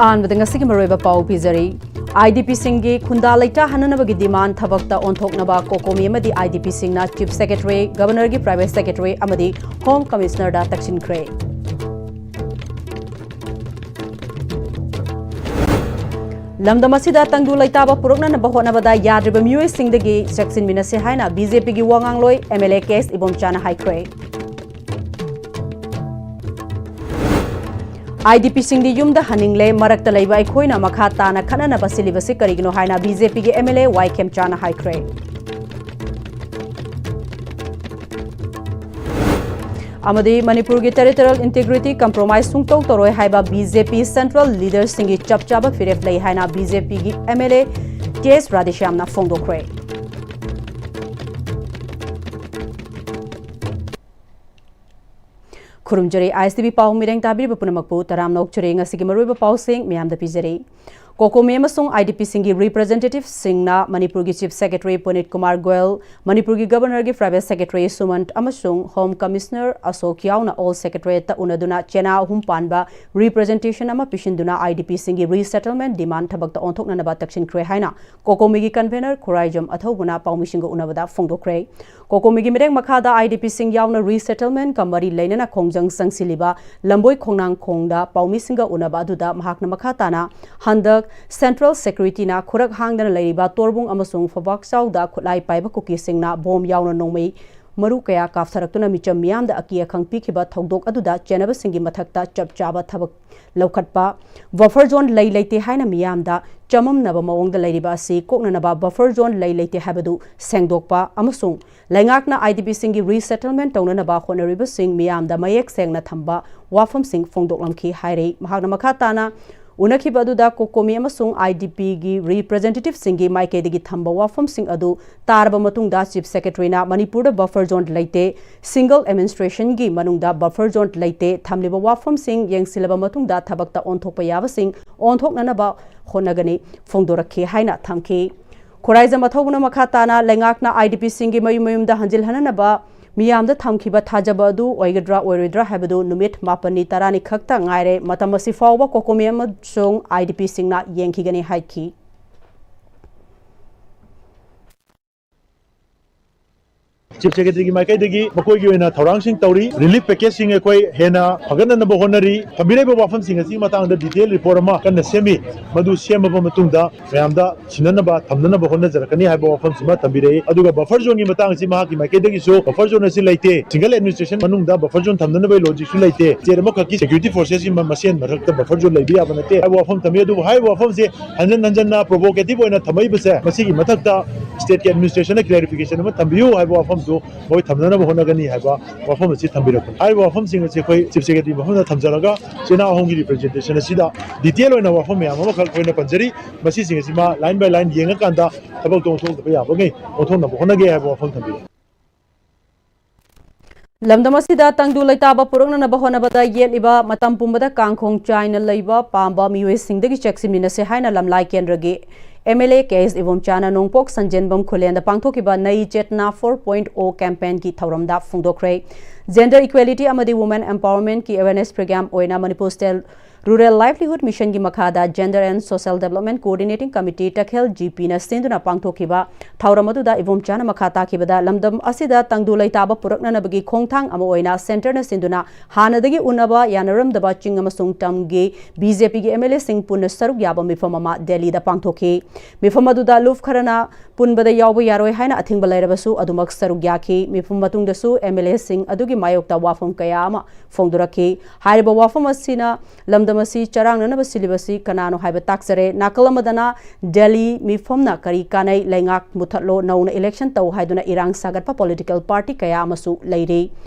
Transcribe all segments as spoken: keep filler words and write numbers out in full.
ꯑꯍꯥꯟꯕꯗ ꯉꯁꯤꯒꯤ ꯃꯔꯨꯑꯣꯏꯕ ꯄꯥꯎ ꯄꯤꯖꯔꯤ꯫ IDPꯁꯤꯡꯒꯤ ꯈꯨꯟꯗꯥ ꯂꯩꯇꯥ ꯍꯟꯅꯅꯕꯒꯤ demand ꯊꯕꯛꯇ ꯑꯣꯟꯊꯣꯛꯅꯕ COCOMI ꯑꯃꯗꯤ IDPꯁꯤꯡꯅ Chief Secretary, Governorꯒꯤ Private Secretary ꯑꯃꯗꯤ Home Commissionerꯗ ꯇꯛꯁꯤꯟꯈ꯭ꯔꯦ꯫ ꯂꯝꯗꯝ ꯑꯁꯤꯗ ꯇꯪꯗꯨ ꯂꯩꯇꯥꯕ ꯄꯨꯔꯛꯅꯅꯕ ꯍꯣꯠꯅꯕꯗ ꯌꯥꯗ꯭ꯔꯤꯕ ꯃꯤꯑꯣꯏꯁꯤꯡꯗꯒꯤ ꯆꯦꯛꯁꯤꯟꯃꯤꯟꯅꯁꯤ ꯍꯥꯏꯅ BJPꯒꯤ ꯋꯥ ꯉꯥꯡꯂꯣꯏ MLA K S ꯏꯕꯣꯝꯆꯥꯅ ꯍꯥꯏꯈ꯭ꯔꯦ꯫ IDPꯁꯤꯡꯗꯤ ꯌꯨꯝꯗ ꯍꯟꯅꯤꯡꯂꯦ, ꯃꯔꯛꯇ ꯂꯩꯕ ꯑꯩꯈꯣꯏꯅ ꯃꯈꯥ ꯇꯥꯅ ꯈꯠꯅꯅꯕ ꯁꯤꯜꯂꯤꯕꯁꯤ ꯀꯔꯤꯒꯤꯅꯣ ꯍꯥꯏꯅ BJPꯒꯤ MLA ꯋꯥꯏ ꯈꯦꯝꯆꯥꯅ ꯍꯥꯏꯈ꯭ꯔꯦ꯫ ꯑꯃꯗꯤ ꯃꯅꯤꯄꯨꯔꯒꯤ territorial integrity compromise ꯁꯨꯡꯇꯧ ꯇꯧꯔꯣꯏ ꯍꯥꯏꯕ BJP central leaderꯁꯤꯡꯒꯤ ꯆꯞ ꯆꯥꯕ ꯐꯤꯔꯦꯞ ꯂꯩ ꯍꯥꯏꯅ BJPꯒꯤ MLA K S ꯔꯥꯙꯦꯁ꯭ꯌꯥꯝꯅ ꯐꯣꯡꯗꯣꯛꯈ꯭ꯔꯦ꯫ ꯈꯨꯔꯨꯝꯖꯔꯤ, ISTV ꯄꯥꯎ ꯃꯤꯔꯦꯡ ꯇꯥꯕꯤꯔꯤꯕ ꯄꯨꯝꯅꯃꯛꯄꯨ ꯇꯔꯥꯝꯅ ꯑꯣꯛꯆꯔꯤ꯫ ꯉꯁꯤꯒꯤ ꯃꯔꯨꯑꯣꯏꯕ ꯄꯥꯎꯁꯤꯡ ꯃꯌꯥꯝꯗ ꯄꯤꯖꯔꯤ꯫ COCOMI ꯑꯃꯁꯨꯡ IDPꯁꯤꯡꯒꯤ representativeꯁꯤꯡꯅ ꯃꯅꯤꯄꯨꯔꯒꯤ Chief Secretary ꯄꯨꯅꯤꯠ ꯀꯨꯃꯥꯔ ꯒꯣꯌꯜ, ꯃꯅꯤꯄꯨꯔꯒꯤ Governorꯒꯤ Private Secretary ꯁꯨꯃꯟꯠ ꯑꯃꯁꯨꯡ Home Commissioner ꯑꯁꯣꯛ ꯌꯥꯎꯅ Old Secretariatꯇ ꯎꯅꯗꯨꯅ ꯆꯦꯅꯥ ꯑꯍꯨꯝ ꯄꯥꯟꯕ representation ꯑꯃ ꯄꯤꯁꯤꯟꯗꯨꯅ IDPꯁꯤꯡꯒꯤ resettlement demand ꯊꯕꯛꯇ ꯑꯣꯟꯊꯣꯛꯅꯅꯕ ꯇꯛꯁꯤꯟꯈ꯭ꯔꯦ ꯍꯥꯏꯅ COCOMIꯒꯤ convener ꯈꯨꯔꯥꯏꯖꯝ ꯑꯊꯧꯕꯅ ꯄꯥꯎꯃꯤꯁꯤꯡꯒ ꯎꯅꯕꯗ ꯐꯣꯡꯗꯣꯛꯈ꯭ꯔꯦ꯫ COCOMIꯒꯤ ꯃꯤꯔꯦꯡ ꯃꯈꯥꯗ IDPꯁꯤꯡ ꯌꯥꯎꯅ resettlementꯀ ꯃꯔꯤ ꯂꯩꯅꯅ ꯈꯣꯡꯖꯪ ꯆꯪꯁꯤꯜꯂꯤꯕ ꯂꯝꯕꯣꯏ ꯈꯣꯡꯅꯥꯡꯈꯣꯡꯗ ꯄꯥꯎꯃꯤꯁꯤꯡꯒ ꯎꯅꯕ ꯑꯗꯨꯗ ꯃꯍꯥꯛꯅ ꯃꯈꯥ ꯇꯥꯅ ꯍꯟꯗꯛ central securityꯅ ꯈꯨꯔꯛ ꯍꯥꯡꯗꯅ ꯂꯩꯔꯤꯕ ꯇꯣꯔꯕꯨꯡ ꯑꯃꯁꯨꯡ ꯐꯧꯕꯥꯛꯆꯥꯎꯗ ꯈꯨꯠꯂꯥꯏ ꯄꯥꯏꯕ ꯀꯨꯀꯤꯁꯤꯡꯅ bomb ꯌꯥꯎꯅ ꯅꯣꯡꯃꯩ ꯃꯔꯨ ꯀꯌꯥ ꯀꯥꯞꯊꯔꯛꯇꯨꯅ ꯃꯤꯆꯝ ꯃꯤꯌꯥꯝꯗ ꯑꯀꯤ ꯑꯈꯪ ꯄꯤꯈꯤꯕ ꯊꯧꯗꯣꯛ ꯑꯗꯨꯗ ꯆꯦꯟꯅꯕꯁꯤꯡꯒꯤ ꯃꯊꯛꯇ ꯆꯞ ꯆꯥꯕ ꯊꯕꯛ ꯂꯧꯈꯠꯄ, buffer zone ꯂꯩ ꯂꯩꯇꯦ ꯍꯥꯏꯅ ꯃꯤꯌꯥꯝꯗ ꯆꯃꯝꯅꯕ ꯃꯑꯣꯡꯗ ꯂꯩꯔꯤꯕ ꯑꯁꯤ ꯀꯣꯛꯅꯅꯕ buffer zone ꯂꯩ ꯂꯩꯇꯦ ꯍꯥꯏꯕꯗꯨ ꯁꯦꯡꯗꯣꯛꯄ ꯑꯃꯁꯨꯡ ꯂꯩꯉꯥꯛꯅ IDPꯁꯤꯡꯒꯤ resettlement ꯇꯧꯅꯅꯕ ꯍꯣꯠꯅꯔꯤꯕꯁꯤꯡ ꯃꯤꯌꯥꯝꯗ ꯃꯌꯦꯛ ꯁꯦꯡꯅ ꯊꯝꯕ ꯋꯥꯐꯝꯁꯤꯡ ꯐꯣꯡꯗꯣꯛꯂꯝꯈꯤ ꯍꯥꯏꯔꯤ꯫ ꯃꯍꯥꯛꯅ ꯃꯈꯥ ꯇꯥꯅ ꯎꯅꯈꯤꯕ ꯑꯗꯨꯗ COCOMI ꯑꯃꯁꯨꯡ IDPꯒꯤ representativeꯁꯤꯡꯒꯤ ꯃꯥꯏꯀꯩꯗꯒꯤ ꯊꯝꯕ ꯋꯥꯐꯝꯁꯤꯡ ꯑꯗꯨ ꯇꯥꯔꯕ ꯃꯇꯨꯡꯗ Chief Secretaryꯅ ꯃꯅꯤꯄꯨꯔꯗ buffer zone ꯂꯩꯇꯦ, single administrationꯒꯤ ꯃꯅꯨꯡꯗ buffer zone ꯂꯩꯇꯦ, ꯊꯝꯂꯤꯕ ꯋꯥꯐꯝꯁꯤꯡ ꯌꯦꯡꯁꯤꯜꯂꯕ ꯃꯇꯨꯡꯗ ꯊꯕꯛꯇ ꯑꯣꯟꯊꯣꯛꯄ ꯌꯥꯕꯁꯤꯡ ꯑꯣꯟꯊꯣꯛꯅꯅꯕ ꯍꯣꯠꯅꯒꯅꯤ ꯐꯣꯡꯗꯣꯔꯛꯈꯤ ꯍꯥꯏꯅ ꯊꯝꯈꯤ꯫ ꯈꯨꯔꯥꯏꯖꯝ ꯑꯊꯧꯕꯅ ꯃꯈꯥ ꯇꯥꯅ ꯂꯩꯉꯥꯛꯅ IDPꯁꯤꯡꯒꯤ ꯃꯌꯨꯝ ꯃꯌꯨꯝꯗ ꯍꯟꯖꯤꯜꯍꯟꯅꯅꯕ ꯃꯤꯌꯥꯝꯗ ꯊꯝꯈꯤꯕ ꯊꯥꯖꯕ ꯑꯗꯨ ꯑꯣꯏꯒꯗ꯭ꯔꯥ ꯑꯣꯏꯔꯣꯏꯗ꯭ꯔꯥ ꯍꯥꯏꯕꯗꯨ ꯅꯨꯃꯤꯠ ꯃꯥꯄꯟꯅꯤ ꯇꯔꯥꯅꯤ ꯈꯛꯇ ꯉꯥꯏꯔꯦ꯫ ꯃꯇꯝ ꯑꯁꯤ ꯐꯥꯎꯕ COCOMI ꯑꯃꯁꯨꯡ IDPꯁꯤꯡꯅ ꯌꯦꯡꯈꯤꯒꯅꯤ ꯍꯥꯏꯈꯤ꯫ ꯆꯤꯐ ꯁꯦꯀ꯭ꯔꯦꯇꯔꯤꯒꯤ ꯃꯥꯏꯀꯩꯗꯒꯤ ꯃꯈꯣꯏꯒꯤ ꯑꯣꯏꯅ ꯊꯧꯔꯥꯡꯁꯤꯡ ꯇꯧꯔꯤ꯫ ꯔꯤꯂꯤꯐ ꯄꯦꯀꯦꯖꯁꯤꯡ ꯑꯩꯈꯣꯏ ꯍꯦꯟꯅ ꯐꯒꯠꯅꯅꯕ ꯍꯣꯠꯅꯔꯤ꯫ ꯊꯝꯕꯤꯔꯛꯏꯕ ꯋꯥꯐꯝꯁꯤꯡ ꯑꯁꯤꯒꯤ ꯃꯇꯥꯡꯗ ꯗꯤꯇꯦꯜ ꯔꯤꯄꯣꯔꯠ ꯑꯃ ꯀꯟꯅ ꯁꯦꯝꯃꯤ꯫ ꯃꯗꯨ ꯁꯦꯝꯃꯕ ꯃꯇꯨꯡꯗ ꯃꯌꯥꯝꯗ ꯁꯤꯟꯅꯅꯕ ꯊꯝꯅꯅꯕ ꯍꯣꯠꯅꯖꯔꯛꯀꯅꯤ ꯍꯥꯏꯕ ꯋꯥꯐꯝꯁꯤꯃ ꯊꯝꯕꯤꯔꯛꯏ꯫ ꯑꯗꯨꯒ ꯕꯐꯔ ꯖꯣꯟꯒꯤ ꯃꯇꯥꯡ ꯑꯁꯤ ꯃꯍꯥꯛꯀꯤ ꯃꯥꯏꯀꯩꯗꯒꯤꯁꯨ ꯕꯐꯔ ꯖꯣꯟ ꯑꯁꯤ ꯂꯩꯇꯦ, ꯁꯤꯡꯒꯜ ꯑꯦꯗꯃꯤꯅꯤꯁꯇ꯭ꯔꯦꯁꯟ ꯃꯅꯨꯡꯗ ꯕꯐꯔ ꯖꯣꯟ ꯊꯝꯅꯅꯕꯒꯤ ꯂꯣꯖꯤꯛꯁꯨ ꯂꯩꯇꯦ, ꯁ꯭ꯇꯦꯠ ꯑꯃꯈꯛꯀꯤ ꯁꯦꯀ꯭ꯌꯨꯔꯤꯇꯤ ꯐꯣꯔꯁꯦꯁꯀꯤ ꯃꯁꯦꯟ ꯃꯔꯛꯇ ꯕꯐꯔ ꯖꯣꯟ ꯂꯩꯕ ꯌꯥꯕ ꯅꯠꯇꯦ ꯍꯥꯏꯕ ꯋꯥꯐꯝ ꯊꯝꯃꯤ꯫ ꯑꯗꯨꯕꯨ ꯍꯥꯏꯔꯤꯕ ꯋꯥꯐꯝꯁꯦ ꯍꯟꯖꯟ ꯍꯟꯖꯟꯅ ꯄ꯭ꯔꯣꯚꯣꯀꯦꯇꯤꯚ ꯑꯣꯏꯅ ꯊꯝꯃꯛꯏꯕꯁꯦ, ꯃꯁꯤꯒꯤ ꯃꯊꯛꯇ ꯁ꯭ꯇꯦꯠꯀꯤ ꯑꯦꯗꯃꯤꯅꯤꯁꯇ꯭ꯔꯦꯁꯟꯅ ꯀ꯭ꯂꯦꯔꯤꯐꯤꯀꯦꯁꯟ ꯑꯃ ꯊꯝꯕꯤꯌꯨ ꯍꯥꯏꯕ ꯋꯥꯐꯝꯗꯨ ꯃꯈꯣꯏ ꯊꯝꯅꯅꯕ ꯍꯣꯠꯅꯒꯅꯤ ꯍꯥꯏꯕ ꯋꯥꯐꯝ ꯑꯁꯤ ꯊꯝꯕꯤꯔꯛꯄꯅꯤ꯫ ꯍꯥꯏꯔꯤꯕ ꯋꯥꯐꯝꯁꯤꯡ ꯑꯁꯤ ꯑꯩꯈꯣꯏ ꯆꯤꯐ ꯁꯦꯀ꯭ꯔꯦꯇꯔꯤ ꯃꯐꯝꯗ ꯊꯝꯖꯔꯒ ꯆꯦꯅꯥ ꯑꯍꯨꯝꯒꯤ ꯔꯤꯄ꯭ꯔꯖꯦꯟꯇꯦꯁꯟ ꯑꯁꯤꯗ ꯗꯤꯇꯦꯜ ꯑꯣꯏꯅ ꯋꯥꯐꯝ ꯃꯌꯥꯝ ꯑꯃꯈꯛ ꯑꯩꯈꯣꯏꯅ ꯄꯟꯖꯔꯤ꯫ ꯃꯁꯤꯁꯤꯡ ꯑꯁꯤ ꯃꯥ ꯂꯥꯏꯟ ꯕꯥꯏ ꯂꯥꯏꯟ ꯌꯦꯡꯉꯀꯥꯟꯗ ꯊꯕꯛꯇꯣ ꯑꯣꯟꯊꯣꯛꯇꯕ ꯌꯥꯕꯉꯩ ꯑꯣꯟꯊꯣꯛꯅꯕ ꯍꯣꯠꯅꯒꯦ ꯍꯥꯏꯕ ꯋꯥꯐꯝ ꯊꯝꯕꯤꯔꯤ꯫ ꯂꯝꯗꯝ ꯑꯁꯤꯗ ꯇꯪꯗꯨ ꯂꯩꯇꯥꯕ ꯄꯨꯔꯛꯅꯅꯕ ꯍꯣꯠꯅꯕꯗ ꯌꯦꯠꯂꯤꯕ ꯃꯇꯝ ꯄꯨꯝꯕꯗ ꯀꯥꯡꯈꯣꯡ ꯆꯥꯏꯅ ꯂꯩꯕ ꯄꯥꯝꯕ ꯃꯤꯑꯣꯏꯁꯤꯡꯗꯒꯤ ꯆꯦꯛꯁꯤꯟꯃꯤꯟꯅꯁꯦ ꯍꯥꯏꯅ ꯂꯝꯂꯥꯏ ꯀꯦꯟꯗ꯭ꯔꯒꯤ MLA ꯀꯦ ꯑꯦꯁ ꯏꯕꯣꯝꯆꯥꯅ ꯅꯣꯡꯄꯣꯛ ꯁꯟꯖꯦꯟꯕꯝ ꯈꯨꯂꯦꯟꯗ ꯄꯥꯡꯊꯣꯛꯈꯤꯕ ꯅꯩ ꯆꯦꯇꯅꯥ ꯐꯣꯔ ꯄꯣꯏꯟꯠ ꯑꯣ ꯀꯦꯝꯄꯦꯟꯒꯤ ꯊꯧꯔꯝꯗ ꯐꯣꯡꯗꯣꯛꯈ꯭ꯔꯦ꯫ ꯖꯦꯟꯗꯔ ꯏꯀ꯭ꯋꯦꯂꯤꯇꯤ ꯑꯃꯗꯤ ꯋꯨꯃꯦꯟ ꯑꯦꯝꯄꯥꯋꯔꯃꯦꯟꯠꯀꯤ ꯑꯦꯋꯦꯔꯅꯦꯁ ꯄ꯭ꯔꯣꯒ꯭ꯔꯥꯝ ꯑꯣꯏꯅ ꯃꯅꯤꯄꯨꯔ ꯁ꯭ꯇꯦꯠ ꯔꯨꯔꯦꯜ ꯂꯥꯏꯚꯂꯤꯍꯨꯗ ꯃꯤꯁꯟꯒꯤ ꯃꯈꯥꯗ gender and social development coordinating committee Takhel ji ꯄꯤꯅ ꯁꯤꯟꯗꯨꯅ ꯄꯥꯡꯊꯣꯛꯈꯤꯕ ꯊꯧꯔꯝ ꯑꯗꯨꯗ ꯏꯕꯣꯝꯆꯥꯅ ꯃꯈꯥ ꯇꯥꯈꯤꯕꯗ ꯂꯝꯗꯝ ꯑꯁꯤꯗ ꯇꯪꯗꯨ ꯂꯩꯇꯥꯕ ꯄꯨꯔꯛꯅꯅꯕꯒꯤ ꯈꯣꯡꯊꯥꯡ ꯑꯃ ꯑꯣꯏꯅ ꯁꯦꯟꯇꯔꯅ ꯁꯤꯟꯗꯨꯅ ꯍꯥꯟꯅꯗꯒꯤ ꯎꯅꯕ ꯌꯥꯅꯔꯝꯗꯕ ꯆꯤꯡ ꯑꯃꯁꯨꯡ ꯇꯝꯒꯤ ꯕꯤ ꯖꯦ ꯄꯤꯒꯤ ꯑꯦꯝ ꯑꯦꯜ ꯑꯦꯁꯤꯡ ꯄꯨꯟꯅ ꯁꯔꯨꯛ ꯌꯥꯕ ꯃꯤꯐꯝ ꯑꯃ ꯗꯦꯜꯂꯤꯗ ꯄꯥꯡꯊꯣꯛꯈꯤ꯫ ꯃꯤꯐꯝ ꯑꯗꯨꯗ ꯂꯨꯞ ꯈꯔꯅ ꯄꯨꯟꯕꯗ ꯌꯥꯎꯕ ꯌꯥꯔꯣꯏ ꯍꯥꯏꯅ ꯑꯊꯤꯡꯕ ꯂꯩꯔꯕꯁꯨ ꯑꯗꯨꯃꯛ ꯁꯔꯨꯛ ꯌꯥꯈꯤ꯫ ꯃꯤꯐꯝ ꯃꯇꯨꯡꯗꯁꯨ ꯑꯦꯝ ꯑꯦꯜ ꯑꯦꯁꯤꯡ ꯑꯗꯨꯒꯤ ꯃꯥꯌꯣꯛꯇ ꯋꯥꯐꯝ ꯀꯌꯥ ꯑꯃ ꯐꯣꯡꯗꯣꯔꯛꯈꯤ꯫ ꯍꯥꯏꯔꯤꯕ ꯋꯥꯐꯝ ꯑꯁꯤꯅ ꯂꯝꯗꯝ ꯑꯁꯤ ꯆꯔꯥꯡꯅꯅꯕ ꯁꯤꯜꯂꯤꯕꯁꯤ ꯀꯅꯥꯅꯣ ꯍꯥꯏꯕ ꯇꯥꯛꯆꯔꯦ꯫ ꯅꯥꯀꯜ ꯑꯃꯗꯅ ꯗꯦꯜꯂꯤ ꯃꯤꯐꯝꯅ ꯀꯔꯤ ꯀꯥꯟꯅꯩ, ꯂꯩꯉꯥꯛ ꯃꯨꯊꯠꯂꯣ, ꯅꯧꯅ ꯏꯂꯦꯛꯁꯟ ꯇꯧ ꯍꯥꯏꯗꯨꯅ ꯏꯔꯥꯡ ꯁꯥꯒꯠꯄ ꯄꯣꯂꯤꯇꯤꯀꯦꯜ ꯄꯥꯔꯇꯤ ꯀꯌꯥ ꯑꯃꯁꯨ ꯂꯩꯔꯤ꯫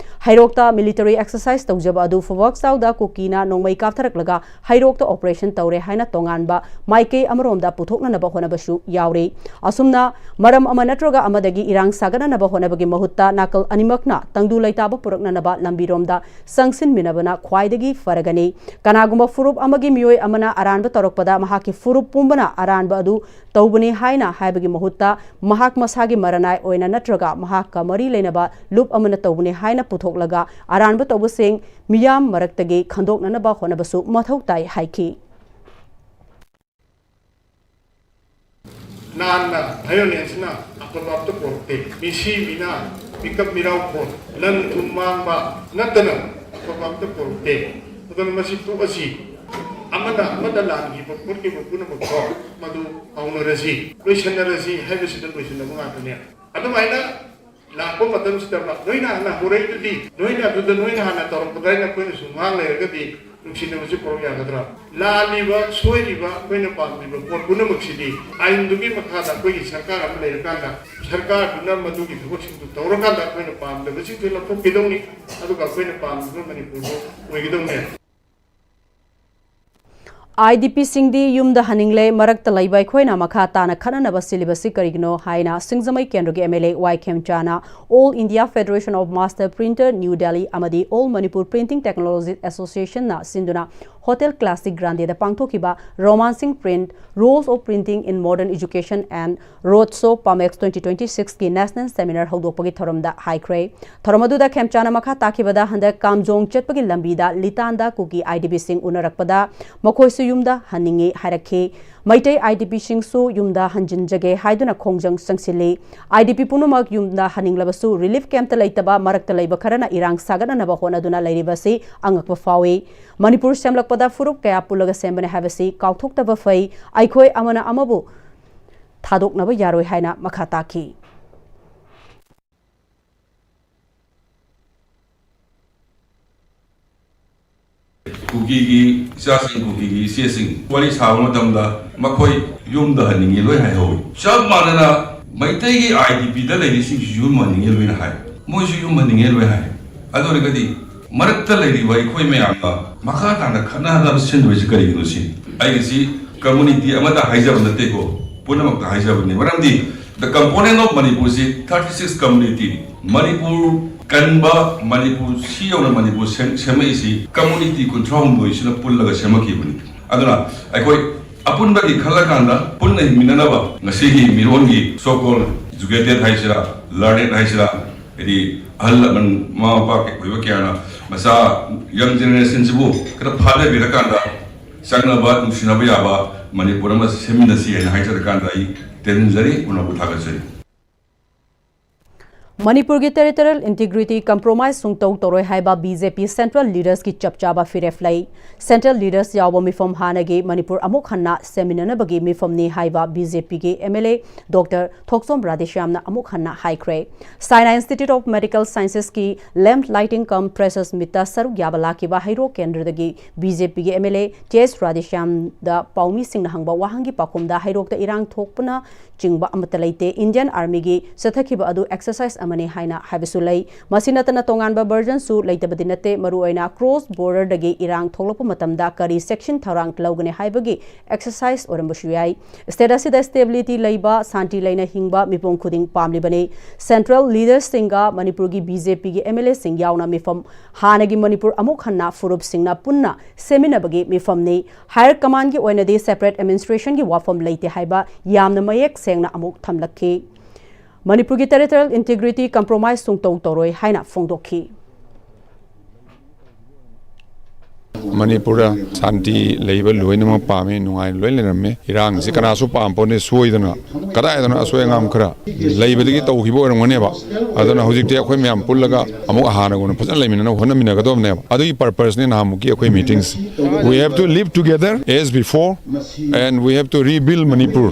ꯍꯩꯔꯣꯛꯇ ꯃꯤꯂꯤꯇꯔꯤ ꯑꯦꯛꯁꯔꯁꯥꯏꯁ ꯇꯧꯖꯕ ꯑꯗꯨ ꯐꯨꯕꯥꯛ ꯆꯥꯎꯗ ꯀꯨꯀꯤꯅ ꯅꯣꯡꯃꯩ ꯀꯥꯞꯊꯔꯛꯂꯒ ꯍꯩꯔꯣꯛꯇ ꯑꯣꯄꯔꯦꯁꯟ ꯇꯧꯔꯦ ꯍꯥꯏꯅ ꯇꯣꯉꯥꯟꯕ ꯃꯥꯏꯀꯩ ꯑꯃꯔꯣꯝꯗ ꯄꯨꯊꯣꯛꯅꯅꯕ ꯍꯣꯠꯅꯕꯁꯨ ꯌꯥꯎꯔꯤ꯫ ꯑꯁꯨꯝꯅ ꯃꯔꯝ ꯑꯃ ꯅꯠꯇ꯭ꯔꯒ ꯑꯃꯗꯒꯤ ꯏꯔꯥꯡ ꯁꯥꯒꯠꯅꯅꯕ ꯍꯣꯠꯅꯕꯒꯤ ꯃꯍꯨꯠꯇ ꯅꯥꯀꯜ ꯑꯅꯤꯃꯛꯅ ꯇꯪꯗꯨ ꯂꯩꯇꯥꯕ ꯄꯨꯔꯛꯅꯅꯕ ꯂꯝꯕꯤꯔꯣꯝꯗ ꯆꯪꯁꯤꯟꯃꯤꯟꯅꯕꯅ ꯈ꯭ꯋꯥꯏꯗꯒꯤ ꯐꯔꯒꯅꯤ꯫ ꯀꯅꯥꯒꯨꯝꯕ ꯐꯨꯔꯨꯞ ꯑꯃꯒꯤ ꯃꯤꯑꯣꯏ ꯑꯃꯅ ꯑꯔꯥꯟꯕ ꯇꯧꯔꯛꯄꯗ ꯃꯍꯥꯛꯀꯤ ꯐꯨꯔꯨꯞ ꯄꯨꯝꯕꯅ ꯑꯔꯥꯟꯕ ꯑꯗꯨ ꯇꯧꯕꯅꯤ ꯍꯥꯏꯅ ꯍꯥꯏꯕꯒꯤ ꯃꯍꯨꯠꯇ, ꯃꯍꯥꯛ ꯃꯁꯥꯒꯤ ꯃꯔꯅꯥꯏ ꯑꯣꯏꯅ ꯅꯠꯇ꯭ꯔꯒ ꯃꯍꯥꯛꯀ ꯃꯔꯤ ꯂꯩꯅꯕ ꯂꯨꯞ ꯑꯃꯅ ꯇꯧꯕꯅꯤ ꯍꯥꯏꯅ ꯄꯨꯊꯣꯛꯂꯒ ꯑꯔꯥꯟꯕ ꯇꯧꯕꯁꯤꯡ ꯃꯤꯌꯥꯝ ꯃꯔꯛꯇꯒꯤ ꯈꯟꯗꯣꯛꯅꯅꯕ ꯍꯣꯠꯅꯕꯁꯨ ꯃꯊꯧ ꯇꯥꯏ ꯍꯥꯏꯈꯤ꯫ ꯂꯥꯟꯅ, violence ꯅ ꯑꯐꯕ ꯑꯝꯇ ꯄꯣꯔꯛꯇꯦ꯫ ꯃꯤꯁꯤ ꯃꯤꯅꯥ, ꯃꯤꯀꯞ ꯃꯤꯔꯥꯎ ꯈꯣꯟ, ꯂꯟ ꯊꯨꯝ ꯃꯥꯡꯕ ꯅꯠꯇꯅ ꯑꯐꯕ ꯑꯝꯇ ꯄꯣꯔꯛꯇꯦ꯫ ꯑꯗꯨꯅ ꯃꯁꯤ ꯇꯣꯛꯑꯁꯤ꯫ ꯑꯃꯅ ꯑꯃꯗ ꯂꯥꯟꯈꯤꯕ ꯈꯣꯠꯈꯤꯕ ꯄꯨꯝꯅꯃꯛꯇꯣ ꯃꯗꯨ ꯀꯥꯎꯅꯔꯁꯤ, ꯂꯣꯏꯁꯟꯅꯔꯁꯤ ꯍꯥꯏꯕꯁꯤꯗ ꯂꯣꯏꯁꯤꯟꯅꯕ ꯉꯥꯛꯇꯅꯦ꯫ ꯑꯗꯨꯃꯥꯏꯅ ꯂꯥꯛꯄ ꯃꯇꯝꯁꯤꯗ ꯅꯣꯏꯅ ꯍꯥꯟꯅ ꯍꯧꯔꯛꯏꯗꯨꯗꯤ, ꯅꯣꯏꯅ ꯑꯗꯨꯗ ꯅꯣꯏꯅ ꯍꯥꯟꯅ ꯇꯧꯔꯛꯄꯗ ꯑꯩꯅ ꯑꯩꯈꯣꯏꯅ ꯁꯨꯝ ꯉꯥꯡ ꯂꯩꯔꯒꯗꯤ ꯅꯨꯡꯁꯤꯅꯕꯁꯤ ꯄꯨꯔꯛ ꯌꯥꯒꯗ꯭ꯔꯥ? ꯂꯥꯜꯂꯤꯕ, ꯁꯣꯏꯔꯤꯕ, ꯑꯩꯈꯣꯏꯅ ꯄꯥꯝꯂꯤꯕ ꯄꯣꯠ ꯄꯨꯝꯅꯃꯛꯁꯤꯗꯤ ꯑꯥꯏꯟꯗꯨꯒꯤ ꯃꯈꯥꯗ ꯑꯩꯈꯣꯏꯒꯤ ꯁꯔꯀꯥꯔ ꯑꯃ ꯂꯩꯔꯀꯥꯟꯗ ꯁꯔꯀꯥꯔꯗꯨꯅ ꯃꯗꯨꯒꯤ ꯊꯕꯛꯁꯤꯡꯗꯨ ꯇꯧꯔꯀꯥꯟꯗ ꯑꯩꯈꯣꯏꯅ ꯄꯥꯝꯗꯕꯁꯤꯡꯁꯨ ꯂꯧꯊꯣꯛꯈꯤꯗꯧꯅꯤ, ꯑꯗꯨꯒ ꯑꯩꯈꯣꯏꯅ ꯄꯥꯝꯂꯤꯕ ꯃꯅꯤꯄꯨꯔꯗꯨ ꯑꯣꯏꯒꯗꯧꯅꯤ꯫ ꯑꯥꯏ ꯗꯤ ꯄꯤꯁꯤꯡꯗꯤ ꯌꯨꯝꯗ ꯍꯟꯅꯤꯡꯂꯦ, ꯃꯔꯛꯇ ꯂꯩꯕ ꯑꯩꯈꯣꯏꯅ ꯃꯈꯥ ꯇꯥꯅ ꯈꯠꯅꯅꯕ ꯁꯤꯜꯂꯤꯕꯁꯤ ꯀꯔꯤꯒꯤꯅꯣ ꯍꯥꯏꯅ ꯁꯤꯡꯖꯃꯩ ꯀꯦꯟꯗ꯭ꯔꯒꯤ M L A Y Khemchan All India Federation of Master Printer, New Delhi ꯑꯃꯗꯤ All Manipur Printing Technologists Association ꯅ ꯁꯤꯟꯗꯨꯅ Hotel Classic Grande ꯗ ꯄꯥꯡꯊꯣꯛꯈꯤꯕ Romancing Print, Roles of Printing in Modern Education and Road Show, PAMEX twenty twenty-six ꯀꯤ National Seminar ꯍꯧꯗꯣꯛꯄꯒꯤ ꯊꯧꯔꯝꯗ ꯍꯥꯏꯈ꯭ꯔꯦ꯫ ꯊꯧꯔꯝ ꯑꯗꯨꯗ ꯈꯦꯝꯆꯥꯅ ꯃꯈꯥ ꯇꯥꯈꯤꯕꯗ, ꯍꯟꯗꯛ ꯀꯥꯝꯖꯣꯡ ꯆꯠꯄꯒꯤ ꯂꯝꯕꯤꯗ ꯂꯤꯇꯥꯟꯗ ꯀꯨꯀꯤ ꯑꯥꯏ ꯗꯤ ꯕꯤꯁꯤꯡ ꯎꯅꯔꯛꯄꯗ ꯃꯈꯣꯏꯁꯨ ꯌꯨꯝꯗ ꯍꯟꯅꯤꯡꯏ ꯍꯥꯏꯔꯛꯈꯤ꯫ ꯃꯩꯇꯩ ꯑꯥꯏ ꯗꯤ ꯕꯤꯁꯤꯡꯁꯨ ꯌꯨꯝꯗ ꯍꯟꯖꯤꯟꯖꯒꯦ ꯍꯥꯏꯗꯨꯅ ꯈꯣꯡꯖꯪ ꯆꯪꯁꯤꯜꯂꯤ꯫ ꯑꯥꯏ ꯗꯤ ꯕꯤ ꯄꯨꯝꯅꯃꯛ ꯌꯨꯝꯗ ꯍꯟꯅꯤꯡꯂꯕꯁꯨ relief camp ꯇ ꯂꯩꯇꯕ ꯃꯔꯛꯇ ꯂꯩꯕ ꯈꯔꯅ ꯏꯔꯥꯡ ꯁꯥꯒꯠꯅꯅꯕ ꯍꯣꯠꯅꯗꯨꯅ ꯂꯩꯔꯤꯕꯁꯤ ꯑꯉꯛꯄ ꯐꯥꯎꯏ꯫ ꯃꯅꯤꯄꯨꯔ ꯁꯦꯝꯂꯛꯄꯗ ꯐꯨꯔꯨꯞ ꯀꯌꯥ ꯄꯨꯜꯂꯒ ꯁꯦꯝꯕꯅꯤ ꯍꯥꯏꯕꯁꯤ ꯀꯥꯎꯊꯣꯛꯇꯕ ꯐꯩ꯫ ꯑꯩꯈꯣꯏ ꯑꯃꯅ ꯑꯃꯕꯨ ꯊꯥꯗꯣꯛꯅꯕ ꯌꯥꯔꯣꯏ ꯍꯥꯏꯅ ꯃꯈꯥ ꯇꯥꯈꯤ꯫ ꯀꯨꯀꯤꯒꯤ ꯏꯆꯥꯁꯤꯡ, ꯀꯨꯀꯤꯒꯤ ꯏꯆꯦꯁꯤꯡ ꯋꯥꯔꯤ ꯁꯥꯕ ꯃꯇꯝꯗ ꯃꯈꯣꯏ ꯌꯨꯝꯗ ꯍꯟꯅꯤꯡꯉꯤ ꯂꯣꯏ ꯍꯥꯏꯍꯧꯏ꯫ ꯆꯞ ꯃꯥꯟꯅꯅ ꯃꯩꯇꯩꯒꯤ ꯑꯥꯏ ꯗꯤ ꯄꯤꯗ ꯂꯩꯔꯤꯁꯤꯡꯁꯤꯁꯨ ꯌꯨꯝ ꯍꯟꯅꯤꯡꯉꯤ ꯂꯣꯏꯅ ꯍꯥꯏ꯫ ꯃꯣꯏꯁꯨ ꯌꯨꯝ ꯍꯟꯅꯤꯡꯉꯤ ꯂꯣꯏ ꯍꯥꯏ꯫ ꯑꯗꯨ ꯑꯣꯏꯔꯒꯗꯤ ꯃꯔꯛꯇ ꯂꯩꯔꯤꯕ ꯑꯩꯈꯣꯏ ꯃꯌꯥꯝꯅ ꯃꯈꯥ ꯇꯥꯅ ꯈꯠꯅꯍꯟꯅꯕ ꯁꯤꯟꯗꯣꯏꯁꯤ ꯀꯔꯤꯒꯤꯅꯣ ꯁꯤ? ꯑꯩꯒꯤꯁꯤ community ꯑꯃꯗ ꯍꯥꯏꯖꯕ ꯅꯠꯇꯦꯀꯣ, ꯄꯨꯝꯅꯃꯛꯇ ꯍꯥꯏꯖꯕꯅꯤ꯫ ꯃꯔꯝꯗꯤ the component of Manipur ꯁꯤ thirty six community ꯅꯤ꯫ ꯃꯅꯤꯄꯨꯔ ꯑꯔꯤꯕ ꯃꯅꯤꯄꯨꯔ, ꯁꯤ ꯌꯧꯅ ꯃꯅꯤꯄꯨꯔ ꯁꯦꯝ-, ꯁꯦꯝꯃꯛꯏꯁꯤ ꯀꯝꯃꯨꯅꯤꯇꯤ ꯀꯨꯟꯊ꯭ꯔꯥ ꯍꯨꯝꯗꯣꯏꯁꯤꯅ ꯄꯨꯜꯂꯒ ꯁꯦꯝꯃꯛꯈꯤꯕꯅꯤ꯫ ꯑꯗꯨꯅ ꯑꯩꯈꯣꯏ ꯑꯄꯨꯟꯕꯒꯤ ꯈꯜꯂꯀꯥꯟꯗ, ꯄꯨꯟꯅ ꯍꯤꯡꯃꯤꯟꯅꯅꯕ ꯉꯁꯤꯒꯤ ꯃꯤꯔꯣꯟꯒꯤ so called educated ꯍꯥꯏꯁꯤꯔꯥ, learned ꯍꯥꯏꯁꯤꯔꯥ, ꯍꯥꯏꯗꯤ ꯑꯍꯜ ꯂꯃꯟ, ꯃꯃꯥ ꯃꯄꯥ ꯑꯣꯏꯕ ꯀꯌꯥꯅ ꯃꯆꯥ, young generation ꯁꯤꯕꯨ ꯈꯔ ꯐꯥꯗꯕꯤꯔꯀꯥꯟꯗ ꯆꯪꯅꯕ, ꯅꯨꯡꯁꯤꯅꯕ ꯌꯥꯕ ꯃꯅꯤꯄꯨꯔ ꯑꯃ ꯁꯦꯝꯃꯤꯟꯅꯁꯤ ꯍꯥꯏꯅ ꯍꯥꯏꯖꯔꯀꯥꯟꯗ ꯑꯩ ꯇꯦꯟꯖꯔꯤ, ꯄꯨꯝꯅꯃꯛꯄꯨ ꯊꯥꯒꯠꯆꯔꯤ꯫ ꯃꯅꯤꯄꯨꯔꯒꯤ territorial integrity compromise ꯁꯨꯡꯇꯧ ꯇꯧꯔꯣꯏ ꯍꯥꯏꯕ BJP central leaders ꯀꯤ ꯆꯞ ꯆꯥꯕ ꯐꯤꯔꯦꯞ ꯂꯩ꯫ Central leaders ꯌꯥꯎꯕ ꯃꯤꯐꯝ ꯍꯥꯟꯅꯒꯤ ꯃꯅꯤꯄꯨꯔ ꯑꯃꯨꯛ ꯍꯟꯅ ꯁꯦꯝꯃꯤꯟꯅꯅꯕꯒꯤ ꯃꯤꯐꯝꯅꯤ ꯍꯥꯏꯕ BJPꯒꯤ MLA Doctor ꯊꯣꯛꯆꯣꯝ ꯔꯥꯙꯦꯁ꯭ꯌꯥꯝꯅ ꯑꯃꯨꯛ ꯍꯟꯅ ꯍꯥꯏꯈ꯭ꯔꯦ꯫ Saina Institute of Medical Sciences ꯀꯤ lamp lighting cum freshers meet ꯇ ꯁꯔꯨꯛ ꯌꯥꯕ ꯂꯥꯛꯈꯤꯕ ꯍꯩꯔꯣꯛ ꯀꯦꯟꯗ꯭ꯔꯗꯒꯤ BJPꯒꯤ MLA T S ꯔꯥꯙꯦꯁ꯭ꯌꯥꯝꯗ ꯄꯥꯎꯃꯤꯁꯤꯡꯅ ꯍꯪꯕ ꯋꯥꯍꯪꯒꯤ ꯄꯥꯎꯈꯨꯝꯗ ꯍꯩꯔꯣꯛꯇ ꯏꯔꯥꯡ ꯊꯣꯛꯄꯅ ꯆꯤꯡꯕ ꯑꯃꯠꯇ ꯂꯩꯇꯦ꯫ Indian Armyꯒꯤ ꯆꯠꯊꯈꯤꯕ ꯑꯗꯨ exercise ꯑꯃꯅꯤ ꯍꯥꯏꯅ ꯍꯥꯏꯕꯁꯨ ꯂꯩ꯫ ꯃꯁꯤ ꯅꯠꯇꯅ ꯇꯣꯉꯥꯟꯕ versionꯁꯨ ꯂꯩꯇꯕꯗꯤ ꯅꯠꯇꯦ꯫ ꯃꯔꯨꯑꯣꯏꯅ cross borderꯗꯒꯤ ꯏꯔꯥꯡ ꯊꯣꯛꯂꯛꯄ ꯃꯇꯝꯗ ꯀꯔꯤ section ꯊꯧꯔꯥꯡ ꯂꯧꯒꯅꯤ ꯍꯥꯏꯕꯒꯤ exercise ꯑꯣꯏꯔꯝꯕꯁꯨ ꯌꯥꯏ꯫ State ꯑꯁꯤꯗ stability ꯂꯩꯕ, ꯁꯥꯟꯇꯤ ꯂꯩꯅ ꯍꯤꯡꯕ ꯃꯤꯄꯨꯝ ꯈꯨꯗꯤꯡ ꯄꯥꯝꯂꯤꯕꯅꯤ꯫ Central leadersꯁꯤꯡꯒ ꯃꯅꯤꯄꯨꯔꯒꯤ BJPꯒꯤ MLAꯁꯤꯡ ꯌꯥꯎꯅ ꯃꯤꯐꯝ ꯍꯥꯟꯅꯒꯤ ꯃꯅꯤꯄꯨꯔ ꯑꯃꯨꯛ ꯍꯟꯅ ꯐꯨꯔꯨꯞꯁꯤꯡꯅ ꯄꯨꯟꯅ ꯁꯦꯝꯃꯤꯟꯅꯕꯒꯤ ꯃꯤꯐꯝꯅꯤ꯫ Higher commandꯒꯤ ꯑꯣꯏꯅꯗꯤ separate administrationꯒꯤ ꯋꯥꯐꯝ ꯂꯩꯇꯦ ꯍꯥꯏꯕ ꯌꯥꯝꯅ ꯃꯌꯦꯛ ꯁꯦꯡꯅ ꯑꯃꯨꯛ ꯊꯝꯂꯛꯈꯤ꯫ ꯃꯅꯤꯄꯨꯔꯒꯤ territorial integrity compromise ꯁꯨꯡꯇꯧ ꯇꯧꯔꯣꯏ ꯍꯥꯏꯅ ꯐꯣꯡꯗꯣꯛꯈꯤ꯫ ꯃꯅꯤꯄꯨꯔꯗ ꯁꯥꯟꯇꯤ ꯂꯩꯕ ꯂꯣꯏꯅꯃꯛ ꯄꯥꯝꯃꯤ, ꯅꯨꯡꯉꯥꯏꯅ ꯂꯣꯏ ꯂꯩꯔꯝꯃꯤ꯫ ꯏꯔꯥꯡꯁꯤ ꯀꯅꯥꯁꯨ ꯄꯥꯝꯄꯣꯠꯅꯦ, ꯁꯣꯏꯗꯅ ꯀꯗꯥꯏꯗꯅꯣ ꯑꯁꯣꯏ ꯑꯉꯥꯝ ꯈꯔ ꯂꯩꯕꯗꯒꯤ ꯇꯧꯈꯤꯕ ꯑꯣꯏꯔꯝꯒꯅꯦꯕ꯫ ꯑꯗꯨꯅ ꯍꯧꯖꯤꯛꯇꯤ ꯑꯩꯈꯣꯏ ꯃꯌꯥꯝ ꯄꯨꯜꯂꯒ ꯑꯃꯨꯛ ꯍꯥꯟꯅꯒꯨꯝꯅ ꯐꯖꯅ ꯂꯩꯃꯤꯟꯅꯅꯕ ꯍꯣꯠꯅꯃꯤꯟꯅꯒꯗꯕꯅꯦꯕ꯫ ꯑꯗꯨꯒꯤ purposeꯅꯤ ꯅꯍꯥꯟꯃꯨꯛꯀꯤ ꯑꯩꯈꯣꯏ meetings꯫ We have to live together as before and we have to rebuild Manipur.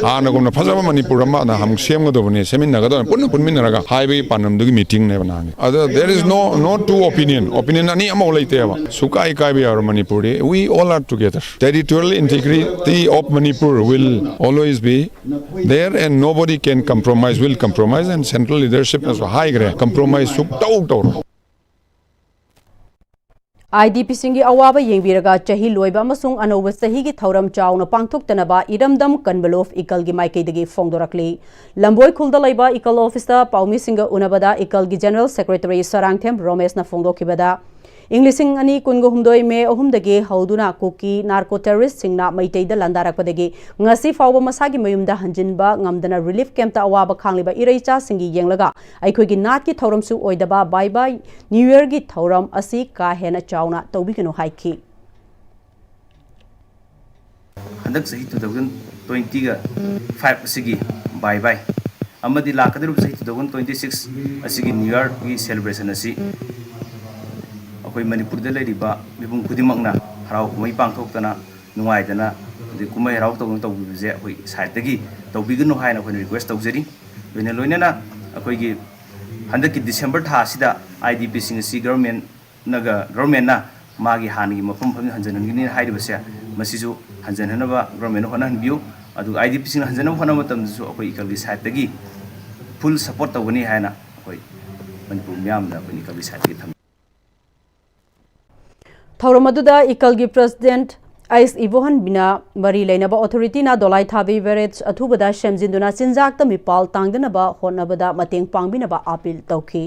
ꯍꯥꯟꯅꯒꯨꯝꯅ ꯐꯖꯕ ꯃꯅꯤꯄꯨꯔ ꯑꯃ ꯅꯍꯥꯟꯃꯨꯛ ꯁꯦꯝꯒꯗꯕꯅꯤ, ꯁꯦꯝꯃꯤꯟꯅꯒꯗꯕꯅꯤ, ꯄꯨꯟꯅ ꯄꯨꯟꯃꯤꯟꯅꯔꯒ ꯍꯥꯏꯕꯒꯤ ꯄꯥꯟꯗꯝꯗꯨꯒꯤ meetingꯅꯦꯕ ꯅꯍꯥꯟꯒꯤ꯫ ꯑꯗ there is no, no two opinion, opinion ꯑꯅꯤ ꯑꯃꯐꯥꯎ ꯂꯩꯇꯦꯕ꯫ ꯁꯨꯀꯥꯏ ꯀꯥꯏꯕ ꯌꯥꯔꯣꯏ ꯃꯅꯤꯄꯨꯔꯗꯤ꯫ We all are together. Territorial integrity of Manipur will always be there and nobody can compromise, will compromise and central leadershipꯅꯁꯨ ꯍꯥꯏꯈ꯭ꯔꯦ, compromise ꯁꯨꯛꯇꯧ ꯇꯧꯔꯣꯏ꯫ IDPꯁꯤꯡꯒꯤ ꯑꯋꯥꯕ ꯌꯦꯡꯕꯤꯔꯒ ꯆꯍꯤ ꯂꯣꯏꯕ ꯑꯃꯁꯨꯡ ꯑꯅꯧꯕ ꯆꯍꯤꯒꯤ ꯊꯧꯔꯝ ꯆꯥꯎꯅ ꯄꯥꯡꯊꯣꯛꯇꯅꯕ ꯏꯔꯝꯗꯝ ꯀꯟꯕꯂꯣꯐ ꯏꯀꯜꯒꯤ ꯃꯥꯏꯀꯩꯗꯒꯤ ꯐꯣꯡꯗꯣꯔꯛꯂꯤ꯫ ꯂꯝꯕꯣꯏ ꯈꯨꯜꯗ ꯂꯩꯕ ꯏꯀꯜ ꯑꯣꯐꯤꯁꯇ ꯄꯥꯎꯃꯤꯁꯤꯡꯒ ꯎꯅꯕꯗ ꯏꯀꯜꯒꯤ ꯖꯦꯅꯔꯦꯜ ꯁꯦꯀ꯭ꯔꯦꯇꯔꯤ ꯁꯔꯥꯡꯊꯦꯝ ꯔꯣꯃꯦꯁꯅ ꯐꯣꯡꯗꯣꯛꯈꯤꯕꯗ, ꯏꯪ ꯂꯤꯁꯤꯡ ꯑꯅꯤ ꯀꯨꯟꯒ ꯍꯨꯝꯗꯣꯏ ꯃꯦ ꯑꯍꯨꯝꯗꯒꯤ ꯍꯧꯗꯨꯅ ꯀꯨꯀꯤ ꯅꯥꯔꯀꯣ ꯇꯦꯔꯣꯔꯤꯁ꯭ꯠꯁꯤꯡꯅ ꯃꯩꯇꯩꯗ ꯂꯥꯟꯗꯥꯔꯛꯄꯗꯒꯤ ꯉꯁꯤ ꯐꯥꯎꯕ ꯃꯁꯥꯒꯤ ꯃꯌꯨꯝꯗ ꯍꯟꯖꯤꯟꯕ ꯉꯝꯗꯅ ꯔꯤꯂꯤꯐ ꯀꯦꯝꯞꯇ ꯑꯋꯥꯕ ꯈꯥꯡꯂꯤꯕ ꯏꯔꯩꯆꯥꯁꯤꯡꯒꯤ ꯌꯦꯡꯂꯒ ꯑꯩꯈꯣꯏꯒꯤ ꯅꯥꯠꯀꯤ ꯊꯧꯔꯝꯁꯨ ꯑꯣꯏꯗꯕ ꯕꯥꯏ ꯕꯥꯏ ꯅ꯭ꯌꯨ ꯌꯔꯒꯤ ꯊꯧꯔꯝ ꯑꯁꯤ ꯀꯥ ꯍꯦꯟꯅ ꯆꯥꯎꯅ ꯇꯧꯕꯤꯒꯅꯨ ꯍꯥꯏꯈꯤ꯫ ꯍꯟꯗꯛ ꯆꯍꯤ two thousand twenty-five ꯑꯁꯤꯒꯤ ꯕꯥꯏ ꯕꯥꯏ ꯑꯃꯗꯤ ꯂꯥꯛꯀꯗꯧꯔꯤꯕ ꯆꯍꯤ two thousand twenty-six ꯑꯁꯤꯒꯤ ꯅ꯭ꯌꯨ ꯌꯔꯒꯤ ꯁꯦꯂꯦꯕ꯭ꯔꯦꯁꯟ ꯑꯁꯤ ꯑꯩꯈꯣꯏ ꯃꯅꯤꯄꯨꯔꯗ ꯂꯩꯔꯤꯕ ꯃꯤꯄꯨꯝ ꯈꯨꯗꯤꯡꯃꯛꯅ ꯍꯔꯥꯎ ꯀꯨꯝꯍꯩ ꯄꯥꯡꯊꯣꯛꯇꯅ ꯅꯨꯡꯉꯥꯏꯗꯅ, ꯑꯗꯩ ꯀꯨꯝꯍꯩ ꯍꯔꯥꯎ ꯇꯧꯗꯅ ꯇꯧꯕꯤꯕꯁꯦ ꯑꯩꯈꯣꯏ ꯁꯥꯏꯠꯇꯒꯤ ꯇꯧꯕꯤꯒꯅꯨ ꯍꯥꯏꯅ ꯑꯩꯈꯣꯏꯅ ꯔꯤꯀ꯭ꯋꯦꯁ ꯇꯧꯖꯔꯤ꯫ ꯂꯣꯏꯅ ꯂꯣꯏꯅꯅ ꯑꯩꯈꯣꯏꯒꯤ ꯍꯟꯗꯛꯀꯤ ꯗꯤꯁꯦꯝꯕꯔ ꯊꯥ ꯑꯁꯤꯗ IDPꯁꯤꯡ ꯑꯁꯤ ꯒꯚꯔꯟꯃꯦꯟꯅꯒ, ꯒꯚꯔꯟꯃꯦꯟꯅ ꯃꯥꯒꯤ ꯍꯥꯟꯅꯒꯤ ꯃꯐꯝ ꯃꯐꯝꯗ ꯍꯟꯖꯤꯟꯍꯟꯒꯅꯤ ꯍꯥꯏꯔꯤꯕꯁꯦ, ꯃꯁꯤꯁꯨ ꯍꯟꯖꯤꯟꯍꯟꯅꯕ ꯒꯚꯔꯟꯃꯦꯟꯅ ꯍꯣꯠꯅꯍꯟꯕꯤꯌꯨ꯫ ꯑꯗꯨꯒ IDPꯁꯤꯡꯅ ꯍꯟꯖꯤꯟꯅꯕ ꯍꯣꯠꯅꯕ ꯃꯇꯝꯗꯁꯨ ꯑꯩꯈꯣꯏ ꯏꯀꯜꯒꯤ ꯁꯥꯏꯠꯇꯒꯤ ꯐꯨꯜ ꯁꯄꯣꯔꯠ ꯇꯧꯒꯅꯤ ꯍꯥꯏꯅ ꯑꯩꯈꯣꯏ ꯃꯅꯤꯄꯨꯔ ꯃꯤꯌꯥꯝꯗ ꯑꯩꯈꯣꯏꯅ ꯏꯀꯜꯒꯤ ꯁꯥꯏꯠꯇꯒꯤ ꯊꯝꯖꯩ꯫ ꯊꯧꯔꯝ ꯑꯗꯨꯗ ꯏꯀꯜꯒꯤ ꯄ꯭ꯔꯦꯁꯤꯗꯦꯟꯠ ꯑꯩꯁ ꯏꯕꯣꯍꯟꯕꯤꯅ ꯃꯔꯤ ꯂꯩꯅꯕ ꯑꯣꯊꯣꯔꯤꯇꯤꯅ ꯗꯣꯂꯥꯏ ꯊꯥꯕꯤ ꯕꯦꯔꯦꯖ ꯑꯊꯨꯕꯗ ꯁꯦꯝꯖꯤꯟꯗꯨꯅ ꯆꯤꯟꯖꯥꯛꯇ ꯃꯤꯄꯥꯜ ꯇꯥꯡꯗꯅꯕ ꯍꯣꯠꯅꯕꯗ ꯃꯇꯦꯡ ꯄꯥꯡꯕꯤꯅꯕ ꯑꯥꯄꯤꯜ ꯇꯧꯈꯤ꯫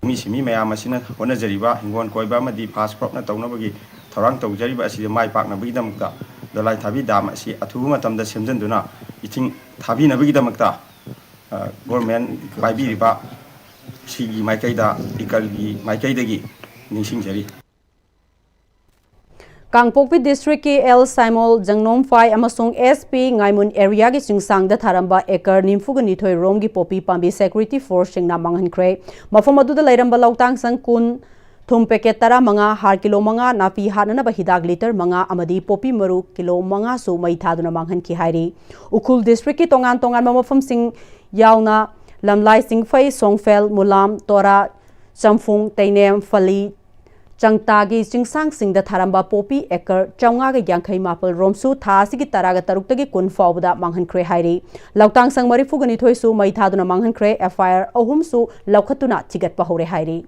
ꯃꯤ ꯁꯤꯟꯃꯤ ꯃꯌꯥꯝ ꯑꯁꯤꯅ ꯍꯣꯠꯅꯖꯔꯤꯕ ꯍꯤꯡꯒꯣꯜ ꯀꯣꯏꯕ ꯑꯃꯗꯤ ꯐꯥꯁ ꯀ꯭ꯔꯣꯞꯅ ꯇꯧꯅꯕꯒꯤ ꯊꯧꯔꯥꯡ ꯇꯧꯖꯔꯤꯕ ꯑꯁꯤꯗ ꯃꯥꯏ ꯄꯥꯛꯅꯕꯒꯤꯗꯃꯛꯇ ꯗꯣꯂꯥꯏ ꯊꯥꯕꯤ ꯗꯥꯝ ꯑꯁꯤ ꯑꯊꯨꯕ ꯃꯇꯝꯗ ꯁꯦꯝꯖꯤꯟꯗꯨꯅ ꯏꯁꯤꯡ ꯊꯥꯕꯤꯅꯕꯒꯤꯗꯃꯛꯇ ꯒꯣꯔꯃꯦꯟ ꯄꯥꯏꯕꯤꯔꯤꯕ ꯁꯤꯒꯤ ꯃꯥꯏꯀꯩꯗ ꯏꯀꯜꯒꯤ ꯃꯥꯏꯀꯩꯗꯒꯤ ꯅꯤꯡꯁꯤꯡꯖꯔꯤ꯫ ꯀꯥꯡꯄꯣꯛꯄꯤ ꯗꯤꯁꯇ꯭ꯔꯤꯛꯀꯤ ꯑꯦꯜ ꯁꯥꯏꯃꯣꯜ, ꯖꯪꯅꯣꯝꯐꯥꯏ ꯑꯃꯁꯨꯡ ꯑꯦꯁ ꯄꯤ ꯉꯥꯏꯃꯨꯟ ꯑꯦꯔꯤꯌꯥꯒꯤ ꯆꯤꯡꯁꯥꯡꯗ ꯊꯥꯔꯝꯕ ꯑꯦꯀꯔ ꯅꯤꯐꯨꯒ ꯅꯤꯊꯣꯏ ꯔꯣꯝꯒꯤ ꯄꯣꯄꯤ ꯄꯥꯝꯕꯤ ꯁꯦꯀ꯭ꯌꯨꯔꯤꯇꯤ ꯐꯣꯔꯁꯁꯤꯡꯅ ꯃꯥꯡꯍꯟꯈ꯭ꯔꯦ꯫ ꯃꯐꯝ ꯑꯗꯨꯗ ꯂꯩꯔꯝꯕ ꯂꯧꯇꯥꯡ ꯁꯪ ꯀꯨꯟ, ꯊꯨꯝ ꯄꯦꯀꯦꯠ ꯇꯔꯥꯃꯉꯥ, ꯍꯥꯔ ꯀꯤꯂꯣ ꯃꯉꯥ, ꯅꯥꯄꯤ ꯍꯥꯠꯅꯅꯕ ꯍꯤꯗꯥꯛ ꯂꯤꯇꯔ ꯃꯉꯥ ꯑꯃꯗꯤ ꯄꯣꯄꯤ ꯃꯔꯨ ꯀꯤꯂꯣ ꯃꯉꯥꯁꯨ ꯃꯩ ꯊꯥꯗꯨꯅ ꯃꯥꯡꯍꯟꯈꯤ ꯍꯥꯏꯔꯤ꯫ ꯎꯈ꯭ꯔꯨꯜ ꯗꯤꯁꯇ꯭ꯔꯤꯛꯀꯤ ꯇꯣꯉꯥꯟ ꯇꯣꯉꯥꯟꯕ ꯃꯐꯝꯁꯤꯡ ꯌꯥꯎꯅ ꯂꯝꯂꯥꯏ, ꯆꯤꯡꯐꯩ, ꯁꯣꯡꯐꯦꯜ, ꯃꯨꯂꯥꯝ, ꯇꯣꯔꯥ, ꯆꯝꯐꯨꯡ, ꯇꯩꯅꯦꯝ, ꯐꯂꯤ, ꯆꯪꯇꯥꯒꯤ ꯆꯤꯡꯁꯥꯡꯁꯤꯡꯗ ꯊꯥꯔꯝꯕ ꯄꯣꯄꯤ ꯑꯦꯀꯔ ꯆꯥꯝꯃꯉꯥꯒ ꯌꯥꯡꯈꯩ ꯃꯥꯄꯜ ꯔꯣꯝꯁꯨ ꯊꯥ ꯑꯁꯤꯒꯤ ꯇꯔꯥꯒ ꯇꯔꯨꯛꯇꯒꯤ ꯀꯨꯟ ꯐꯥꯎꯕꯗ ꯃꯥꯡꯍꯟꯈ꯭ꯔꯦ ꯍꯥꯏꯔꯤ꯫ ꯂꯧꯇꯥꯡ ꯁꯪ ꯃꯔꯤꯐꯨꯒ ꯅꯤꯊꯣꯏꯁꯨ ꯃꯩ ꯊꯥꯗꯨꯅ ꯃꯥꯡꯍꯟꯈ꯭ꯔꯦ꯫ ꯑꯦꯐ ꯑꯥꯏ ꯑꯥꯔ ꯑꯍꯨꯝꯁꯨ ꯂꯧꯈꯠꯇꯨꯅ ꯊꯤꯒꯠꯄ ꯍꯧꯔꯦ ꯍꯥꯏꯔꯤ꯫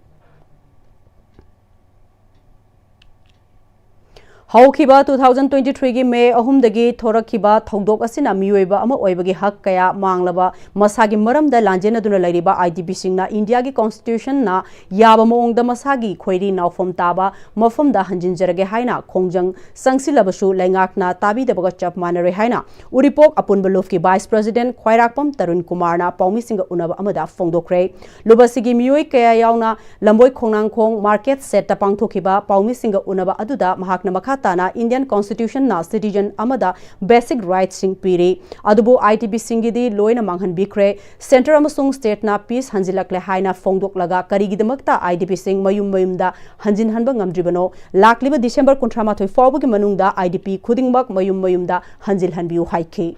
ꯍꯧꯈꯤꯕ two thousand twenty-three ꯒꯤ ꯃꯦ ꯑꯍꯨꯝꯗꯒꯤ ꯊꯣꯔꯛꯈꯤꯕ ꯊꯧꯗꯣꯛ ꯑꯁꯤꯅ ꯃꯤꯑꯣꯏꯕ ꯑꯃ ꯑꯣꯏꯕꯒꯤ ꯍꯛ ꯀꯌꯥ ꯃꯥꯡꯂꯕ, ꯃꯁꯥꯒꯤ ꯃꯔꯝꯗ ꯂꯥꯟꯖꯦꯟꯅꯗꯨꯅ ꯂꯩꯔꯤꯕ IDPꯁꯤꯡꯅ ꯏꯟꯗꯤꯌꯥꯒꯤ ꯀꯣꯟꯁꯇꯤꯇ꯭ꯌꯨꯁꯟꯅ ꯌꯥꯕ ꯃꯑꯣꯡꯗ ꯃꯁꯥꯒꯤ ꯈꯣꯏꯔꯤ ꯅꯥꯎꯐꯝ ꯇꯥꯕ ꯃꯐꯝꯗ ꯍꯟꯖꯤꯟꯖꯔꯒꯦ ꯍꯥꯏꯅ ꯈꯣꯡꯖꯪ ꯆꯪꯁꯤꯜꯂꯕꯁꯨ ꯂꯩꯉꯥꯛꯅ ꯇꯥꯕꯤꯗꯕꯒ ꯆꯞ ꯃꯥꯟꯅꯔꯦ ꯍꯥꯏꯅ ꯎꯔꯤꯄꯣꯛ ꯑꯄꯨꯟꯕ ꯂꯨꯞꯀꯤ ꯚꯥꯏꯁ ꯄ꯭ꯔꯦꯁꯤꯗꯦꯟꯠ ꯈ꯭ꯋꯥꯏꯔꯥꯛꯄꯝ ꯇꯔꯨꯟ ꯀꯨꯃꯥꯔꯅ ꯄꯥꯎꯃꯤꯁꯤꯡꯒ ꯎꯅꯕ ꯑꯃꯗ ꯐꯣꯡꯗꯣꯛꯈ꯭ꯔꯦ꯫ ꯂꯨꯞ ꯑꯁꯤꯒꯤ ꯃꯤꯑꯣꯏ ꯀꯌꯥ ꯌꯥꯎꯅ ꯂꯝꯕꯣꯏ ꯈꯣꯡꯅꯥꯡꯈꯣꯡ ꯃꯥꯔꯀꯦꯠ ꯁꯦꯠꯇ ꯄꯥꯡꯊꯣꯛꯈꯤꯕ ꯄꯥꯎꯃꯤꯁꯤꯡꯒ ꯎꯅꯕ ꯑꯗꯨꯗ ꯃꯍꯥꯛꯅ ꯃꯈꯥ ꯇꯥꯅ ꯏꯟꯗꯤꯌꯟ ꯀꯣꯟꯁꯇꯤꯇ꯭ꯌꯨꯁꯟꯅ ꯁꯤꯇꯤꯖꯟ ꯑꯃꯗ ꯕꯦꯁꯤꯛ ꯔꯥꯏꯠꯁꯤꯡ ꯄꯤꯔꯤ, ꯑꯗꯨꯕꯨ IDPꯁꯤꯡꯒꯤꯗꯤ ꯂꯣꯏꯅ ꯃꯥꯡꯍꯟꯕꯤꯈ꯭ꯔꯦ꯫ ꯁꯦꯟꯇꯔ ꯑꯃꯁꯨꯡ ꯁ꯭ꯇꯦꯠꯅ ꯄꯤꯁ ꯍꯟꯖꯤꯜꯂꯛꯂꯦ ꯍꯥꯏꯅ ꯐꯣꯡꯗꯣꯛꯂꯒ ꯀꯔꯤꯒꯤꯗꯃꯛꯇ IDPꯁꯤꯡ ꯃꯌꯨꯝ ꯃꯌꯨꯝꯗ ꯍꯟꯖꯤꯟꯍꯟꯕ ꯉꯝꯗ꯭ꯔꯤꯕꯅꯣ? ꯂꯥꯛꯂꯤꯕ ꯗꯤꯁꯦꯝꯕꯔ ꯀꯨꯟꯊ꯭ꯔꯥ ꯃꯥꯊꯣꯏ ꯐꯥꯎꯕꯒꯤ ꯃꯅꯨꯡꯗ IDP ꯈꯨꯗꯤꯡꯃꯛ ꯃꯌꯨꯝ ꯃꯌꯨꯝꯗ ꯍꯟꯖꯤꯜꯍꯟꯕꯤꯌꯨ ꯍꯥꯏꯈꯤ꯫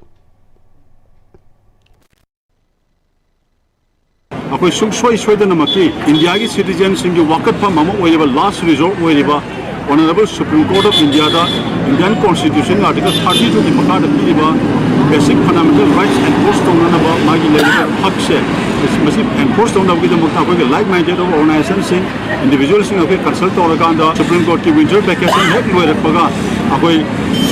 ꯑꯩꯈꯣꯏ ꯁꯨꯡꯁꯣꯏ ꯁꯣꯏꯗꯅꯃꯛꯀꯤ ꯏꯟꯗꯤꯌꯥꯒꯤ ꯁꯤꯇꯤꯖꯦꯟꯁꯤꯡꯒꯤ ꯋꯥꯀꯠꯐꯝ ꯑꯃ ꯑꯣꯏꯔꯤꯕ, ꯂꯥꯁ ꯔꯤꯖꯣꯔꯠ ꯑꯣꯏꯔꯤꯕ Honourable Supreme Court of Indiaꯗ Indian Constitution Article thirty twoꯒꯤ ꯃꯈꯥꯗ ꯄꯤꯔꯤꯕ basic fundamental rights enforce ꯇꯧꯅꯅꯕ ꯃꯥꯒꯤ ꯂꯩꯔꯤꯕ ꯍꯛꯁꯦ, ꯃꯁꯤ enforce ꯇꯧꯅꯕꯒꯤꯗꯃꯛꯇ ꯑꯩꯈꯣꯏꯒꯤ like minded organisationꯁꯤꯡ, individualꯁꯤꯡ ꯑꯩꯈꯣꯏ consult ꯇꯧꯔꯀꯥꯟꯗ Supreme Courtꯀꯤ winter vacation ꯍꯦꯛ ꯂꯣꯏꯔꯛꯄꯒ ꯑꯩꯈꯣꯏ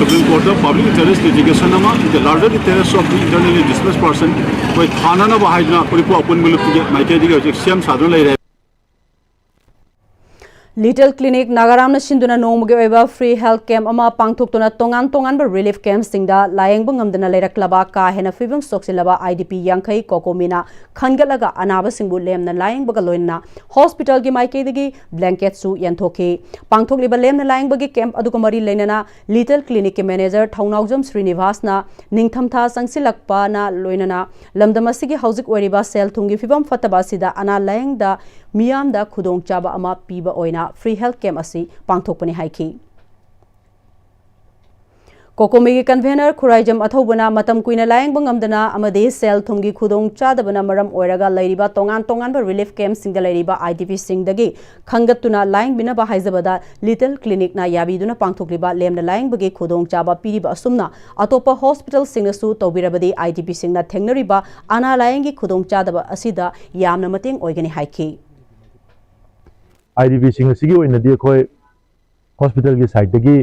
Supreme Courtꯇ public interest litigation ꯑꯃ, in the larger interest of the internally displaced person, ꯑꯩꯈꯣꯏ ꯊꯥꯅꯅꯕ ꯍꯥꯏꯗꯅ ꯎꯔꯤꯄꯣꯛ ꯑꯄꯨꯟꯕ ꯂꯨꯞꯇꯒꯤ ꯃꯥꯏꯀꯩꯗꯒꯤ ꯍꯧꯖꯤꯛ ꯁꯦꯝ ꯁꯥꯗꯨꯅ ꯂꯩꯔꯦ꯫ Little Clinic ꯅꯥꯒꯥꯔꯥꯝꯅ ꯁꯤꯟꯗꯨꯅ ꯅꯣꯡꯃꯒꯤ ꯑꯣꯏꯕ free health camp ꯑꯃ ꯄꯥꯡꯊꯣꯛꯇꯨꯅ ꯇꯣꯉꯥꯟ ꯇꯣꯉꯥꯟꯕ relief campꯁꯤꯡꯗ ꯂꯥꯌꯦꯡꯕ ꯉꯝꯗꯅ ꯂꯩꯔꯛꯂꯕ ꯀꯥ ꯍꯦꯟꯅ ꯐꯤꯕꯝ ꯁꯣꯛꯆꯤꯜꯂꯕ IDP ꯌꯥꯡꯈꯩ ꯀꯣꯀꯣꯃꯤꯅ ꯈꯟꯒꯠꯂꯒ ꯑꯅꯥꯕꯁꯤꯡꯕꯨ ꯂꯦꯝꯅ ꯂꯥꯌꯦꯡꯕꯒ ꯂꯣꯏꯅꯅ hospitalꯒꯤ ꯃꯥꯏꯀꯩꯗꯒꯤ blanketꯁꯨ ꯌꯦꯟꯊꯣꯛꯈꯤ꯫ ꯄꯥꯡꯊꯣꯛꯂꯤꯕ ꯂꯦꯝꯅ ꯂꯥꯌꯦꯡꯕꯒꯤ camp ꯑꯗꯨꯒ ꯃꯔꯤ ꯂꯩꯅꯅ Little Clinicꯀꯤ manager ꯊꯧꯅꯥꯎꯖꯝ ꯁ꯭ꯔꯤꯅꯤꯚꯥꯁꯅ ꯅꯤꯡꯊꯝꯊꯥ ꯆꯪꯁꯤꯜꯂꯛꯄꯅ ꯂꯣꯏꯅꯅ ꯂꯝꯗꯝ ꯑꯁꯤꯒꯤ ꯍꯧꯖꯤꯛ ꯑꯣꯏꯔꯤꯕ ꯁꯦꯜ ꯊꯨꯝꯒꯤ ꯐꯤꯕꯝ ꯐꯠꯇꯕ ꯑꯁꯤꯗ ꯑꯅꯥ ꯂꯥꯌꯦꯡꯗ ꯃꯤꯌꯥꯝꯗ ꯈꯨꯗꯣꯡꯆꯥꯕ ꯑꯃ ꯄꯤꯕ ꯑꯣꯏꯅ free health camp ꯑꯁꯤ ꯄꯥꯡꯊꯣꯛꯄꯅꯤ ꯍꯥꯏꯈꯤ꯫ ꯀꯣꯀꯣꯃꯤꯒꯤ convener ꯈꯨꯔꯥꯏꯖꯝ ꯑꯊꯧꯕꯅ ꯃꯇꯝ ꯀꯨꯏꯅ ꯂꯥꯌꯦꯡꯕ ꯉꯝꯗꯅ ꯑꯃꯗꯤ ꯁꯦꯜ ꯊꯨꯝꯒꯤ ꯈꯨꯗꯣꯡ ꯆꯥꯗꯕꯅ ꯃꯔꯝ ꯑꯣꯏꯔꯒ ꯂꯩꯔꯤꯕ ꯇꯣꯉꯥꯟ ꯇꯣꯉꯥꯟꯕ relief campꯁꯤꯡꯗ ꯂꯩꯔꯤꯕ IDPꯁꯤꯡꯗꯒꯤ ꯈꯟꯒꯠꯇꯨꯅ ꯂꯥꯌꯦꯡꯕꯤꯅꯕ ꯍꯥꯏꯖꯕꯗ Little Clinicꯅ ꯌꯥꯕꯤꯗꯨꯅ ꯄꯥꯡꯊꯣꯛꯂꯤꯕ ꯂꯦꯝꯅ ꯂꯥꯌꯦꯡꯕꯒꯤ ꯈꯨꯗꯣꯡꯆꯥꯕ ꯄꯤꯔꯤꯕ ꯑꯁꯨꯝꯅ ꯑꯇꯣꯞꯄ hospitalꯁꯤꯡꯅꯁꯨ ꯇꯧꯕꯤꯔꯕꯗꯤ IDPꯁꯤꯡꯅ ꯊꯦꯡꯅꯔꯤꯕ ꯑꯅꯥ ꯂꯥꯌꯦꯡꯒꯤ ꯈꯨꯗꯣꯡꯆꯥꯗꯕ ꯑꯁꯤꯗ ꯌꯥꯝꯅ ꯃꯇꯦꯡ ꯑꯣꯏꯒꯅꯤ ꯍꯥꯏꯈꯤ꯫ IDPꯁꯤꯡ ꯑꯁꯤꯒꯤ ꯑꯣꯏꯅꯗꯤ ꯑꯩꯈꯣꯏ hospitalꯒꯤ sideꯇꯒꯤ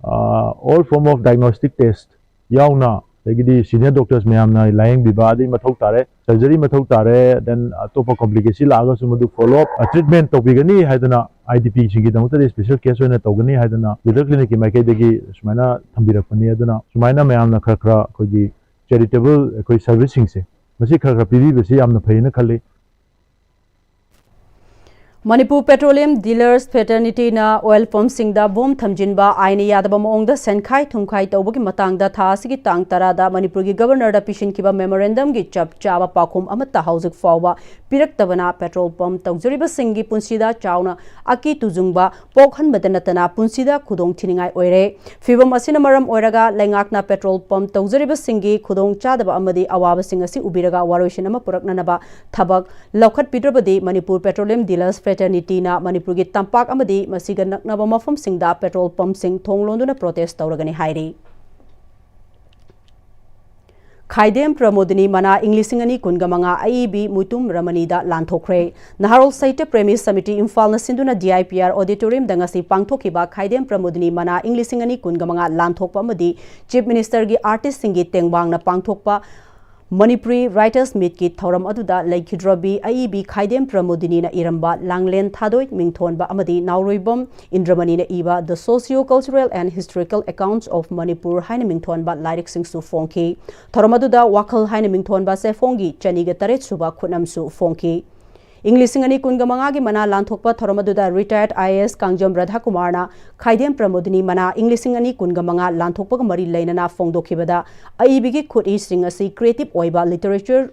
ꯑ, all form of diagnostic test ꯌꯥꯎꯅ, ꯑꯗꯒꯤꯗꯤ senior doctors ꯃꯌꯥꯝꯅ ꯂꯥꯌꯦꯡꯕꯤꯕ ꯑꯗꯩ ꯃꯊꯧ ꯇꯥꯔꯦ, surgery ꯃꯊꯧ ꯇꯥꯔꯦ, then ꯑꯇꯣꯞꯄ complication ꯂꯥꯛꯑꯒꯁꯨ ꯃꯗꯨ follow up, treatment ꯇꯧꯕꯤꯒꯅꯤ ꯍꯥꯏꯗꯅ, IDP ꯁꯤꯡꯒꯤꯗꯃꯛꯇꯗꯤ special case ꯑꯣꯏꯅ ꯇꯧꯒꯅꯤ ꯍꯥꯏꯗꯅ Wither Clinic ꯀꯤ ꯃꯥꯏꯀꯩꯗꯒꯤ ꯁꯨꯃꯥꯏꯅ ꯊꯝꯕꯤꯔꯛꯄꯅꯤ꯫ ꯑꯗꯨꯅ ꯁꯨꯃꯥꯏꯅ ꯃꯌꯥꯝꯅ ꯈꯔ ꯈꯔ ꯑꯩꯈꯣꯏꯒꯤ charitable ꯑꯩꯈꯣꯏ service ꯁꯤꯡꯁꯦ ꯃꯁꯤ ꯈꯔ ꯈꯔ ꯄꯤꯕꯤꯕꯁꯤ ꯌꯥꯝꯅ ꯐꯩꯅ ꯈꯜꯂꯤ꯫ ꯃꯅꯤꯄꯨꯔ ꯄꯦꯇ꯭ꯔꯣꯂꯤꯌꯝ ꯗꯤꯂꯔꯁ ꯐ꯭ꯔꯦꯇꯔꯅꯤꯇꯤꯅ ꯑꯣꯏꯜ ꯄꯝꯁꯤꯡꯗ ꯕꯣꯝ ꯊꯝꯖꯤꯟꯕ ꯑꯥꯏꯟ ꯌꯥꯗꯕ ꯃꯑꯣꯡꯗ ꯁꯦꯟꯈꯥꯏ ꯊꯨꯝꯈꯥꯏ ꯇꯧꯕꯒꯤ ꯃꯇꯥꯡꯗ ꯊꯥ ꯑꯁꯤꯒꯤ ꯇꯥꯡ ꯇꯔꯥꯗ ꯃꯅꯤꯄꯨꯔꯒꯤ ꯒꯕꯔꯅꯔꯗ ꯄꯤꯁꯤꯟꯈꯤꯕ ꯃꯦꯃꯣꯔꯦꯟꯗꯝꯒꯤ ꯆꯞ ꯆꯥꯕ ꯄꯥꯎꯈꯨꯝ ꯑꯃꯠꯇ ꯍꯧꯖꯤꯛ ꯐꯥꯎꯕ ꯄꯤꯔꯛꯇꯕꯅ ꯄꯦꯇ꯭ꯔꯣꯜ ꯄꯝ ꯇꯧꯖꯔꯤꯕꯁꯤꯡꯒꯤ ꯄꯨꯟꯁꯤꯗ ꯆꯥꯎꯅ ꯑꯀꯤ ꯇꯨꯖꯨꯡꯕ ꯄꯣꯛꯍꯟꯕꯗ ꯅꯠꯇꯅ ꯄꯨꯟꯁꯤꯗ ꯈꯨꯗꯣꯡ ꯊꯤꯅꯤꯡꯉꯥꯏ ꯑꯣꯏꯔꯦ꯫ ꯐꯤꯕꯝ ꯑꯁꯤꯅ ꯃꯔꯝ ꯑꯣꯏꯔꯒ ꯂꯩꯉꯥꯛꯅ ꯄꯦꯇ꯭ꯔꯣꯜ ꯄꯝ ꯇꯧꯖꯔꯤꯕꯁꯤꯡꯒꯤ ꯈꯨꯗꯣꯡ ꯆꯥꯗꯕ ꯑꯃꯗꯤ ꯑꯋꯥꯕꯁꯤꯡ ꯑꯁꯤ ꯎꯕꯤꯔꯒ ꯋꯥꯔꯣꯏꯁꯤꯟ ꯑꯃ ꯄꯨꯔꯛꯅꯅꯕ ꯊꯕꯛ ꯂꯧꯈꯠꯄꯤꯗ꯭ꯔꯕꯗꯤ ꯃꯅꯤꯄꯨꯔ ꯄꯦꯇ꯭ꯔꯣꯂꯤꯌꯝ ꯗꯤꯂꯔꯁ ꯐ꯭ꯔꯦꯇꯔꯅꯤꯇꯤꯅ ꯃꯅꯤꯄꯨꯔꯒꯤ ꯇꯝꯄꯥꯛ ꯑꯃꯗꯤ ꯃꯁꯤꯒ ꯅꯛꯅꯕ ꯃꯐꯝꯁꯤꯡꯗ ꯄꯦꯇ꯭ꯔꯣꯜ ꯄꯝꯁꯤꯡ ꯊꯣꯡ ꯂꯣꯟꯗꯨꯅ ꯄ꯭ꯔꯣꯇꯦꯁ ꯇꯧꯔꯒꯅꯤ ꯍꯥꯏꯔꯤ꯫ ꯈꯥꯏꯗꯦꯝ ꯄ꯭ꯔꯃꯣꯗꯤꯅꯤ ꯃꯅꯥ ꯏꯪ ꯂꯤꯁꯤꯡ ꯑꯅꯤ ꯀꯨꯟꯒ ꯃꯉꯥ ꯑꯏꯕꯤ ꯃꯨꯇꯨꯝ ꯔꯃꯅꯤꯗ ꯂꯥꯟꯊꯣꯛꯈ꯭ꯔꯦ꯫ ꯅꯍꯥꯔꯣꯜ ꯁꯥꯍꯤꯇ꯭ꯌ ꯄ꯭ꯔꯦꯃꯤ ꯁꯃꯤꯇꯤ ꯏꯝꯐꯥꯜꯅ ꯁꯤꯟꯗꯨꯅ DIPR auditorium ꯗ ꯉꯁꯤ ꯄꯥꯡꯊꯣꯛꯈꯤꯕ ꯈꯥꯏꯗꯦꯝ ꯄ꯭ꯔꯃꯣꯗꯤꯅꯤ ꯃꯅꯥ ꯏꯪ ꯂꯤꯁꯤꯡ ꯑꯅꯤ ꯀꯨꯟꯒ ꯃꯉꯥ ꯂꯥꯟꯊꯣꯛꯄ ꯑꯃꯗꯤ ꯆꯤꯐ ꯃꯤꯅꯤꯁꯇꯔꯒꯤ ꯑꯥꯔꯇꯤꯁꯁꯤꯡꯒꯤ ꯇꯦꯡꯕꯥꯡꯅ ꯄꯥꯡꯊꯣꯛꯄ ꯃꯅꯤꯄꯨꯔꯤ ꯔꯥꯏꯇꯔꯁ ꯃꯤꯠꯀꯤ ꯊꯧꯔꯝ ꯑꯗꯨꯗ ꯂꯩꯈꯤꯗ꯭ꯔꯕꯤ ꯑꯏꯕꯤ ꯈꯥꯏꯗꯦꯝ ꯄ꯭ꯔꯃꯣꯗꯤꯅꯤꯅ ꯏꯔꯝꯕ ꯂꯥꯡꯂꯦꯟ ꯊꯥꯗꯣꯏ ꯃꯤꯡꯊꯣꯟꯕ ꯑꯃꯗꯤ ꯅꯥꯎꯔꯣꯏꯕꯝ ꯏꯟꯗ꯭ꯔꯃꯅꯤꯅ ꯏꯕ The Socio Cultural and Historical Accounts of Manipur ꯍꯥꯏꯅ ꯃꯤꯡꯊꯣꯟꯕ ꯂꯥꯏꯔꯤꯛꯁꯤꯡꯁꯨ ꯐꯣꯡꯈꯤ꯫ ꯊꯧꯔꯝ ꯑꯗꯨꯗ ꯋꯥꯈꯜ ꯍꯥꯏꯅ ꯃꯤꯡꯊꯣꯟꯕ ꯆꯦꯐꯣꯡꯒꯤ ꯆꯅꯤꯒ ꯇꯔꯦꯠ ꯁꯨꯕ ꯈꯨꯠꯅꯝꯁꯨ ꯐꯣꯡꯈꯤ꯫ ꯏꯪ ꯂꯤꯁꯤꯡ ꯑꯅꯤ ꯀꯨꯟꯒ ꯃꯉꯥꯒꯤ ꯃꯅꯥ ꯂꯥꯟꯊꯣꯛꯄ ꯊꯧꯔꯝ ꯑꯗꯨꯗ retired IAS ꯀꯥꯡꯖꯝ ꯔꯥꯙꯥꯀꯨꯃꯥꯔꯅ ꯈꯥꯏꯗꯦꯝ ꯄ꯭ꯔꯃꯣꯗꯤꯅꯤ ꯃꯅꯥ ꯏꯪ ꯂꯤꯁꯤꯡ ꯑꯅꯤ ꯀꯨꯟꯒ ꯃꯉꯥ ꯂꯥꯟꯊꯣꯛꯄꯒ ꯃꯔꯤ ꯂꯩꯅꯅ ꯐꯣꯡꯗꯣꯛꯈꯤꯕꯗ ꯑꯏꯕꯤꯒꯤ ꯈꯨꯠꯏꯁꯤꯡ ꯑꯁꯤ creative ꯑꯣꯏꯕ literature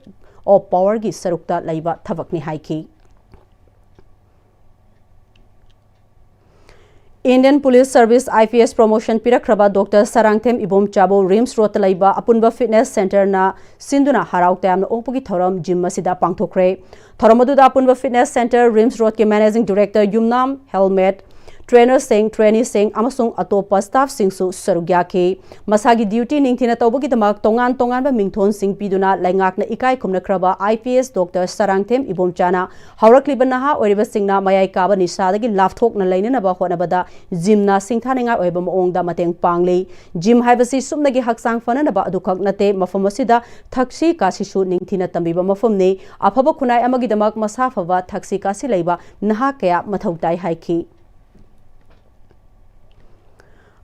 of power ꯒꯤ ꯁꯔꯨꯛꯇ ꯂꯩꯕ ꯊꯕꯛꯅꯤ ꯍꯥꯏꯈꯤ꯫ Indian Police Service IPS promotion ꯄꯤꯔꯛꯈ꯭ꯔꯕ ꯗꯣꯛꯇꯔ ꯁꯔꯥꯡꯊꯦꯝ ꯏꯕꯣꯝꯆꯥꯕꯨ ꯔꯤꯝꯁ ꯔꯣꯗꯇ ꯂꯩꯕ ꯑꯄꯨꯟꯕ ꯐꯤꯠꯅꯦꯁ ꯁꯦꯟꯇꯔꯅ ꯁꯤꯟꯗꯨꯅ ꯍꯔꯥꯎ ꯇꯌꯥꯝꯅ ꯑꯣꯛꯄꯒꯤ ꯊꯧꯔꯝ ꯖꯤꯝ ꯑꯁꯤꯗ ꯄꯥꯡꯊꯣꯛꯈ꯭ꯔꯦ꯫ ꯊꯧꯔꯝ ꯑꯗꯨꯗ ꯑꯄꯨꯟꯕ ꯐꯤꯠꯅꯦꯁ ꯁꯦꯟꯇꯔ ꯔꯤꯝꯁ ꯔꯣꯗꯀꯤ ꯃꯦꯅꯦꯖꯤꯡ ꯗꯤꯔꯦꯛꯇꯔ ꯌꯨꯝꯅꯥꯝ ꯍꯦꯜꯃꯦꯠ ꯇ꯭ꯔꯦꯅꯔꯁꯤꯡ, ꯇ꯭ꯔꯦꯅꯤꯁꯤꯡ ꯑꯃꯁꯨꯡ ꯑꯇꯣꯞꯄ ꯁ꯭ꯇꯥꯐꯁꯤꯡꯁꯨ ꯁꯔꯨꯛ ꯌꯥꯈꯤ꯫ ꯃꯁꯥꯒꯤ ꯗ꯭ꯌꯨꯇꯤ ꯅꯤꯡꯊꯤꯅ ꯇꯧꯕꯒꯤꯗꯃꯛ ꯇꯣꯉꯥꯟ ꯇꯣꯉꯥꯟꯕ ꯃꯤꯡꯊꯣꯟꯁꯤꯡ ꯄꯤꯗꯨꯅ ꯂꯩꯉꯥꯛꯅ ꯏꯀꯥꯏ ꯈꯨꯝꯅꯈ꯭ꯔꯕ I P S doctor Sarangthem ꯏꯕꯣꯝꯆꯥꯅ ꯍꯧꯔꯛꯂꯤꯕ ꯅꯍꯥ ꯑꯣꯏꯔꯤꯕꯁꯤꯡꯅ ꯃꯌꯥꯏ ꯀꯥꯕ ꯅꯤꯁꯥꯗꯒꯤ ꯂꯥꯞꯊꯣꯛꯅ ꯂꯩꯅꯅꯕ ꯍꯣꯠꯅꯕꯗ ꯖꯤꯝꯅ ꯁꯤꯡꯊꯥꯅꯤꯡꯉꯥꯏ ꯑꯣꯏꯕ ꯃꯑꯣꯡꯗ ꯃꯇꯦꯡ ꯄꯥꯡꯂꯤ꯫ ꯖꯤꯝ ꯍꯥꯏꯕꯁꯤ ꯁꯨꯞꯅꯒꯤ ꯍꯛꯆꯥꯡ ꯐꯅꯅꯕ ꯑꯗꯨꯈꯛ ꯅꯠꯇꯦ, ꯃꯐꯝ ꯑꯁꯤꯗ ꯊꯛꯁꯤ ꯈꯥꯁꯤꯁꯨ ꯅꯤꯡꯊꯤꯅ ꯇꯝꯕꯤꯕ ꯃꯐꯝꯅꯤ꯫ ꯑꯐꯕ ꯈꯨꯟꯅꯥꯏ ꯑꯃꯒꯤꯗꯃꯛ ꯃꯁꯥ ꯐꯕ ꯊꯛꯁꯤ ꯈꯥꯁꯤ ꯂꯩꯕ ꯅꯍꯥ ꯀꯌꯥ ꯃꯊꯧ ꯇꯥꯏ ꯍꯥꯏꯈꯤ꯫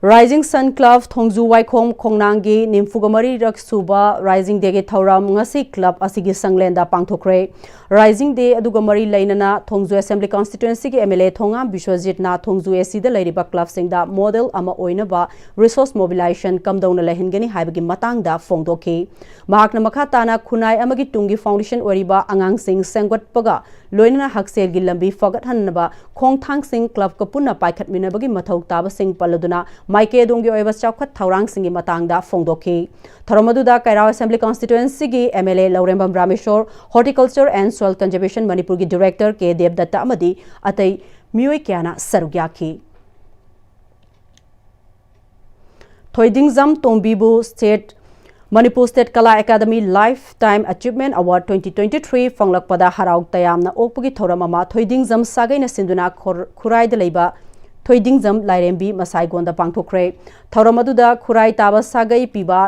Rising Sun Club ꯊꯣꯡꯖꯨ ꯋꯥꯏꯈꯣꯝ ꯈꯣꯡꯅꯥꯡꯒꯤ ꯅꯤꯐꯨꯒ ꯃꯔꯤꯔꯛ ꯁꯨꯕ Rising Dayꯒꯤ ꯊꯧꯔꯝ ꯉꯁꯤ club ꯑꯁꯤꯒꯤ ꯁꯪꯂꯦꯟꯗ ꯄꯥꯡꯊꯣꯛꯈ꯭ꯔꯦ꯫ Rising Day ꯑꯗꯨꯒ ꯃꯔꯤ ꯂꯩꯅꯅ ꯊꯣꯡꯖꯨ Assembly Constituencyꯒꯤ M L A Thongam ꯕꯤꯁ꯭ꯋꯖꯤꯠꯅ Thongju A Cꯗ ꯂꯩꯔꯤꯕ clubꯁꯤꯡꯗ model ꯑꯃ ꯑꯣꯏꯅꯕ resource mobilization ꯀꯝꯗꯧꯅ ꯂꯩꯍꯟꯒꯅꯤ ꯍꯥꯏꯕꯒꯤ ꯃꯇꯥꯡꯗ ꯐꯣꯡꯗꯣꯛꯈꯤ꯫ ꯃꯍꯥꯛꯅ ꯃꯈꯥ ꯇꯥꯅ ꯈꯨꯟꯅꯥꯏ ꯑꯃꯒꯤ ꯇꯨꯡꯒꯤ foundation ꯑꯣꯏꯔꯤꯕ ꯑꯉꯥꯡꯁꯤꯡ ꯁꯦꯝꯒꯠꯄꯒ ꯂꯣꯏꯅꯅ ꯍꯛꯁꯦꯜꯒꯤ ꯂꯝꯕꯤ ꯐꯒꯠꯍꯟꯅꯕ ꯈꯣꯡꯊꯥꯡꯁꯤꯡ clubꯀ ꯄꯨꯟꯅ ꯄꯥꯏꯈꯠꯃꯤꯟꯅꯕꯒꯤ ꯃꯊꯧ ꯇꯥꯕꯁꯤꯡ ꯄꯜꯂꯗꯨꯅ ꯃꯥꯏꯀꯩ ꯑꯗꯣꯝꯒꯤ ꯑꯣꯏꯕ ꯆꯥꯎꯈꯠ ꯊꯧꯔꯥꯡꯁꯤꯡꯒꯤ ꯃꯇꯥꯡꯗ ꯐꯣꯡꯗꯣꯛꯈꯤ꯫ ꯊꯧꯔꯝ ꯑꯗꯨꯗ ꯀꯩꯔꯥꯎ Assembly Constituencyꯒꯤ M L A Laurembam Rameshwor, Horticulture and Soil Conservation ꯃꯅꯤꯄꯨꯔꯒꯤ Director K ꯗꯦꯕꯗꯠꯇ ꯑꯃꯗꯤ ꯑꯇꯩ ꯃꯤꯑꯣꯏ ꯀꯌꯥꯅ ꯁꯔꯨꯛ ꯌꯥꯈꯤ꯫ ꯊꯣꯏꯗꯤꯡꯖꯝ ꯇꯣꯝꯕꯤꯕꯨ State, Manipur State Kala Academy Lifetime Achievement Award twenty twenty-three ꯐꯪꯂꯛꯄꯗ ꯍꯔꯥꯎ ꯇꯌꯥꯝꯅ ꯑꯣꯛꯄꯒꯤ ꯊꯧꯔꯝ ꯑꯃ ꯊꯣꯏꯗꯤꯡꯖꯝ ꯁꯥꯒꯩꯅ ꯁꯤꯟꯗꯨꯅ ꯈꯣꯔ-, ꯈꯨꯔꯥꯏꯗ ꯂꯩꯕ ꯊꯣꯏꯗꯤꯡꯖꯝ ꯂꯥꯏꯔꯦꯝꯕꯤ ꯃꯁꯥꯏꯒꯣꯟꯗ ꯄꯥꯡꯊꯣꯛꯈ꯭ꯔꯦ꯫ ꯊꯧꯔꯝ ꯑꯗꯨꯗ ꯈꯨꯔꯥꯏ ꯇꯥꯕ ꯁꯥꯒꯩ ꯄꯤꯕ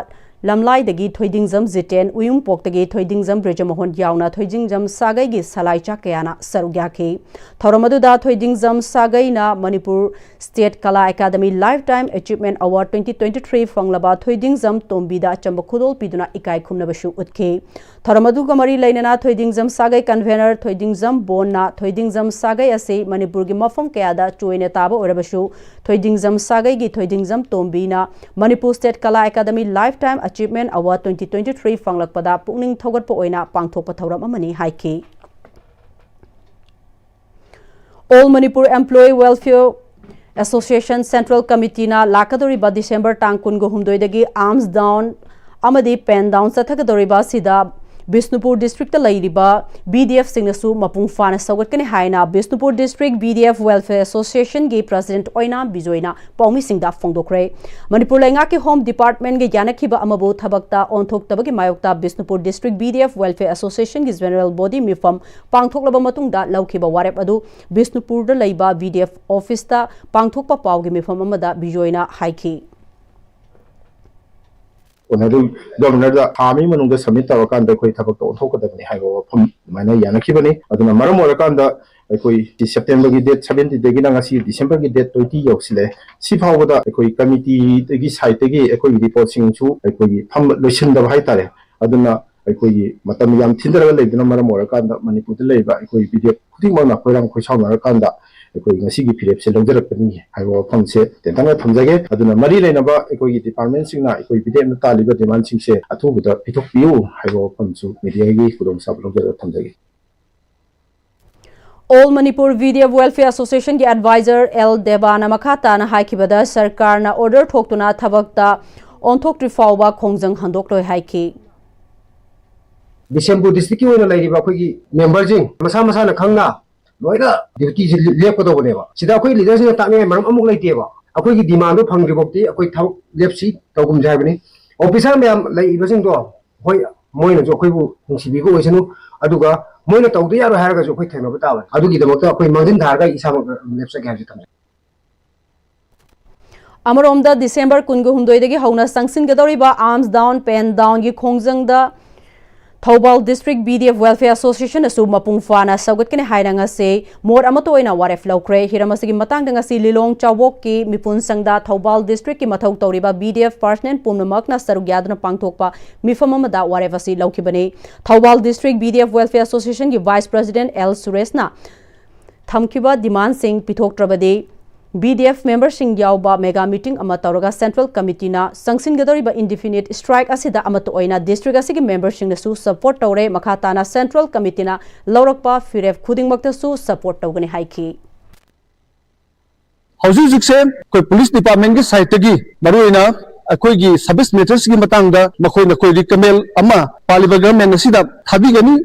ꯂꯝꯂꯥꯏꯗꯒꯤ ꯊꯣꯏꯗꯤꯡꯖꯝ ꯖꯤꯇꯦꯟ, ꯎꯌꯨꯝꯄꯣꯛꯇꯒꯤ ꯊꯣꯏꯗꯤꯡꯖꯝ ꯕ꯭ꯔꯤꯖꯃꯣꯍꯟ ꯌꯥꯎꯅ ꯊꯣꯏꯗꯤꯡꯖꯝ ꯁꯥꯒꯩꯒꯤ ꯁꯂꯥꯏꯆꯥ ꯀꯌꯥꯅ ꯁꯔꯨꯛ ꯌꯥꯈꯤ꯫ ꯊꯧꯔꯝ ꯑꯗꯨꯗ ꯊꯣꯏꯗꯤꯡꯖꯝ ꯁꯥꯒꯩꯅ Manipur State Kala Academy Lifetime Achievement Award twenty twenty-three ꯐꯪꯂꯕ ꯊꯣꯏꯗꯤꯡꯖꯝ ꯇꯣꯝꯕꯤꯗ ꯑꯆꯝꯕ ꯈꯨꯗꯣꯜ ꯄꯤꯗꯨꯅ ꯏꯀꯥꯏ ꯈꯨꯝꯅꯕꯁꯨ ꯎꯠꯈꯤ꯫ ꯊꯧꯔꯝ ꯑꯗꯨꯒ ꯃꯔꯤ ꯂꯩꯅꯅ ꯊꯣꯏꯗꯤꯡꯖꯝ ꯁꯥꯒꯩ convener ꯊꯣꯏꯗꯤꯡꯖꯝ ꯕꯣꯟꯅ ꯊꯣꯏꯗꯤꯡꯖꯝ ꯁꯥꯒꯩ ꯑꯁꯤ ꯃꯅꯤꯄꯨꯔꯒꯤ ꯃꯐꯝ ꯀꯌꯥꯗ ꯆꯣꯏꯅ ꯇꯥꯕ ꯑꯣꯏꯔꯕꯁꯨ ꯊꯣꯏꯗꯤꯡꯖꯝ ꯁꯥꯒꯩꯒꯤ ꯊꯣꯏꯗꯤꯡꯖꯝ ꯇꯣꯝꯕꯤꯅ Manipur State Kala Academy Lifetime Achievement Award twenty twenty-three ꯐꯪꯂꯛꯄꯗ ꯄꯨꯛꯅꯤꯡ ꯊꯧꯒꯠꯄ ꯑꯣꯏꯅ ꯄꯥꯡꯊꯣꯛꯄ ꯊꯧꯔꯝ ꯑꯃꯅꯤ ꯍꯥꯏꯈꯤ꯫ All Manipur Employee Welfare Association Central Committeeꯅ ꯂꯥꯛꯀꯗꯧꯔꯤꯕ December ꯇꯥꯡ ꯀꯨꯟꯒ ꯍꯨꯝꯗꯣꯏꯗꯒꯤ arms down ꯑꯃꯗꯤ pen down ꯆꯠꯊꯒꯗꯧꯔꯤꯕ ꯑꯁꯤꯗ ꯕꯤꯁꯅꯨꯄꯨꯔ ꯗꯤꯁꯇ꯭ꯔꯤꯛꯇ ꯂꯩꯔꯤꯕ ꯕꯤ ꯗꯤ ꯑꯦꯐꯁꯤꯡꯅꯁꯨ ꯃꯄꯨꯡ ꯐꯥꯅ ꯁꯧꯒꯠꯀꯅꯤ ꯍꯥꯏꯅ Bishnupur district B D F welfare ꯑꯦꯁꯣꯁꯤꯌꯦꯁꯟꯒꯤ ꯄ꯭ꯔꯁꯤꯗꯦꯟꯠ ꯑꯣꯏꯅꯥꯝ ꯕꯤꯖꯣꯏꯅ ꯄꯥꯎꯃꯤꯁꯤꯡꯗ ꯐꯣꯡꯗꯣꯛꯈ꯭ꯔꯦ꯫ ꯃꯅꯤꯄꯨꯔ ꯂꯩꯉꯥꯛꯀꯤ ꯍꯣꯝ ꯗꯤꯄꯥꯔꯠꯃꯦꯟꯠꯒ ꯌꯥꯅꯈꯤꯕ ꯑꯃꯕꯨ ꯊꯕꯛꯇ ꯑꯣꯟꯊꯣꯛꯇꯕꯒꯤ ꯃꯥꯌꯣꯛꯇ Bishnupur district B D F welfare ꯑꯦꯁꯣꯁꯤꯌꯦꯁꯟꯒꯤ ꯖꯦꯅꯔꯦꯜ ꯕꯣꯗꯤ ꯃꯤꯐꯝ ꯄꯥꯡꯊꯣꯛꯂꯕ ꯃꯇꯨꯡꯗ ꯂꯧꯈꯤꯕ ꯋꯥꯔꯦꯞ ꯑꯗꯨ ꯕꯤꯁꯅꯨꯄꯨꯔꯗ ꯂꯩꯕ ꯕꯤ ꯗꯤ ꯑꯦꯐ ꯑꯣꯐꯤꯁꯇ ꯄꯥꯡꯊꯣꯛꯄ ꯄꯥꯎꯒꯤ ꯃꯤꯐꯝ ꯑꯃꯗ ꯕꯤꯖꯣꯏꯅ ꯍꯥꯏꯈꯤ꯫ ꯑꯣꯅꯔꯦꯕꯜ ꯒꯚꯔꯅꯔꯗ ꯊꯥ ꯑꯃꯒꯤ ꯃꯅꯨꯡꯗ ꯁꯕꯃꯤꯠ ꯇꯧꯔꯀꯥꯟꯗ ꯑꯩꯈꯣꯏ ꯊꯕꯛꯇ ꯑꯣꯟꯊꯣꯛꯀꯗꯕꯅꯤ ꯍꯥꯏꯕ ꯋꯥꯐꯝ ꯑꯗꯨꯃꯥꯏꯅ ꯌꯥꯅꯈꯤꯕꯅꯤ꯫ ꯑꯗꯨꯅ ꯃꯔꯝ ꯑꯣꯏꯔꯀꯥꯟꯗ ꯑꯩꯈꯣꯏ ꯁꯦꯞꯇꯦꯝꯕꯔꯒꯤ ꯗꯦꯠ ꯁꯕꯦꯟꯇꯤꯟꯗꯒꯤꯅ ꯉꯁꯤ ꯗꯤꯁꯦꯝꯕꯔꯒꯤ ꯗꯦꯠ ꯇ꯭ꯋꯦꯟꯇꯤ ꯌꯧꯁꯤꯜꯂꯛꯑꯦ꯫ ꯁꯤ ꯐꯥꯎꯕꯗ ꯑꯩꯈꯣꯏ ꯀꯃꯤꯇꯤꯗꯒꯤ ꯁꯥꯏꯠꯇꯒꯤ ꯑꯩꯈꯣꯏꯒꯤ ꯔꯤꯄꯣꯔꯠꯁꯤꯡꯁꯨ ꯑꯩꯈꯣꯏꯒꯤ ꯐꯝꯕ ꯂꯣꯏꯁꯤꯟꯗꯕ ꯍꯥꯏꯇꯥꯔꯦ꯫ ꯑꯗꯨꯅ ꯑꯩꯈꯣꯏꯒꯤ ꯃꯇꯝ ꯌꯥꯝ ꯊꯤꯟꯊꯔꯒ ꯂꯩꯕꯅ ꯃꯔꯝ ꯑꯣꯏꯔꯀꯥꯟꯗ ꯃꯅꯤꯄꯨꯔꯗ ꯂꯩꯔꯤꯕ ꯑꯩꯈꯣꯏ ꯕꯤ ꯗꯤ ꯑꯦꯐ ꯈꯨꯗꯤꯡꯃꯛꯅ ꯈꯣꯏꯔꯥꯡ ꯈꯣꯏꯁꯥꯎꯅꯔꯀꯥꯟꯗ ꯑꯩꯈꯣꯏ ꯉꯁꯤꯒꯤ ꯐꯤꯔꯦꯞꯁꯦ ꯂꯧꯖꯔꯛꯄꯅꯤ ꯍꯥꯏꯕ ꯋꯥꯐꯝꯁꯦ ꯇꯦꯟꯇꯛꯅ ꯊꯝꯖꯒꯦ꯫ ꯑꯗꯨꯅ ꯃꯔꯤ ꯂꯩꯅꯕ ꯑꯩꯈꯣꯏꯒꯤ ꯗꯤꯄꯥꯔꯠꯃꯦꯟꯁꯤꯡꯅ ꯑꯩꯈꯣꯏ ꯕꯤ ꯗꯤ ꯑꯦꯐꯅ ꯇꯥꯜꯂꯤꯕ ꯗꯤꯃꯥꯟꯁꯤꯡꯁꯦ ꯑꯊꯨꯕꯗ ꯄꯤꯊꯣꯛꯄꯤꯌꯨ ꯍꯥꯏꯕ ꯋꯥꯐꯝꯁꯨ ꯃꯤꯗꯤꯌꯥꯒꯤ ꯈꯨꯗꯣꯡꯆꯥꯕ ꯂꯧꯖꯔꯒ ꯊꯝꯖꯒꯦ꯫ All Manipur B D F welfare ꯑꯦꯁꯣꯁꯤꯌꯦꯁꯟꯒꯤ ꯑꯦꯗꯚꯥꯏꯖꯔ ꯑꯦꯜ ꯗꯦꯕꯥꯅ ꯃꯈꯥ ꯇꯥꯅ ꯍꯥꯏꯈꯤꯕꯗ, ꯁꯔꯀꯥꯔꯅ ꯑꯣꯔꯗꯔ ꯊꯣꯛꯇꯨꯅ ꯊꯕꯛꯇ ꯑꯣꯟꯊꯣꯛꯇ꯭ꯔꯤ ꯐꯥꯎꯕ ꯈꯣꯡꯖꯪ ꯍꯟꯗꯣꯛꯂꯣꯏ ꯍꯥꯏꯈꯤ꯫ ꯕꯤꯁꯦꯝꯄꯨꯔ ꯗꯤꯁꯇ꯭ꯔꯤꯛꯀꯤ ꯑꯣꯏꯅ ꯂꯩꯔꯤꯕ ꯑꯩꯈꯣꯏꯒꯤ ꯃꯦꯝꯕꯔꯁꯤꯡ ꯃꯁꯥ ꯃꯁꯥꯅ ꯈꯪꯅ ꯂꯣꯏꯅ ꯗ꯭ꯌꯨꯇꯤꯁꯤ ꯂꯦꯞꯀꯗꯧꯕꯅꯦꯕ꯫ ꯁꯤꯗ ꯑꯩꯈꯣꯏ ꯂꯤꯗꯔꯁꯤꯡꯅ ꯇꯥꯛꯅꯤꯡꯉꯥꯏ ꯃꯔꯝ ꯑꯃꯨꯛ ꯂꯩꯇꯦꯕ꯫ ꯑꯩꯈꯣꯏꯒꯤ ꯗꯤꯃꯥꯟꯗꯣ ꯐꯪꯗ꯭ꯔꯤ ꯐꯥꯎꯗꯤ ꯑꯩꯈꯣꯏ ꯊꯕꯛ ꯂꯦꯞꯁꯤ ꯇꯧꯒꯨꯝꯁꯤ ꯍꯥꯏꯕꯅꯤ꯫ ꯑꯣꯐꯤꯁꯥꯔ ꯃꯌꯥꯝ ꯂꯩꯔꯤꯕꯁꯤꯡꯗꯣ, ꯍꯣꯏ, ꯃꯣꯏꯅꯁꯨ ꯑꯩꯈꯣꯏꯕꯨ ꯅꯨꯡꯁꯤꯕꯤꯕ ꯑꯣꯏꯁꯅꯨ, ꯑꯗꯨꯒ ꯃꯣꯏꯅ ꯇꯧꯗ ꯌꯥꯔꯣꯏ ꯍꯥꯏꯔꯒꯁꯨ ꯑꯩꯈꯣꯏ ꯊꯦꯡꯅꯕ ꯇꯥꯕꯅꯤ꯫ ꯑꯗꯨꯒꯤꯗꯃꯛꯇ ꯑꯩꯈꯣꯏ ꯃꯥꯡꯖꯤꯟ ꯊꯥꯔꯒ ꯑꯩ ꯏꯁꯥꯃꯛ ꯂꯦꯞꯆꯒꯦ ꯍꯥꯏꯕꯁꯤ ꯊꯝꯖꯒꯦ꯫ ꯑꯃꯔꯣꯝꯗ, ꯗꯤꯁꯦꯝꯕꯔ ꯀꯨꯟꯒ ꯍꯨꯝꯗꯣꯏꯗꯒꯤ ꯍꯧꯅ ꯆꯪꯁꯤꯟꯒꯗꯧꯔꯤꯕ ꯑꯥꯔꯝꯁ ꯗꯥꯎꯟ, ꯄꯦꯟ ꯗꯥꯎꯟꯒꯤ ꯈꯣꯡꯖꯪꯗ Thoubal district B D F welfare ꯑꯦꯁꯣꯁꯤꯌꯦꯁꯟꯅꯁꯨ ꯃꯄꯨꯡ ꯐꯥꯅ ꯁꯧꯒꯠꯀꯅꯤ ꯍꯥꯏꯅ ꯉꯁꯤ ꯃꯣꯠ ꯑꯃꯠꯇ ꯑꯣꯏꯅ ꯋꯥꯔꯦꯞ ꯂꯧꯈ꯭ꯔꯦ꯫ ꯍꯤꯔꯝ ꯑꯁꯤꯒꯤ ꯃꯇꯥꯡꯗ ꯉꯁꯤ ꯂꯤꯂꯣꯡ ꯆꯥꯎꯕꯣꯛꯀꯤ ꯃꯤꯄꯨꯟ ꯁꯪꯗ ꯊꯧꯕꯥꯜ ꯗꯤꯁꯇ꯭ꯔꯤꯛꯀꯤ ꯃꯊꯧ ꯇꯧꯔꯤꯕ ꯕꯤ ꯗꯤ ꯑꯦꯐ ꯄꯥꯔꯁꯅꯦꯜ ꯄꯨꯝꯅꯃꯛꯅ ꯁꯔꯨꯛ ꯌꯥꯗꯨꯅ ꯄꯥꯡꯊꯣꯛꯄ ꯃꯤꯐꯝ ꯑꯃꯗ ꯋꯥꯔꯦꯞ ꯑꯁꯤ ꯂꯧꯈꯤꯕꯅꯤ꯫ Thoubal district B D F welfare ꯑꯦꯁꯣꯁꯤꯌꯦꯁꯟꯒꯤ ꯚꯥꯏꯁ ꯄ꯭ꯔꯁꯤꯗꯦꯟꯠ ꯑꯦꯜ ꯁꯨꯔꯦꯁꯅ ꯊꯝꯈꯤꯕ ꯗꯤꯃꯥꯟꯁꯤꯡ ꯄꯤꯊꯣꯛꯇ꯭ꯔꯕꯗꯤ ꯕꯤ ꯗꯤ ꯑꯦꯐ ꯃꯦꯝꯕꯔꯁꯤꯡ ꯌꯥꯎꯕ ꯃꯦꯒꯥ ꯃꯤꯇꯤꯡ ꯑꯃ ꯇꯧꯔꯒ ꯁꯦꯟꯇ꯭ꯔꯦꯜ ꯀꯃꯤꯇꯤꯅ ꯆꯪꯁꯤꯟꯒꯗꯧꯔꯤꯕ ꯏꯟꯗꯤꯐꯤꯅꯤꯠ ꯁ꯭ꯇ꯭ꯔꯥꯏꯛ ꯑꯁꯤꯗ ꯑꯃꯠꯇ ꯑꯣꯏꯅ ꯗꯤꯁꯇ꯭ꯔꯤꯛ ꯑꯁꯤꯒꯤ ꯃꯦꯝꯕꯔꯁꯤꯡꯅꯁꯨ ꯁꯄꯣꯔꯠ ꯇꯧꯔꯦ꯫ ꯃꯈꯥ ꯇꯥꯅ ꯁꯦꯟꯇ꯭ꯔꯦꯜ ꯀꯃꯤꯇꯤꯅ ꯂꯧꯔꯛꯄ ꯐꯤꯔꯦꯞ ꯈꯨꯗꯤꯡꯃꯛꯇꯁꯨ ꯁꯄꯣꯔꯠ ꯇꯧꯒꯅꯤ ꯍꯥꯏꯈꯤ꯫ ꯍꯧꯖꯤꯛ ꯍꯧꯖꯤꯛꯁꯦ ꯑꯩꯈꯣꯏ ꯄꯨꯂꯤꯁ ꯗꯤꯄꯥꯔꯠꯃꯦꯟꯒꯤ ꯁꯥꯏꯠꯇꯒꯤ ꯃꯔꯨꯑꯣꯏꯅ ꯑꯩꯈꯣꯏꯒꯤ ꯁꯕꯤꯁ ꯃꯦꯇꯔꯁꯀꯤ ꯃꯇꯥꯡꯗ ꯃꯈꯣꯏꯅ ꯑꯩꯈꯣꯏ ꯔꯤꯀꯃꯦꯟ ꯑꯃ ꯄꯥꯜꯂꯤꯕ ꯒꯚꯔꯟꯃꯦꯟ ꯑꯁꯤꯗ ꯊꯥꯕꯤꯒꯅꯤ꯫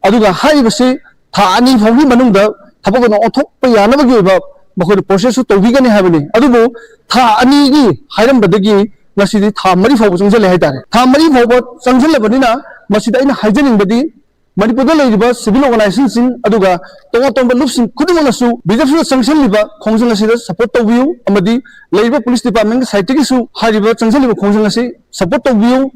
ꯑꯗꯨꯒ ꯍꯥꯏꯔꯤꯕꯁꯤ ꯊꯥ ꯑꯅꯤ ꯐꯥꯎꯒꯤ ꯃꯅꯨꯡꯗ ꯊꯕꯛ ꯑꯣꯏꯅ ꯑꯣꯟꯊꯣꯛꯄ ꯌꯥꯅꯕꯒꯤ ꯑꯣꯏꯕ ꯃꯈꯣꯏꯅ ꯄ꯭ꯔꯣꯁꯦꯁꯁꯨ ꯇꯧꯕꯤꯒꯅꯤ ꯍꯥꯏꯕꯅꯤ꯫ ꯑꯗꯨꯕꯨ ꯊꯥ ꯑꯅꯤꯒꯤ ꯍꯥꯏꯔꯝꯕꯗꯒꯤ ꯉꯁꯤꯗꯤ ꯊꯥ ꯃꯔꯤ ꯐꯥꯎꯕ ꯆꯪꯁꯤꯜꯂꯦ ꯍꯥꯏꯇꯥꯔꯦ꯫ ꯊꯥ ꯃꯔꯤ ꯐꯥꯎꯕ ꯆꯪꯁꯤꯜꯂꯕꯅꯤꯅ ꯃꯁꯤꯗ ꯑꯩꯅ ꯍꯥꯏꯖꯅꯤꯡꯕꯗꯤ ꯃꯅꯤꯄꯨꯔꯗ ꯂꯩꯔꯤꯕ ꯁꯤꯚꯤꯜ ꯑꯣꯔꯒꯅꯥꯏꯖꯦꯁꯟꯁꯤꯡ ꯑꯗꯨꯒ ꯇꯣꯉꯥꯟ ꯇꯣꯉꯥꯟꯕ ꯂꯨꯞꯁꯤꯡ ꯈꯨꯗꯤꯡꯃꯛꯅꯁꯨ ꯕꯤ ꯖꯦ ꯄꯤꯗ ꯆꯪꯁꯤꯜꯂꯤꯕ ꯈꯣꯡꯖꯪ ꯑꯁꯤꯗ ꯁꯄꯣꯔꯠ ꯇꯧꯕꯤꯌꯨ ꯑꯃꯗꯤ ꯂꯩꯔꯤꯕ ꯄꯨꯂꯤꯁ ꯗꯤꯄꯥꯔꯠꯃꯦꯟꯒꯤ ꯁꯥꯏꯠꯇꯒꯤꯁꯨ ꯍꯥꯏꯔꯤꯕ ꯆꯪꯁꯤꯜꯂꯤꯕ ꯈꯣꯡꯖꯪ ꯑꯁꯤ ꯁꯄꯣꯔꯠ ꯇꯧꯕꯤꯌꯨ꯫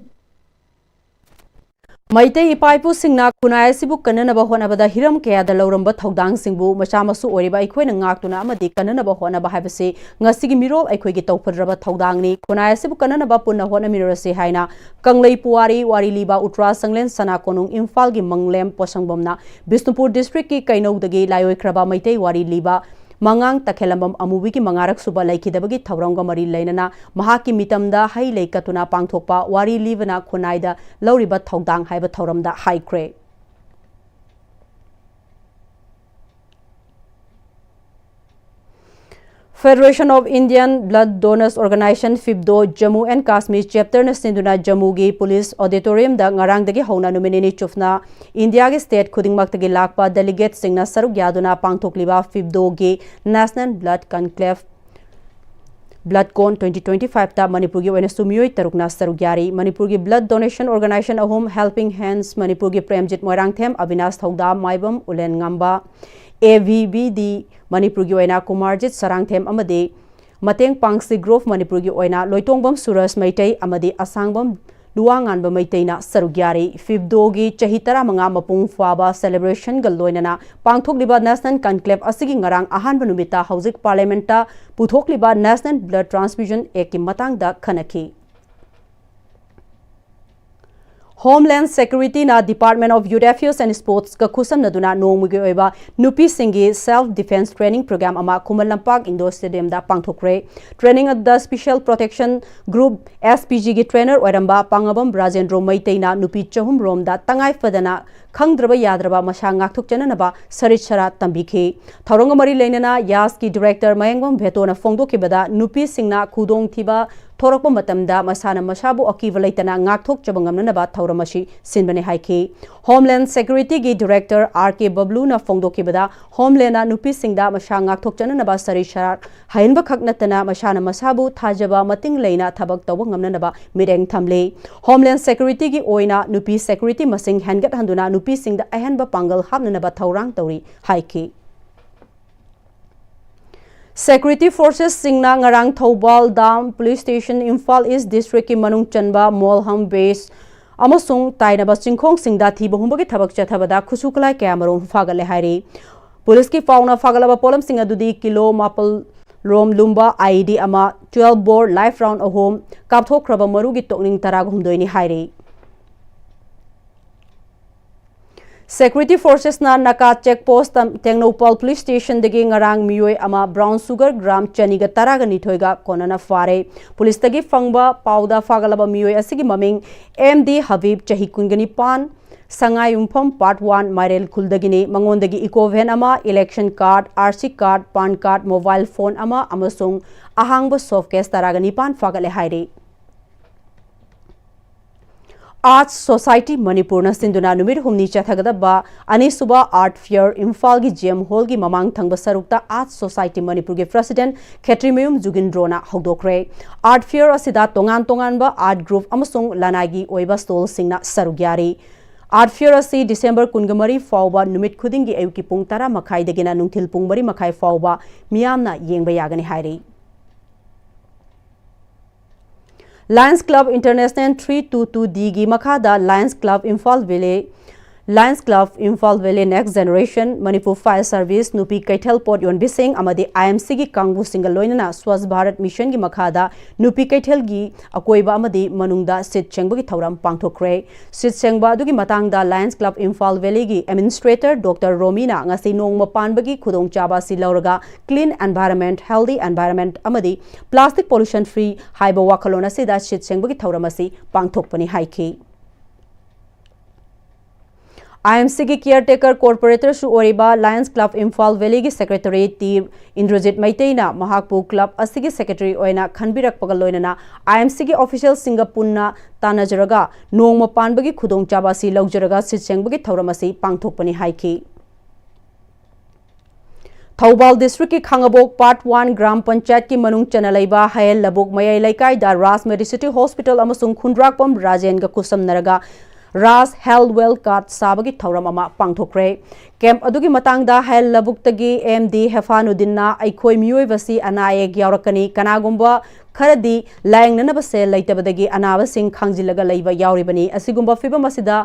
ꯃꯩꯇꯩ ꯏꯄꯥ ꯏꯄꯨꯁꯤꯡꯅ ꯈꯨꯟꯅꯥꯏ ꯑꯁꯤꯕꯨ ꯀꯟꯅꯅꯕ ꯍꯣꯠꯅꯕꯗ ꯍꯤꯔꯝ ꯀꯌꯥꯗ ꯂꯧꯔꯝꯕ ꯊꯧꯗꯥꯡꯁꯤꯡꯕꯨ ꯃꯆꯥ ꯃꯁꯨ ꯑꯣꯏꯔꯤꯕ ꯑꯩꯈꯣꯏꯅ ꯉꯥꯛꯇꯨꯅ ꯑꯃꯗꯤ ꯀꯟꯅꯅꯕ ꯍꯣꯠꯅꯕ ꯍꯥꯏꯕꯁꯤ ꯉꯁꯤꯒꯤ ꯃꯤꯔꯣꯜ ꯑꯩꯈꯣꯏꯒꯤ ꯇꯧꯐꯗ꯭ꯔꯕ ꯊꯧꯗꯥꯡꯅꯤ꯫ ꯈꯨꯟꯅꯥꯏ ꯑꯁꯤꯕꯨ ꯀꯟꯅꯅꯕ ꯄꯨꯟꯅ ꯍꯣꯠꯅꯃꯤꯟꯅꯔꯁꯤ ꯍꯥꯏꯅ ꯀꯪꯂꯩ ꯄꯨꯋꯥꯔꯤ ꯋꯥꯔꯤ ꯂꯤꯕ ꯎꯇ꯭ꯔꯥ ꯆꯪꯂꯦꯟ ꯁꯅꯥ ꯀꯣꯅꯨꯡ ꯏꯝꯐꯥꯜꯒꯤ ꯃꯪꯂꯦꯝ ꯄꯣꯁꯪꯕꯝꯅ ꯕꯤꯁꯅꯨꯄꯨꯔ ꯗꯤꯁꯇ꯭ꯔꯤꯛꯀꯤ ꯀꯩꯅꯧꯗꯒꯤ ꯂꯥꯏꯑꯣꯏꯈ꯭ꯔꯕ ꯃꯩꯇꯩ ꯋꯥꯔꯤ ꯂꯤꯕ ꯃꯉꯥꯡ ꯇꯈꯦꯜꯂꯝꯕꯝ ꯑꯃꯨꯕꯤꯒꯤ ꯃꯉꯥꯔꯛ ꯁꯨꯕ ꯂꯩꯈꯤꯗꯕꯒꯤ ꯊꯧꯔꯝꯒ ꯃꯔꯤ ꯂꯩꯅꯅ ꯃꯍꯥꯛꯀꯤ ꯃꯤꯇꯝꯗ ꯍꯩ ꯂꯩ ꯀꯠꯇꯨꯅ ꯄꯥꯡꯊꯣꯛꯄ ꯋꯥꯔꯤ ꯂꯤꯕꯅ ꯈꯨꯟꯅꯥꯏꯗ ꯂꯧꯔꯤꯕ ꯊꯧꯗꯥꯡ ꯍꯥꯏꯕ ꯊꯧꯔꯝꯗ ꯍꯥꯏꯈ꯭ꯔꯦ꯫ Federation of Indian Blood Donors Organization, ꯐꯤꯞꯗꯣ, Jammu and Kashmir chapter ꯅ ꯁꯤꯟꯗꯨꯅ ꯖꯝꯃꯨꯒꯤ ꯄꯨꯂꯤꯁ ꯑꯣꯗꯤꯇꯣꯔꯤꯌꯝꯗ ꯉꯔꯥꯡꯗꯒꯤ ꯍꯧꯅ ꯅꯨꯃꯤꯠ ꯅꯤꯅꯤ ꯆꯨꯞꯅ ꯏꯟꯗꯤꯌꯥꯒꯤ ꯁ꯭ꯇꯦꯠ ꯈꯨꯗꯤꯡꯃꯛꯇꯒꯤ ꯂꯥꯛꯄ ꯗꯦꯂꯤꯒꯦꯠꯁꯤꯡꯅ ꯁꯔꯨꯛ ꯌꯥꯗꯨꯅ ꯄꯥꯡꯊꯣꯛꯂꯤꯕ ꯐꯤꯞꯗꯣꯒꯤ National Blood Conclave, ꯕ꯭ꯂꯗ ꯀꯣꯟ twenty twenty five ꯇ ꯃꯅꯤꯄꯨꯔꯒꯤ ꯑꯣꯏꯅꯁꯨ ꯃꯤꯑꯣꯏ ꯇꯔꯨꯛꯅ ꯁꯔꯨꯛ ꯌꯥꯔꯤ꯫ ꯃꯅꯤꯄꯨꯔꯒꯤ blood donation organization ꯑꯍꯨꯝ, Helping Hands ꯃꯅꯤꯄꯨꯔꯒꯤ, ꯄ꯭ꯔꯦꯝꯖꯤꯠ ꯃꯣꯏꯔꯥꯡꯊꯦꯝ, ꯑꯕꯤꯅꯥꯁ ꯊꯧꯗꯥꯝ ꯃꯥꯏꯕꯝ ꯎꯂꯦꯟ ꯉꯝꯕ, A V B D ꯃꯅꯤꯄꯨꯔꯒꯤ ꯑꯣꯏꯅ ꯀꯨꯃꯥꯔꯖꯤꯠ ꯁꯔꯥꯡꯊꯦꯝ ꯑꯃꯗꯤ ꯃꯇꯦꯡ ꯄꯥꯡꯁꯤ group ꯃꯅꯤꯄꯨꯔꯒꯤ ꯑꯣꯏꯅ ꯂꯣꯏꯇꯣꯡꯕꯝ ꯁꯨꯔꯖ ꯃꯩꯇꯩ ꯑꯃꯗꯤ ꯑꯁꯥꯡꯕꯝ ꯂꯨꯋꯥꯉꯥꯟꯕ ꯃꯩꯇꯩꯅ ꯁꯔꯨꯛ ꯌꯥꯔꯤ꯫ ꯐꯤꯞꯗꯣꯒꯤ ꯆꯍꯤ ꯇꯔꯥꯃꯉꯥ ꯃꯄꯨꯡ ꯐꯥꯕ celebration ꯒ ꯂꯣꯏꯅꯅ ꯄꯥꯡꯊꯣꯛꯂꯤꯕ National Conclave ꯑꯁꯤꯒꯤ ꯉꯔꯥꯡ ꯑꯍꯥꯟꯕ ꯅꯨꯃꯤꯠꯇ ꯍꯧꯖꯤꯛ Parliament ꯇ ꯄꯨꯊꯣꯛꯂꯤꯕ National Blood Transfusion Act ꯀꯤ ꯃꯇꯥꯡꯗ ꯈꯟꯅꯈꯤ꯫ Homeland Security ꯅ Department of Youth Affairs and Sports ꯀ ꯈꯨꯠꯁꯝꯅꯗꯨꯅ ꯅꯣꯡꯃꯒꯤ ꯑꯣꯏꯕ ꯅꯨꯄꯤꯁꯤꯡꯒꯤ self defence training program ꯑꯃ ꯈꯨꯃꯟ ꯂꯝꯄꯥꯛ indoor stadium ꯗ ꯄꯥꯡꯊꯣꯛꯈ꯭ꯔꯦ꯫ Training ꯑꯗꯨꯗ Special Protection Group, S P G ꯒꯤ trainer ꯑꯣꯏꯔꯝꯕ ꯄꯥꯉꯥꯕꯝ ꯔꯥꯖꯦꯟꯗ꯭ꯔꯣ ꯃꯩꯇꯩꯅ ꯅꯨꯄꯤ ꯆꯍꯨꯝ ꯔꯣꯝꯗ ꯇꯉꯥꯏ ꯐꯗꯅ ꯈꯪꯗ꯭ꯔꯕ ꯌꯥꯗ꯭ꯔꯕ ꯃꯁꯥ ꯉꯥꯛꯊꯣꯛꯆꯅꯅꯕ ꯁꯔꯤꯠ ꯁꯔꯥ ꯇꯝꯕꯤꯈꯤ꯫ ꯊꯧꯔꯝꯒ ꯃꯔꯤ ꯂꯩꯅꯅ ꯌꯥꯁꯀꯤ director ꯃꯌꯦꯡꯕꯝ ꯚꯦꯇꯣꯅ ꯐꯣꯡꯗꯣꯛꯈꯤꯕꯗ, ꯅꯨꯄꯤꯁꯤꯡꯅ ꯈꯨꯗꯣꯡꯊꯤꯕ ꯊꯣꯔꯛꯄ ꯃꯇꯝꯗ ꯃꯁꯥꯅ ꯃꯁꯥꯕꯨ ꯑꯀꯤꯕ ꯂꯩꯇꯅ ꯉꯥꯛꯊꯣꯛꯆꯕ ꯉꯝꯅꯅꯕ ꯊꯧꯔꯝ ꯑꯁꯤ ꯁꯤꯟꯕꯅꯤ ꯍꯥꯏꯈꯤ꯫ Homeland Security ꯒꯤ Director R K ꯕꯕ꯭ꯂꯨꯅ ꯐꯣꯡꯗꯣꯛꯈꯤꯕꯗ, Homeland ꯅ ꯅꯨꯄꯤꯁꯤꯡꯗ ꯃꯁꯥ ꯉꯥꯛꯊꯣꯛꯆꯅꯅꯕ ꯁꯔꯤ ꯁꯔꯥꯛ ꯍꯩꯍꯟꯕꯈꯛ ꯅꯠꯇꯅ ꯃꯁꯥꯅ ꯃꯁꯥꯕꯨ ꯊꯥꯖꯕ ꯃꯇꯤꯡ ꯂꯩꯅ ꯊꯕꯛ ꯇꯧꯕ ꯉꯝꯅꯅꯕ ꯃꯤꯠꯌꯦꯡ ꯊꯝꯂꯤ꯫ Homeland Security ꯒꯤ ꯑꯣꯏꯅ ꯅꯨꯄꯤ security ꯃꯁꯤꯡ ꯍꯦꯟꯒꯠꯍꯟꯗꯨꯅ ꯅꯨꯄꯤꯁꯤꯡꯗ ꯑꯍꯦꯟꯕ ꯄꯥꯡꯒꯜ ꯍꯥꯞꯅꯅꯕ ꯊꯧꯔꯥꯡ ꯇꯧꯔꯤ ꯍꯥꯏꯈꯤ꯫ Security forces ꯁꯤꯡꯅ ꯉꯔꯥꯡ Thoubal dam Police Station, Imphal East District ꯀꯤ ꯃꯅꯨꯡ ꯆꯟꯕ ꯃꯣꯜꯍꯝ ꯕꯦꯁ ꯑꯃꯁꯨꯡ ꯇꯥꯏꯅꯕ ꯆꯤꯡꯈꯣꯡꯁꯤꯡꯗ ꯊꯤꯕ ꯍꯨꯝꯕꯒꯤ ꯊꯕꯛ ꯆꯠꯊꯕꯗ ꯈꯨꯠꯁꯨ ꯈꯨꯠꯂꯥꯏ ꯀꯌꯥꯃꯔꯨꯝ ꯐꯥꯒꯠꯂꯦ ꯍꯥꯏꯔꯤ꯫ ꯄꯨꯂꯤꯁꯀꯤ ꯄꯥꯎꯅ ꯐꯥꯒꯠꯂꯕ ꯄꯣꯠꯂꯝꯁꯤꯡ ꯑꯗꯨꯗꯤ ꯀꯤꯂꯣ ꯃꯥꯄꯜ ꯔꯣꯝ ꯂꯨꯝꯕ I E D ꯑꯃ, twelve bore live round ꯑꯍꯨꯝ, ꯀꯥꯞꯊꯣꯛꯈ꯭ꯔꯕ ꯃꯔꯨꯒꯤ ꯇꯣꯛꯅꯤꯡ ꯇꯔꯥꯒ ꯍꯨꯝꯗꯣꯏꯅꯤ ꯍꯥꯏꯔꯤ꯫ Security forces ꯅ ꯅꯥꯀꯥ check post ꯇ ꯇꯦꯡꯅꯧꯄꯥꯜ Police Station ꯗꯒꯤ ꯉꯔꯥꯡ ꯃꯤꯑꯣꯏ ꯑꯃ brown sugar gram ꯆꯅꯤꯒ ꯇꯔꯥꯒ ꯅꯤꯊꯣꯏꯒ ꯀꯣꯟꯅꯅ ꯐꯥꯔꯦ꯫ ꯄꯨꯂꯤꯁꯇꯒꯤ ꯐꯪꯕ ꯄꯥꯎꯗ ꯐꯥꯒꯠꯂꯕ ꯃꯤꯑꯣꯏ ꯑꯁꯤꯒꯤ ꯃꯃꯤꯡ M D ꯍꯕꯤꯕ, ꯆꯍꯤ ꯀꯨꯟꯒ ꯅꯤꯄꯥꯟ, ꯁꯉꯥꯏꯌꯨꯝꯐꯝ Part One, ꯃꯥꯏꯔꯦꯜ ꯈꯨꯜꯗꯒꯤꯅꯤ꯫ ꯃꯉꯣꯟꯗꯒꯤ eco van ꯑꯃ, election card, R C card, PAN card, mobile phone ꯑꯃ ꯑꯃꯁꯨꯡ ꯑꯍꯥꯡꯕ soft cash ꯇꯔꯥꯒ ꯅꯤꯄꯥꯟ ꯐꯥꯒꯠꯂꯦ ꯍꯥꯏꯔꯤ꯫ Arts Society ꯃꯅꯤꯄꯨꯔꯅ ꯁꯤꯟꯗꯨꯅ ꯅꯨꯃꯤꯠ ꯍꯨꯝꯅꯤ ꯆꯠꯊꯒꯗꯕ ꯑꯅꯤꯁꯨꯕ Art Fair ꯏꯝꯐꯥꯜꯒꯤ G M Hall ꯒꯤ ꯃꯃꯥꯡ ꯊꯪꯕ ꯁꯔꯨꯛꯇ Arts Society ꯃꯅꯤꯄꯨꯔꯒꯤ President ꯈꯦꯇ꯭ꯔꯤꯃꯌꯨꯝ ꯖꯨꯒꯤꯟꯗ꯭ꯔꯣꯅ ꯍꯧꯗꯣꯛꯈ꯭ꯔꯦ꯫ Art Fair ꯑꯁꯤꯗ ꯇꯣꯉꯥꯟ ꯇꯣꯉꯥꯟꯕ art group ꯑꯃꯁꯨꯡ ꯂꯅꯥꯏꯒꯤ ꯑꯣꯏꯕ stall ꯁꯤꯡꯅ ꯁꯔꯨꯛ ꯌꯥꯔꯤ꯫ Art Fair ꯑꯁꯤ December ꯀꯨꯟꯒ ꯃꯔꯤ ꯐꯥꯎꯕ ꯅꯨꯃꯤꯠ ꯈꯨꯗꯤꯡꯒꯤ ꯑꯌꯨꯛꯀꯤ ꯄꯨꯡ ꯇꯔꯥ ꯃꯈꯥꯏꯗꯒꯤꯅ ꯅꯨꯡꯊꯤꯜ ꯄꯨꯡ ꯃꯔꯤ ꯃꯈꯥꯏ ꯐꯥꯎꯕ ꯃꯤꯌꯥꯝꯅ ꯌꯦꯡꯕ ꯌꯥꯒꯅꯤ ꯍꯥꯏꯔꯤ꯫ Lions Club International three two two D ꯒꯤ ꯃꯈꯥꯗ Lions Club Imphal Valley, Lions Club Imphal Valley Next Generation, Manipur Fire Service, ꯅꯨꯄꯤ ꯀꯩꯊꯦꯜ ꯄꯣꯠ ꯌꯣꯟꯕꯤꯁꯤꯡ ꯑꯃꯗꯤ I M C ꯒꯤ ꯀꯥꯡꯕꯨꯁꯤꯡꯒ ꯂꯣꯏꯅꯅ Swachh Bharat Mission ꯒꯤ ꯃꯈꯥꯗ ꯅꯨꯄꯤ ꯀꯩꯊꯦꯜꯒꯤ ꯑꯀꯣꯏꯕ ꯑꯃꯗꯤ ꯃꯅꯨꯡꯗ ꯁꯤꯠ ꯁꯦꯡꯕꯒꯤ ꯊꯧꯔꯝ ꯄꯥꯡꯊꯣꯛꯈ꯭ꯔꯦ꯫ ꯁꯤꯠ ꯁꯦꯡꯕ ꯑꯗꯨꯒꯤ ꯃꯇꯥꯡꯗ Lions Club Imphal Valley ꯒꯤ Administrator Doctor ꯔꯣꯃꯤꯅ ꯉꯁꯤ ꯅꯣꯡꯃ ꯄꯥꯟꯕꯒꯤ ꯈꯨꯗꯣꯡꯆꯥꯕ ꯑꯁꯤ ꯂꯧꯔꯒ clean environment, healthy environment ꯑꯃꯗꯤ plastic pollution free ꯍꯥꯏꯕ ꯋꯥꯈꯜꯂꯣꯟ ꯑꯁꯤꯗ ꯁꯤꯠ ꯁꯦꯡꯕꯒꯤ ꯊꯧꯔꯝ ꯑꯁꯤ ꯄꯥꯡꯊꯣꯛꯄꯅꯤ ꯍꯥꯏꯈꯤ꯫ ꯑꯥꯏ ꯑꯦꯝ ꯁꯤꯒꯤ caretaker corporatorꯁꯨ ꯑꯣꯏꯔꯤꯕ Lions Club Imphal Valleyꯒꯤ secretary ꯇꯤ ꯏꯟꯗ꯭ꯔꯖꯤꯠ ꯃꯩꯇꯩꯅ ꯃꯍꯥꯛꯄꯨ club ꯑꯁꯤꯒꯤ secretary ꯑꯣꯏꯅ ꯈꯟꯕꯤꯔꯛꯄꯒ ꯂꯣꯏꯅꯅ ꯑꯥꯏ ꯑꯦꯝ ꯁꯤꯒꯤ officialꯁꯤꯡꯒ ꯄꯨꯟꯅ ꯇꯥꯟꯅꯖꯔꯒ ꯅꯣꯡꯃ ꯄꯥꯟꯕꯒꯤ ꯈꯨꯗꯣꯡꯆꯥꯕ ꯑꯁꯤ ꯂꯧꯖꯔꯒ ꯁꯤꯠ ꯁꯦꯡꯕꯒꯤ ꯊꯧꯔꯝ ꯑꯁꯤ ꯄꯥꯡꯊꯣꯛꯄꯅꯤ ꯍꯥꯏꯈꯤ꯫ ꯊꯧꯕꯥꯜ districtꯀꯤ ꯈꯥꯉꯕꯣꯛ Part One ꯒ꯭ꯔꯥꯝ ꯄꯟꯆꯥꯌꯠꯀꯤ ꯃꯅꯨꯡ ꯆꯟꯅ ꯂꯩꯕ ꯍꯌꯦꯜ ꯂꯕꯨꯛ ꯃꯌꯥꯏ ꯂꯩꯀꯥꯏꯗ ꯔꯥꯖ Medicity Hospital ꯑꯃꯁꯨꯡ ꯈꯨꯟꯗ꯭ꯔꯥꯛꯄꯝ ꯔꯥꯖꯦꯟꯒ ꯈꯨꯠꯁꯝꯅꯔꯒ ꯔꯥꯖ Health Well Card ꯁꯥꯕꯒꯤ ꯊꯧꯔꯝ ꯑꯃ ꯄꯥꯡꯊꯣꯛꯈ꯭ꯔꯦ꯫ Camp ꯑꯗꯨꯒꯤ ꯃꯇꯥꯡꯗ ꯍꯌꯦꯜ ꯂꯕꯨꯛꯇꯒꯤ ꯑꯦꯝ ꯗꯤ ꯍꯦꯐꯥꯅꯨꯗꯤꯟꯅ ꯑꯩꯈꯣꯏ ꯃꯤꯑꯣꯏꯕꯁꯤ ꯑꯅꯥ ꯑꯌꯦꯛ ꯌꯥꯎꯔꯛꯀꯅꯤ, ꯀꯅꯥꯒꯨꯝꯕ ꯈꯔꯗꯤ ꯂꯥꯌꯦꯡꯅꯅꯕ ꯁꯦꯜ ꯂꯩꯇꯕꯗꯒꯤ ꯑꯅꯥꯕꯁꯤꯡ ꯈꯥꯡꯖꯤꯜꯂꯒ ꯂꯩꯕ ꯌꯥꯎꯔꯤꯕꯅꯤ꯫ ꯑꯁꯤꯒꯨꯝꯕ ꯐꯤꯚꯝ ꯑꯁꯤꯗ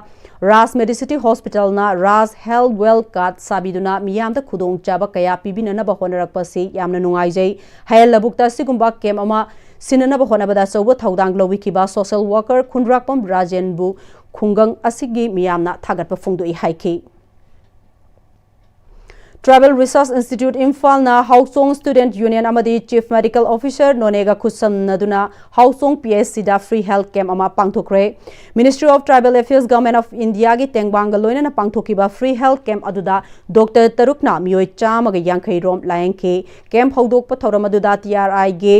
ꯔꯥꯖ Medicity Hospitalꯅ ꯔꯥꯖ Health Well Card ꯁꯥꯕꯤꯗꯨꯅ ꯃꯤꯌꯥꯝꯗ ꯈꯨꯗꯣꯡꯆꯥꯕ ꯀꯌꯥ ꯄꯤꯕꯤꯅꯅꯕ ꯍꯣꯠꯅꯔꯛꯄ ꯑꯁꯤ ꯌꯥꯝꯅ ꯅꯨꯡꯉꯥꯏꯖꯩ꯫ ꯍꯌꯦꯜ ꯂꯕꯨꯛꯇ ꯑꯁꯤꯒꯨꯝꯕ camp ꯑꯃ ꯁꯤꯟꯅꯅꯕ ꯍꯣꯠꯅꯕꯗ ꯑꯆꯧꯕ ꯊꯧꯗꯥꯡ ꯂꯧꯕꯤꯈꯤꯕ social worker ꯈꯨꯟꯗ꯭ꯔꯥꯛꯄꯝ ꯔꯥꯖꯦꯟꯕꯨ ꯈꯨꯡꯒꯪ ꯑꯁꯤꯒꯤ ꯃꯤꯌꯥꯝꯅ ꯊꯥꯒꯠꯄ ꯐꯣꯡꯗꯣꯛꯏ ꯍꯥꯏꯈꯤ꯫ Tribal Research Institute ꯏꯝꯐꯥꯜꯅ ꯍꯥꯎꯆꯣꯡ Student Union ꯑꯃꯗꯤ Chief Medical Officer ꯅꯣꯅꯦꯒ ꯈꯨꯠꯁꯝꯅꯗꯨꯅ ꯍꯥꯎꯆꯣꯡ P H Cꯗ free health camp ꯑꯃ ꯄꯥꯡꯊꯣꯛꯈ꯭ꯔꯦ꯫ Ministry of Tribal Affairs, Government of Indiaꯒꯤ ꯇꯦꯡꯕꯥꯡꯒ ꯂꯣꯏꯅꯅ ꯄꯥꯡꯊꯣꯛꯈꯤꯕ free health camp ꯑꯗꯨꯗ doctor ꯇꯔꯨꯛꯅ ꯃꯤꯑꯣꯏ ꯆꯥꯝꯃꯒ ꯌꯥꯡꯈꯩ ꯔꯣꯝ ꯂꯥꯌꯦꯡꯈꯤ꯫ Camp ꯍꯧꯗꯣꯛꯄ ꯊꯧꯔꯝ ꯑꯗꯨꯗ T R Iꯒꯤ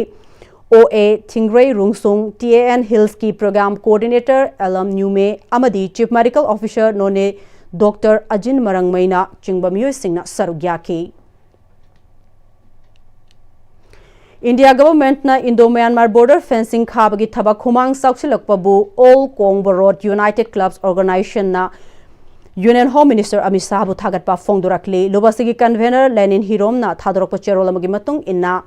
O A Thingrei Rungsung, T A N Hillsꯀꯤ Program Coordinator ꯑꯦꯂꯝ ꯅ꯭ꯌꯨꯃꯦ ꯑꯃꯗꯤ Chief Medical Officer ꯅꯣꯅꯦ doctor ꯑꯖꯤꯟ ꯃꯔꯪꯃꯩꯅ ꯆꯤꯡꯕ ꯃꯤꯑꯣꯏꯁꯤꯡꯅ ꯁꯔꯨꯛ ꯌꯥꯈꯤ꯫ India governmentꯅ Indo-Myanmar border fencing ꯈꯥꯕꯒꯤ ꯊꯕꯛ ꯈꯨꯃꯥꯡ ꯆꯥꯎꯁꯤꯜꯂꯛꯄꯕꯨ All Kongbo Road United Clubs Organizationꯅ Union Home Minister Amit ꯁꯥꯍꯕꯨ ꯊꯥꯒꯠꯄ ꯐꯣꯡꯗꯣꯔꯛꯂꯤ꯫ ꯂꯨꯞ ꯑꯁꯤꯒꯤ convener ꯂꯦꯅꯤꯟ ꯍꯤꯔꯣꯝꯅ ꯊꯥꯗꯣꯔꯛꯄ ꯆꯦꯔꯣꯜ ꯑꯃꯒꯤ ꯃꯇꯨꯡ ꯏꯟꯅ,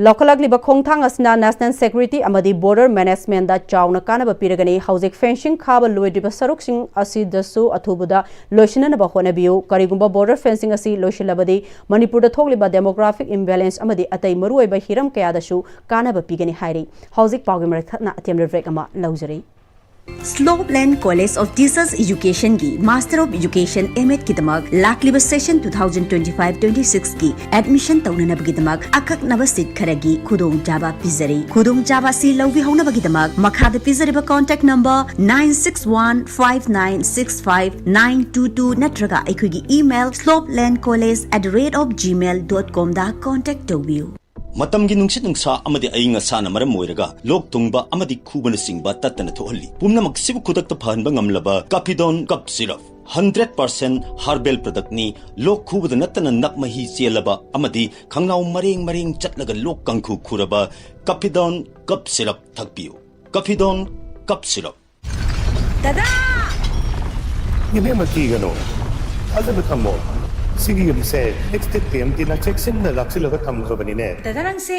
ꯂꯧꯈꯠꯂꯛꯂꯤꯕ ꯈꯣꯡꯊꯥꯡ ꯑꯁꯤꯅ national security ꯑꯃꯗꯤ border managementꯗ ꯆꯥꯎꯅ ꯀꯥꯟꯅꯕ ꯄꯤꯔꯒꯅꯤ꯫ ꯍꯧꯖꯤꯛ fencing ꯈꯥꯕ ꯂꯣꯏꯗ꯭ꯔꯤꯕ ꯁꯔꯨꯛꯁꯤꯡ ꯑꯁꯤꯗꯁꯨ ꯑꯊꯨꯕꯗ ꯂꯣꯏꯁꯤꯟꯅꯅꯕ ꯍꯣꯠꯅꯕꯤꯌꯨ꯫ ꯀꯔꯤꯒꯨꯝꯕ border fencing ꯑꯁꯤ ꯂꯣꯏꯁꯤꯜꯂꯕꯗꯤ ꯃꯅꯤꯄꯨꯔꯗ ꯊꯣꯛꯂꯤꯕ demographic imbalance ꯑꯃꯗꯤ ꯑꯇꯩ ꯃꯔꯨꯑꯣꯏꯕ ꯍꯤꯔꯝ ꯀꯌꯥꯗꯁꯨ ꯀꯥꯟꯅꯕ ꯄꯤꯒꯅꯤ ꯍꯥꯏꯔꯤ꯫ ꯍꯧꯖꯤꯛ ꯄꯥꯎꯒꯤ ꯃꯔꯛ ꯊꯠꯅ ꯑꯇꯦꯝꯕ break ꯑꯃ ꯂꯧꯖꯔꯤ꯫ Slopeland College of Teachers Educationꯒꯤ Master of Education M.Edꯀꯤꯗꯃꯛ ꯂꯥꯛꯂꯤꯕ session two thousand twenty five twenty sixꯀꯤ admission ꯇꯧꯅꯅꯕꯒꯤꯗꯃꯛ ꯑꯀꯛꯅꯕ seat ꯈꯔꯒꯤ ꯈꯨꯗꯣꯡꯆꯥꯕ ꯄꯤꯖꯔꯤ꯫ ꯈꯨꯗꯣꯡꯆꯥꯕ ꯑꯁꯤ ꯂꯧꯕꯤꯍꯧꯅꯕꯒꯤꯗꯃꯛ ꯃꯈꯥꯗ ꯄꯤꯖꯔꯤꯕ contact number nine six one five nine six five nine two two ꯅꯠꯇ꯭ꯔꯒ ꯑꯩꯈꯣꯏꯒꯤ email slopelandcollege at the rate of gmail dot comꯗ contact ꯇꯧꯕꯤꯌꯨ꯫ ꯃꯇꯝꯒꯤ ꯅꯨꯡꯁꯤꯠ ꯅꯨꯡꯁꯥ ꯑꯃꯗꯤ ꯑꯏꯪ ꯑꯁꯥꯅ ꯃꯔꯝ ꯑꯣꯏꯔꯒ ꯂꯣꯛ ꯊꯨꯡꯕ ꯑꯃꯗꯤ ꯈꯨꯕꯅꯆꯤꯡꯕ ꯇꯠꯇꯅ ꯊꯣꯛꯍꯜꯂꯤ꯫ ꯄꯨꯝꯅꯃꯛꯁꯤꯕꯨ ꯈꯨꯗꯛꯇ ꯐꯍꯟꯕ ꯉꯝꯂꯕ Cappidone Cough Syrup, hundred percent herbal productꯅꯤ꯫ ꯂꯣꯛ ꯈꯨꯕꯗ ꯅꯠꯇꯅ ꯅꯞ ꯃꯍꯤ ꯆꯦꯜꯂꯕ ꯑꯃꯗꯤ ꯈꯪꯅꯥꯎ ꯃꯔꯦꯡ ꯃꯔꯦꯡ ꯆꯠꯂꯒ ꯂꯣꯛ ꯀꯥꯡꯈꯨ ꯈꯨꯔꯕ Cappidone Cough Syrup ꯊꯛꯄꯤꯌꯨ꯫ Cappidone Cough Syrup꯫ ꯗꯗꯥ! ꯏꯕꯦꯝꯃ, ꯀꯤꯒꯅꯨ꯫ ꯊꯥꯖꯕ ꯊꯝꯃꯣ꯫ ꯁꯤꯒꯤ ꯌꯨꯝꯁꯦ Extech TMTꯅ ꯆꯦꯛꯁꯤꯟꯅ ꯂꯥꯛꯁꯤꯜꯂꯒ ꯊꯝꯈ꯭ꯔꯕꯅꯤꯅꯦ꯫ ꯗꯗꯥ, ꯅꯪꯁꯦ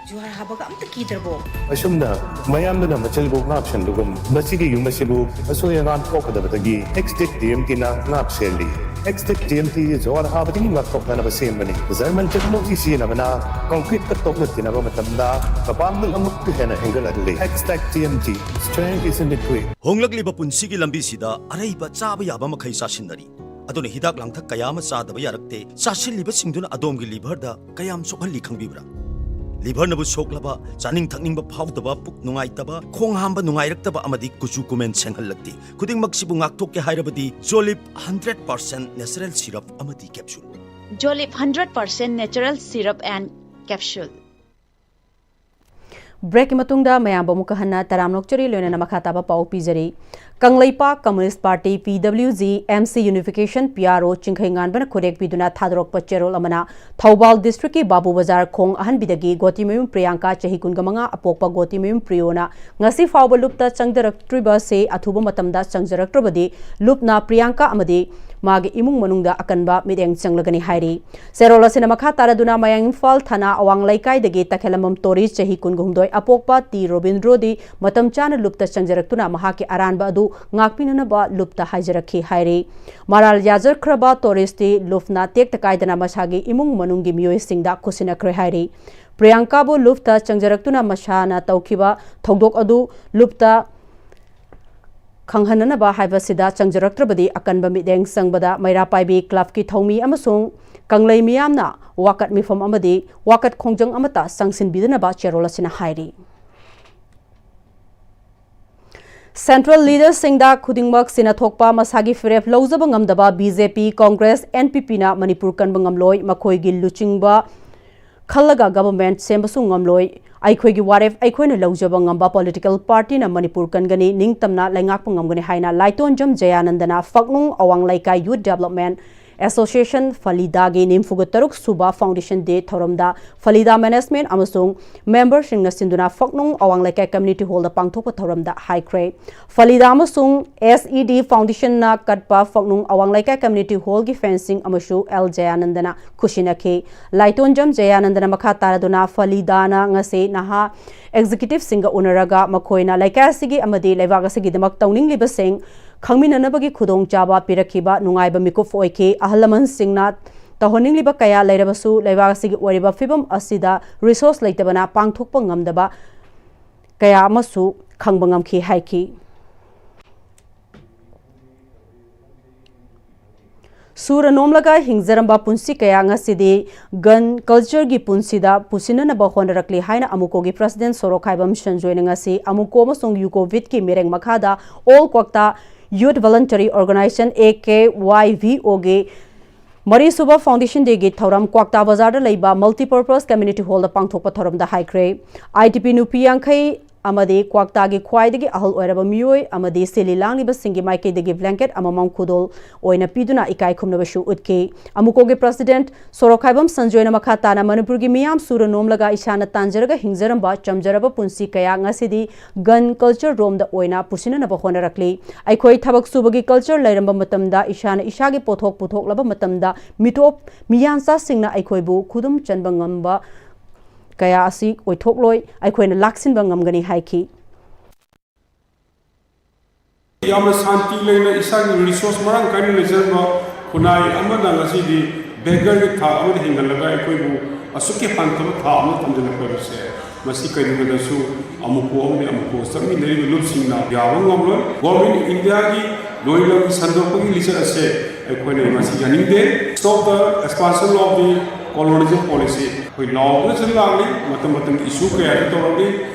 ꯖꯨꯍꯥꯔ ꯍꯥꯕꯒ ꯑꯝꯇ ꯀꯤꯗ꯭ꯔꯕꯣ? ꯑꯁꯨꯝꯅ ꯃꯌꯥꯝꯗꯨꯅ ꯃꯆꯤꯜꯕꯨ ꯉꯥꯛꯁꯦꯟꯕꯒꯨꯝ, ꯃꯁꯤꯒꯤ ꯌꯨꯝ ꯑꯁꯤꯕꯨ ꯑꯁꯣꯏ ꯑꯉꯥꯝ ꯊꯣꯛꯀꯗꯕꯗꯒꯤ Extech TMTꯅ ꯉꯥꯛꯁꯦꯜꯂꯤ꯫ Extech TMT ꯖꯨꯍꯥꯔ ꯍꯥꯕꯗꯒꯤ ꯉꯥꯛꯊꯣꯛꯅꯅꯕ ꯁꯦꯝꯕꯅꯤ꯫ German technology ꯁꯤꯖꯤꯟꯅꯕꯅ concreteꯀ ꯇꯣꯛꯅ ꯇꯤꯟꯅꯕ ꯃꯇꯝꯗ ꯃꯄꯥꯡꯒꯜ ꯑꯃꯨꯛꯀ ꯍꯦꯟꯅ ꯍꯦꯟꯒꯠꯍꯜꯂꯤ꯫ Extech TMT, strength is in the grit. ꯍꯣꯡꯂꯛꯂꯤꯕ ꯄꯨꯟꯁꯤꯒꯤ ꯂꯝꯕꯤꯁꯤꯗ ꯑꯔꯩꯕ ꯆꯥꯕ ꯌꯥꯕ ꯃꯈꯩ ꯆꯥꯁꯤꯟꯅꯔꯤ꯫ ꯑꯗꯨꯅ ꯍꯤꯗꯥꯛ ꯂꯥꯡꯊꯛ ꯀꯌꯥ ꯑꯃ ꯆꯥꯗꯕ ꯌꯥꯔꯛꯇꯦ꯫ ꯆꯥꯁꯤꯜꯂꯤꯕꯁꯤꯡꯗꯨꯅ ꯑꯗꯣꯝꯒꯤ liverꯗ ꯀꯌꯥꯝ ꯁꯣꯛꯍꯜꯂꯤ ꯈꯪꯕꯤꯕ꯭ꯔꯥ? Liverꯅꯕꯨ ꯁꯣꯛꯂꯕ, ꯆꯥꯅꯤꯡ ꯊꯛꯅꯤꯡꯕ ꯐꯥꯎꯗꯕ, ꯄꯨꯛ ꯅꯨꯡꯉꯥꯏꯇꯕ, ꯈꯣꯡ ꯍꯥꯝꯕ ꯅꯨꯡꯉꯥꯏꯔꯛꯇꯕ ꯑꯃꯗꯤ ꯀꯨꯆꯨ ꯀꯨꯃꯦꯟ ꯁꯦꯡꯍꯜꯂꯛꯇꯦ꯫ ꯈꯨꯗꯤꯡꯃꯛꯁꯤꯕꯨ ꯉꯥꯛꯊꯣꯛꯀꯦ ꯍꯥꯏꯔꯕꯗꯤ Jolib hundred percent natural syrup ꯑꯃꯗꯤ capsule꯫ Jolib hundred percent natural syrup and capsule꯫ Breakꯀꯤ ꯃꯇꯨꯡꯗ ꯃꯌꯥꯝꯕꯨ ꯑꯃꯨꯛꯀ ꯍꯟꯅ ꯇꯔꯥꯝꯅ ꯑꯣꯛꯆꯔꯤ, ꯂꯣꯏꯅꯅ ꯃꯈꯥ ꯇꯥꯕ ꯄꯥꯎ ꯄꯤꯖꯔꯤ꯫ Kangleipak Communist Party, PWG, MC Unification, PRO ꯆꯤꯡꯈꯩꯉꯥꯟꯕꯅ ꯈꯨꯔꯦꯛ ꯄꯤꯗꯨꯅ ꯊꯥꯗꯣꯔꯛꯄ ꯆꯦꯔꯣꯜ ꯑꯃꯅ ꯊꯧꯕꯥꯜ districtꯀꯤ ꯕꯥꯕꯨ ꯕꯖꯥꯔ ꯈꯣꯡ ꯑꯍꯟꯕꯤꯗꯒꯤ ꯒꯣꯇꯤꯃꯌꯨꯝ ꯄ꯭ꯔꯤꯌꯥꯡꯀꯥ, ꯆꯍꯤ ꯀꯨꯟꯒ ꯃꯉꯥ, ꯑꯄꯣꯛꯄ ꯒꯣꯇꯤꯃꯌꯨꯝ ꯄ꯭ꯔꯤꯌꯣꯅ ꯉꯁꯤ ꯐꯥꯎꯕ ꯂꯨꯞꯇ ꯆꯪꯖꯔꯛꯇ꯭ꯔꯤꯕꯁꯤ ꯑꯊꯨꯕ ꯃꯇꯝꯗ ꯆꯪꯖꯔꯛꯇ꯭ꯔꯕꯗꯤ ꯂꯨꯞꯅ ꯄ꯭ꯔꯤꯌꯥꯡꯀꯥ ꯑꯃꯗꯤ ꯃꯥꯒꯤ ꯏꯃꯨꯡ ꯃꯅꯨꯡꯗ ꯑꯀꯟꯕ ꯃꯤꯠꯌꯦꯡ ꯆꯪꯂꯒꯅꯤ ꯍꯥꯏꯔꯤ꯫ ꯆꯦꯔꯣꯜ ꯑꯁꯤꯅ ꯃꯈꯥ ꯇꯥꯔꯗꯨꯅ ꯃꯌꯥꯡ ꯏꯝꯐꯥꯜ ꯊꯥꯅꯥ ꯑꯋꯥꯡ ꯂꯩꯀꯥꯏꯗꯒꯤ ꯇꯈꯦꯂꯝꯕꯝ ꯇꯣꯔꯤꯁ, ꯆꯍꯤ ꯀꯨꯟꯒ ꯍꯨꯝꯗꯣꯏ, ꯑꯄꯣꯛꯄ ꯇꯤ ꯔꯣꯕꯤꯟꯗ꯭ꯔꯣꯗꯤ ꯃꯇꯝ ꯆꯥꯅ ꯂꯨꯞꯇ ꯆꯪꯖꯔꯛꯇꯨꯅ ꯃꯍꯥꯛꯀꯤ ꯑꯔꯥꯟꯕ ꯑꯗꯨ ꯉꯥꯛꯄꯤꯅꯅꯕ ꯂꯨꯞꯇ ꯍꯥꯏꯖꯔꯛꯈꯤ ꯍꯥꯏꯔꯤ꯫ ꯃꯔꯥꯜ ꯌꯥꯖꯈ꯭ꯔꯕ ꯇꯣꯔꯤꯁꯇꯤ ꯂꯨꯞꯅ ꯇꯦꯛꯇ ꯀꯥꯏꯗꯅ ꯃꯁꯥꯒꯤ ꯏꯃꯨꯡ ꯃꯅꯨꯡꯒꯤ ꯃꯤꯑꯣꯏꯁꯤꯡꯗ ꯈꯨꯠꯁꯤꯟꯅꯈ꯭ꯔꯦ ꯍꯥꯏꯔꯤ꯫ ꯄ꯭ꯔꯤꯌꯥꯡꯀꯥꯕꯨ ꯂꯨꯞꯇ ꯆꯪꯖꯔꯛꯇꯨꯅ ꯃꯁꯥꯅ ꯇꯧꯈꯤꯕ ꯊꯧꯗꯣꯛ ꯑꯗꯨ ꯂꯨꯞꯇ ꯈꯪꯍꯟꯅꯅꯕ ꯍꯥꯏꯕꯁꯤꯗ ꯆꯪꯖꯔꯛꯇ꯭ꯔꯕꯗꯤ ꯑꯀꯟꯕ ꯃꯤꯠꯌꯦꯡ ꯆꯪꯕꯗ ꯃꯩꯔꯥ ꯄꯥꯏꯕꯤ ꯀ꯭ꯂꯕꯀꯤ ꯊꯧꯃꯤ ꯑꯃꯁꯨꯡ ꯀꯪꯂꯩ ꯃꯤꯌꯥꯝꯅ ꯋꯥꯀꯠ ꯃꯤꯐꯝ ꯑꯃꯗꯤ ꯋꯥꯀꯠ ꯈꯣꯡꯖꯪ ꯑꯃꯠꯇ ꯆꯪꯁꯤꯟꯕꯤꯗꯅꯕ ꯆꯦꯔꯣꯜ ꯑꯁꯤꯅ ꯍꯥꯏꯔꯤ꯫ ꯁꯦꯟꯇ꯭ꯔꯦꯜ ꯂꯤꯗꯔꯁꯤꯡꯗ ꯈꯨꯗꯤꯡꯃꯛ ꯁꯤꯅ ꯊꯣꯛꯄ ꯃꯁꯥꯒꯤ ꯐꯤꯔꯦꯞ ꯂꯧꯖꯕ ꯉꯝꯗꯕ ꯕꯤ ꯖꯦ ꯄꯤ, ꯀꯣꯡꯒ꯭ꯔꯦꯁ, ꯑꯦꯟ ꯄꯤ ꯄꯤꯅ ꯃꯅꯤꯄꯨꯔ ꯀꯟꯕ ꯉꯝꯂꯣꯏ, ꯃꯈꯣꯏꯒꯤ ꯂꯨꯆꯤꯡꯕ ꯈꯜꯂꯒ ꯒꯚꯔꯟꯃꯦꯟꯠ ꯁꯦꯝꯕꯁꯨ ꯉꯝꯂꯣꯏ꯫ ꯑꯩꯈꯣꯏꯒꯤ ꯋꯥꯔꯦꯞ ꯑꯩꯈꯣꯏꯅ ꯂꯧꯖꯕ ꯉꯝꯕ ꯄꯣꯂꯤꯇꯤꯀꯦꯜ ꯄꯥꯔꯇꯤꯅ ꯃꯅꯤꯄꯨꯔ ꯀꯟꯒꯅꯤ, ꯅꯤꯡꯇꯝꯅ ꯂꯩꯉꯥꯛꯄ ꯉꯝꯒꯅꯤ ꯍꯥꯏꯅ ꯂꯥꯏꯇꯣꯟꯖꯝ ꯖꯌꯥꯅꯟꯗꯅ ꯐꯛꯅꯨꯡ ꯑꯋꯥꯡ ꯂꯩꯀꯥꯏ ꯌꯨꯠ ꯗꯦꯕꯂꯞꯃꯦꯟꯠ ꯑꯦꯁꯣꯁꯤꯌꯦꯁꯟ ꯐꯂꯤꯗꯥꯒꯤ ꯅꯤꯐꯨꯒ ꯇꯔꯨꯛ ꯁꯨꯕ ꯐꯥꯎꯟꯗꯦꯁꯟ ꯗꯦ ꯊꯧꯔꯝꯗ ꯐꯂꯤꯗꯥ ꯃꯦꯅꯦꯖꯃꯦꯟꯠ ꯑꯃꯁꯨꯡ ꯃꯦꯝꯕꯔꯁꯤꯡꯅ ꯁꯤꯟꯗꯨꯅ ꯐꯛꯅꯨꯡ ꯑꯋꯥꯡ ꯂꯩꯀꯥꯏ ꯀꯝꯃ꯭ꯌꯨꯅꯤꯇꯤ ꯍꯣꯜꯗ ꯄꯥꯡꯊꯣꯛꯄ ꯊꯧꯔꯝꯗ ꯍꯥꯏꯈ꯭ꯔꯦ꯫ ꯐꯂꯤꯗꯥ ꯑꯃꯁꯨꯡ ꯑꯦꯁ ꯏ ꯗꯤ ꯐꯥꯎꯟꯗꯦꯁꯟꯅ ꯀꯠꯄ ꯐꯛꯅꯨꯡ ꯑꯋꯥꯡ ꯂꯩꯀꯥꯏ ꯀꯝꯃ꯭ꯌꯨꯅꯤꯇꯤ ꯍꯣꯜꯒꯤ ꯐꯦꯟꯁꯤꯡ ꯑꯃꯁꯨ ꯑꯦꯜ ꯖꯌꯥꯅꯟꯗꯅ ꯈꯨꯠꯁꯤꯟꯅꯈꯤ꯫ ꯂꯥꯏꯇꯣꯟꯖꯝ ꯖꯌꯥꯅꯟꯗꯅ ꯃꯈꯥ ꯇꯥꯔꯗꯨꯅ ꯐꯂꯤꯗꯥꯅ ꯉꯁꯤ ꯅꯍꯥ ꯑꯦꯛꯖꯤꯀ꯭ꯌꯨꯇꯤꯚꯁꯤꯡꯒ ꯎꯅꯔꯒ ꯃꯈꯣꯏꯅ ꯂꯩꯀꯥꯏ ꯑꯁꯤꯒꯤ ꯑꯃꯗꯤ ꯂꯩꯕꯥꯛ ꯑꯁꯤꯒꯤꯗꯃꯛ ꯇꯧꯅꯤꯡꯂꯤꯕꯁꯤꯡ ꯈꯪꯃꯤꯟꯅꯅꯕꯒꯤ ꯈꯨꯗꯣꯡꯆꯥꯕ ꯄꯤꯔꯛꯈꯤꯕ ꯅꯨꯡꯉꯥꯏꯕ ꯃꯤꯀꯨꯞ ꯑꯣꯏꯈꯤ꯫ ꯑꯍꯜ ꯂꯃꯟꯁꯤꯡꯅ ꯇꯧꯍꯟꯅꯤꯡꯂꯤꯕ ꯀꯌꯥ ꯂꯩꯔꯕꯁꯨ ꯂꯩꯕꯥꯛ ꯑꯁꯤꯒꯤ ꯑꯣꯏꯔꯤꯕ ꯐꯤꯕꯝ ꯑꯁꯤꯗ ꯔꯤꯁꯣꯔꯁ ꯂꯩꯇꯕꯅ ꯄꯥꯡꯊꯣꯛꯄ ꯉꯝꯗꯕ ꯀꯌꯥ ꯑꯃꯁꯨ ꯈꯪꯕ ꯉꯝꯈꯤ ꯍꯥꯏꯈꯤ꯫ ꯁꯨꯔ ꯅꯣꯝꯂꯒ ꯍꯤꯡꯖꯔꯝꯕ ꯄꯨꯟꯁꯤ ꯀꯌꯥ ꯉꯁꯤꯗꯤ ꯒꯟ ꯀꯜꯆꯔꯒꯤ ꯄꯨꯟꯁꯤꯗ ꯄꯨꯁꯤꯟꯅꯅꯕ ꯍꯣꯠꯅꯔꯛꯂꯤ ꯍꯥꯏꯅ ꯑꯃꯨꯀꯣꯒꯤ ꯄ꯭ꯔꯁꯤꯗꯦꯟꯠ ꯁꯣꯔꯣꯛꯈꯥꯏꯕꯝ ꯁꯟꯖꯣꯏꯅ ꯉꯁꯤ ꯑꯃꯨꯀꯣ ꯑꯃꯁꯨꯡ ꯌꯨꯀꯣ ꯋꯤꯠꯀꯤ ꯃꯤꯔꯦꯡ ꯃꯈꯥꯗ all Kwakta youth voluntary organisation, A K Y V ꯑꯣꯒꯤ ꯃꯔꯤꯁꯨꯕ ꯐꯥꯎꯟꯗꯦꯁꯟ ꯗꯦꯒꯤ ꯊꯧꯔꯝ ꯀ꯭ꯋꯥꯛꯇꯥ ꯕꯖꯥꯔꯗ ꯂꯩꯕ ꯃꯜꯇꯤꯄꯔꯄꯁ ꯀꯝꯃ꯭ꯌꯨꯅꯤꯇꯤ ꯍꯣꯜꯗ ꯄꯥꯡꯊꯣꯛꯄ ꯊꯧꯔꯝꯗ ꯍꯥꯏꯈ꯭ꯔꯦ꯫ ꯑꯥꯏ ꯇꯤ ꯄꯤ ꯅꯨꯄꯤ ꯌꯥꯡꯈꯩ ꯑꯃꯗꯤ ꯀ꯭ꯋꯥꯛꯇꯥꯒꯤ ꯈ꯭ꯋꯥꯏꯗꯒꯤ ꯑꯍꯜ ꯑꯣꯏꯔꯕ ꯃꯤꯑꯣꯏ ꯑꯃꯗꯤ ꯁꯤꯜꯂꯤ ꯂꯥꯡꯂꯤꯕꯁꯤꯡꯒꯤ ꯃꯥꯏꯀꯩꯗꯒꯤ ꯕ꯭ꯂꯦꯡꯀꯦꯠ ꯑꯃꯃꯝ ꯈꯨꯗꯣꯜ ꯑꯣꯏꯅ ꯄꯤꯗꯨꯅ ꯏꯀꯥꯏ ꯈꯨꯝꯅꯕꯁꯨ ꯎꯠꯈꯤ꯫ ꯑꯃꯨꯀꯣꯒꯤ ꯄ꯭ꯔꯁꯤꯗꯦꯟꯠ ꯁꯣꯔꯣꯛꯈꯥꯏꯕꯝ ꯁꯟꯖꯣꯏꯅ ꯃꯈꯥ ꯇꯥꯅ ꯃꯅꯤꯄꯨꯔꯒꯤ ꯃꯤꯌꯥꯝ ꯁꯨꯔ ꯅꯣꯝꯂꯒ ꯏꯁꯥꯅ ꯇꯥꯟꯖꯔꯒ ꯍꯤꯡꯖꯔꯝꯕ ꯆꯝꯖꯔꯕ ꯄꯨꯟꯁꯤ ꯀꯌꯥ ꯉꯁꯤꯗꯤ ꯒꯟ ꯀꯜꯆꯔ ꯔꯣꯝꯗ ꯑꯣꯏꯅ ꯄꯨꯁꯤꯟꯅꯅꯕ ꯍꯣꯠꯅꯔꯛꯂꯤ꯫ ꯑꯩꯈꯣꯏ ꯊꯕꯛ ꯁꯨꯕꯒꯤ ꯀꯜꯆꯔ ꯂꯩꯔꯝꯕ ꯃꯇꯝꯗ ꯏꯁꯥꯅ ꯏꯁꯥꯒꯤ ꯄꯣꯠꯊꯣꯛ ꯄꯨꯊꯣꯛꯂꯕ ꯃꯇꯝꯗ ꯃꯤꯇꯣꯞ ꯃꯤꯌꯥꯟꯆꯥꯁꯤꯡꯅ ꯑꯩꯈꯣꯏꯕꯨ ꯈꯨꯗꯨꯝ ꯆꯟꯕ ꯉꯝꯕ ꯀꯌꯥ ꯑꯁꯤ ꯑꯣꯏꯊꯣꯛꯂꯣꯏ, ꯑꯩꯈꯣꯏꯅ ꯂꯥꯛꯁꯤꯟꯕ ꯉꯝꯒꯅꯤ ꯍꯥꯏꯈꯤ꯫ ꯌꯥꯝꯅ ꯁꯥꯟꯇꯤ ꯂꯩꯅ ꯏꯁꯥꯒꯤ ꯔꯤꯁꯣꯔꯁ ꯃꯔꯥꯡ ꯀꯥꯏꯅ ꯂꯩꯖꯔꯝꯕ ꯈꯨꯟꯅꯥꯏ ꯑꯃꯅ ꯉꯁꯤꯗꯤ ꯕꯦꯒꯔꯒꯤ ꯊꯥꯛ ꯑꯃꯗ ꯍꯤꯡꯍꯜꯂꯒ ꯑꯩꯈꯣꯏꯕꯨ ꯑꯁꯨꯛꯀꯤ ꯍꯟꯊꯕ ꯊꯥꯛ ꯑꯃꯗ ꯊꯝꯖꯤꯜꯂꯛꯄ ꯍꯥꯏꯕꯁꯦ ꯃꯁꯤ ꯀꯩꯗꯧꯉꯩꯗꯁꯨ ꯑꯃꯨꯛ ꯀꯣ ꯑꯃꯗꯤ ꯑꯃꯨꯛ ꯀꯣ ꯆꯠꯃꯤꯟꯅꯔꯤꯕ ꯂꯨꯞꯁꯤꯡꯅ ꯌꯥꯕ ꯉꯝꯂꯣꯏ꯫ Government of India ꯒꯤ ꯂꯣꯏꯂꯝ ꯁꯟꯗꯣꯛꯄꯒꯤ ꯂꯤꯆꯠ ꯑꯁꯦ ꯑꯩꯈꯣꯏꯅ ꯃꯁꯤ ꯌꯥꯅꯤꯡꯗꯦ꯫ Stop the expansion of the colonial policy. ꯑꯩꯈꯣꯏ ꯂꯥꯎꯗꯨꯅꯁꯨ ꯂꯥꯛꯂꯤ, ꯃꯇꯝ ꯃꯇꯝꯒꯤ issue ꯀꯌꯥꯁꯨ ꯇꯧꯔꯛꯂꯤ꯫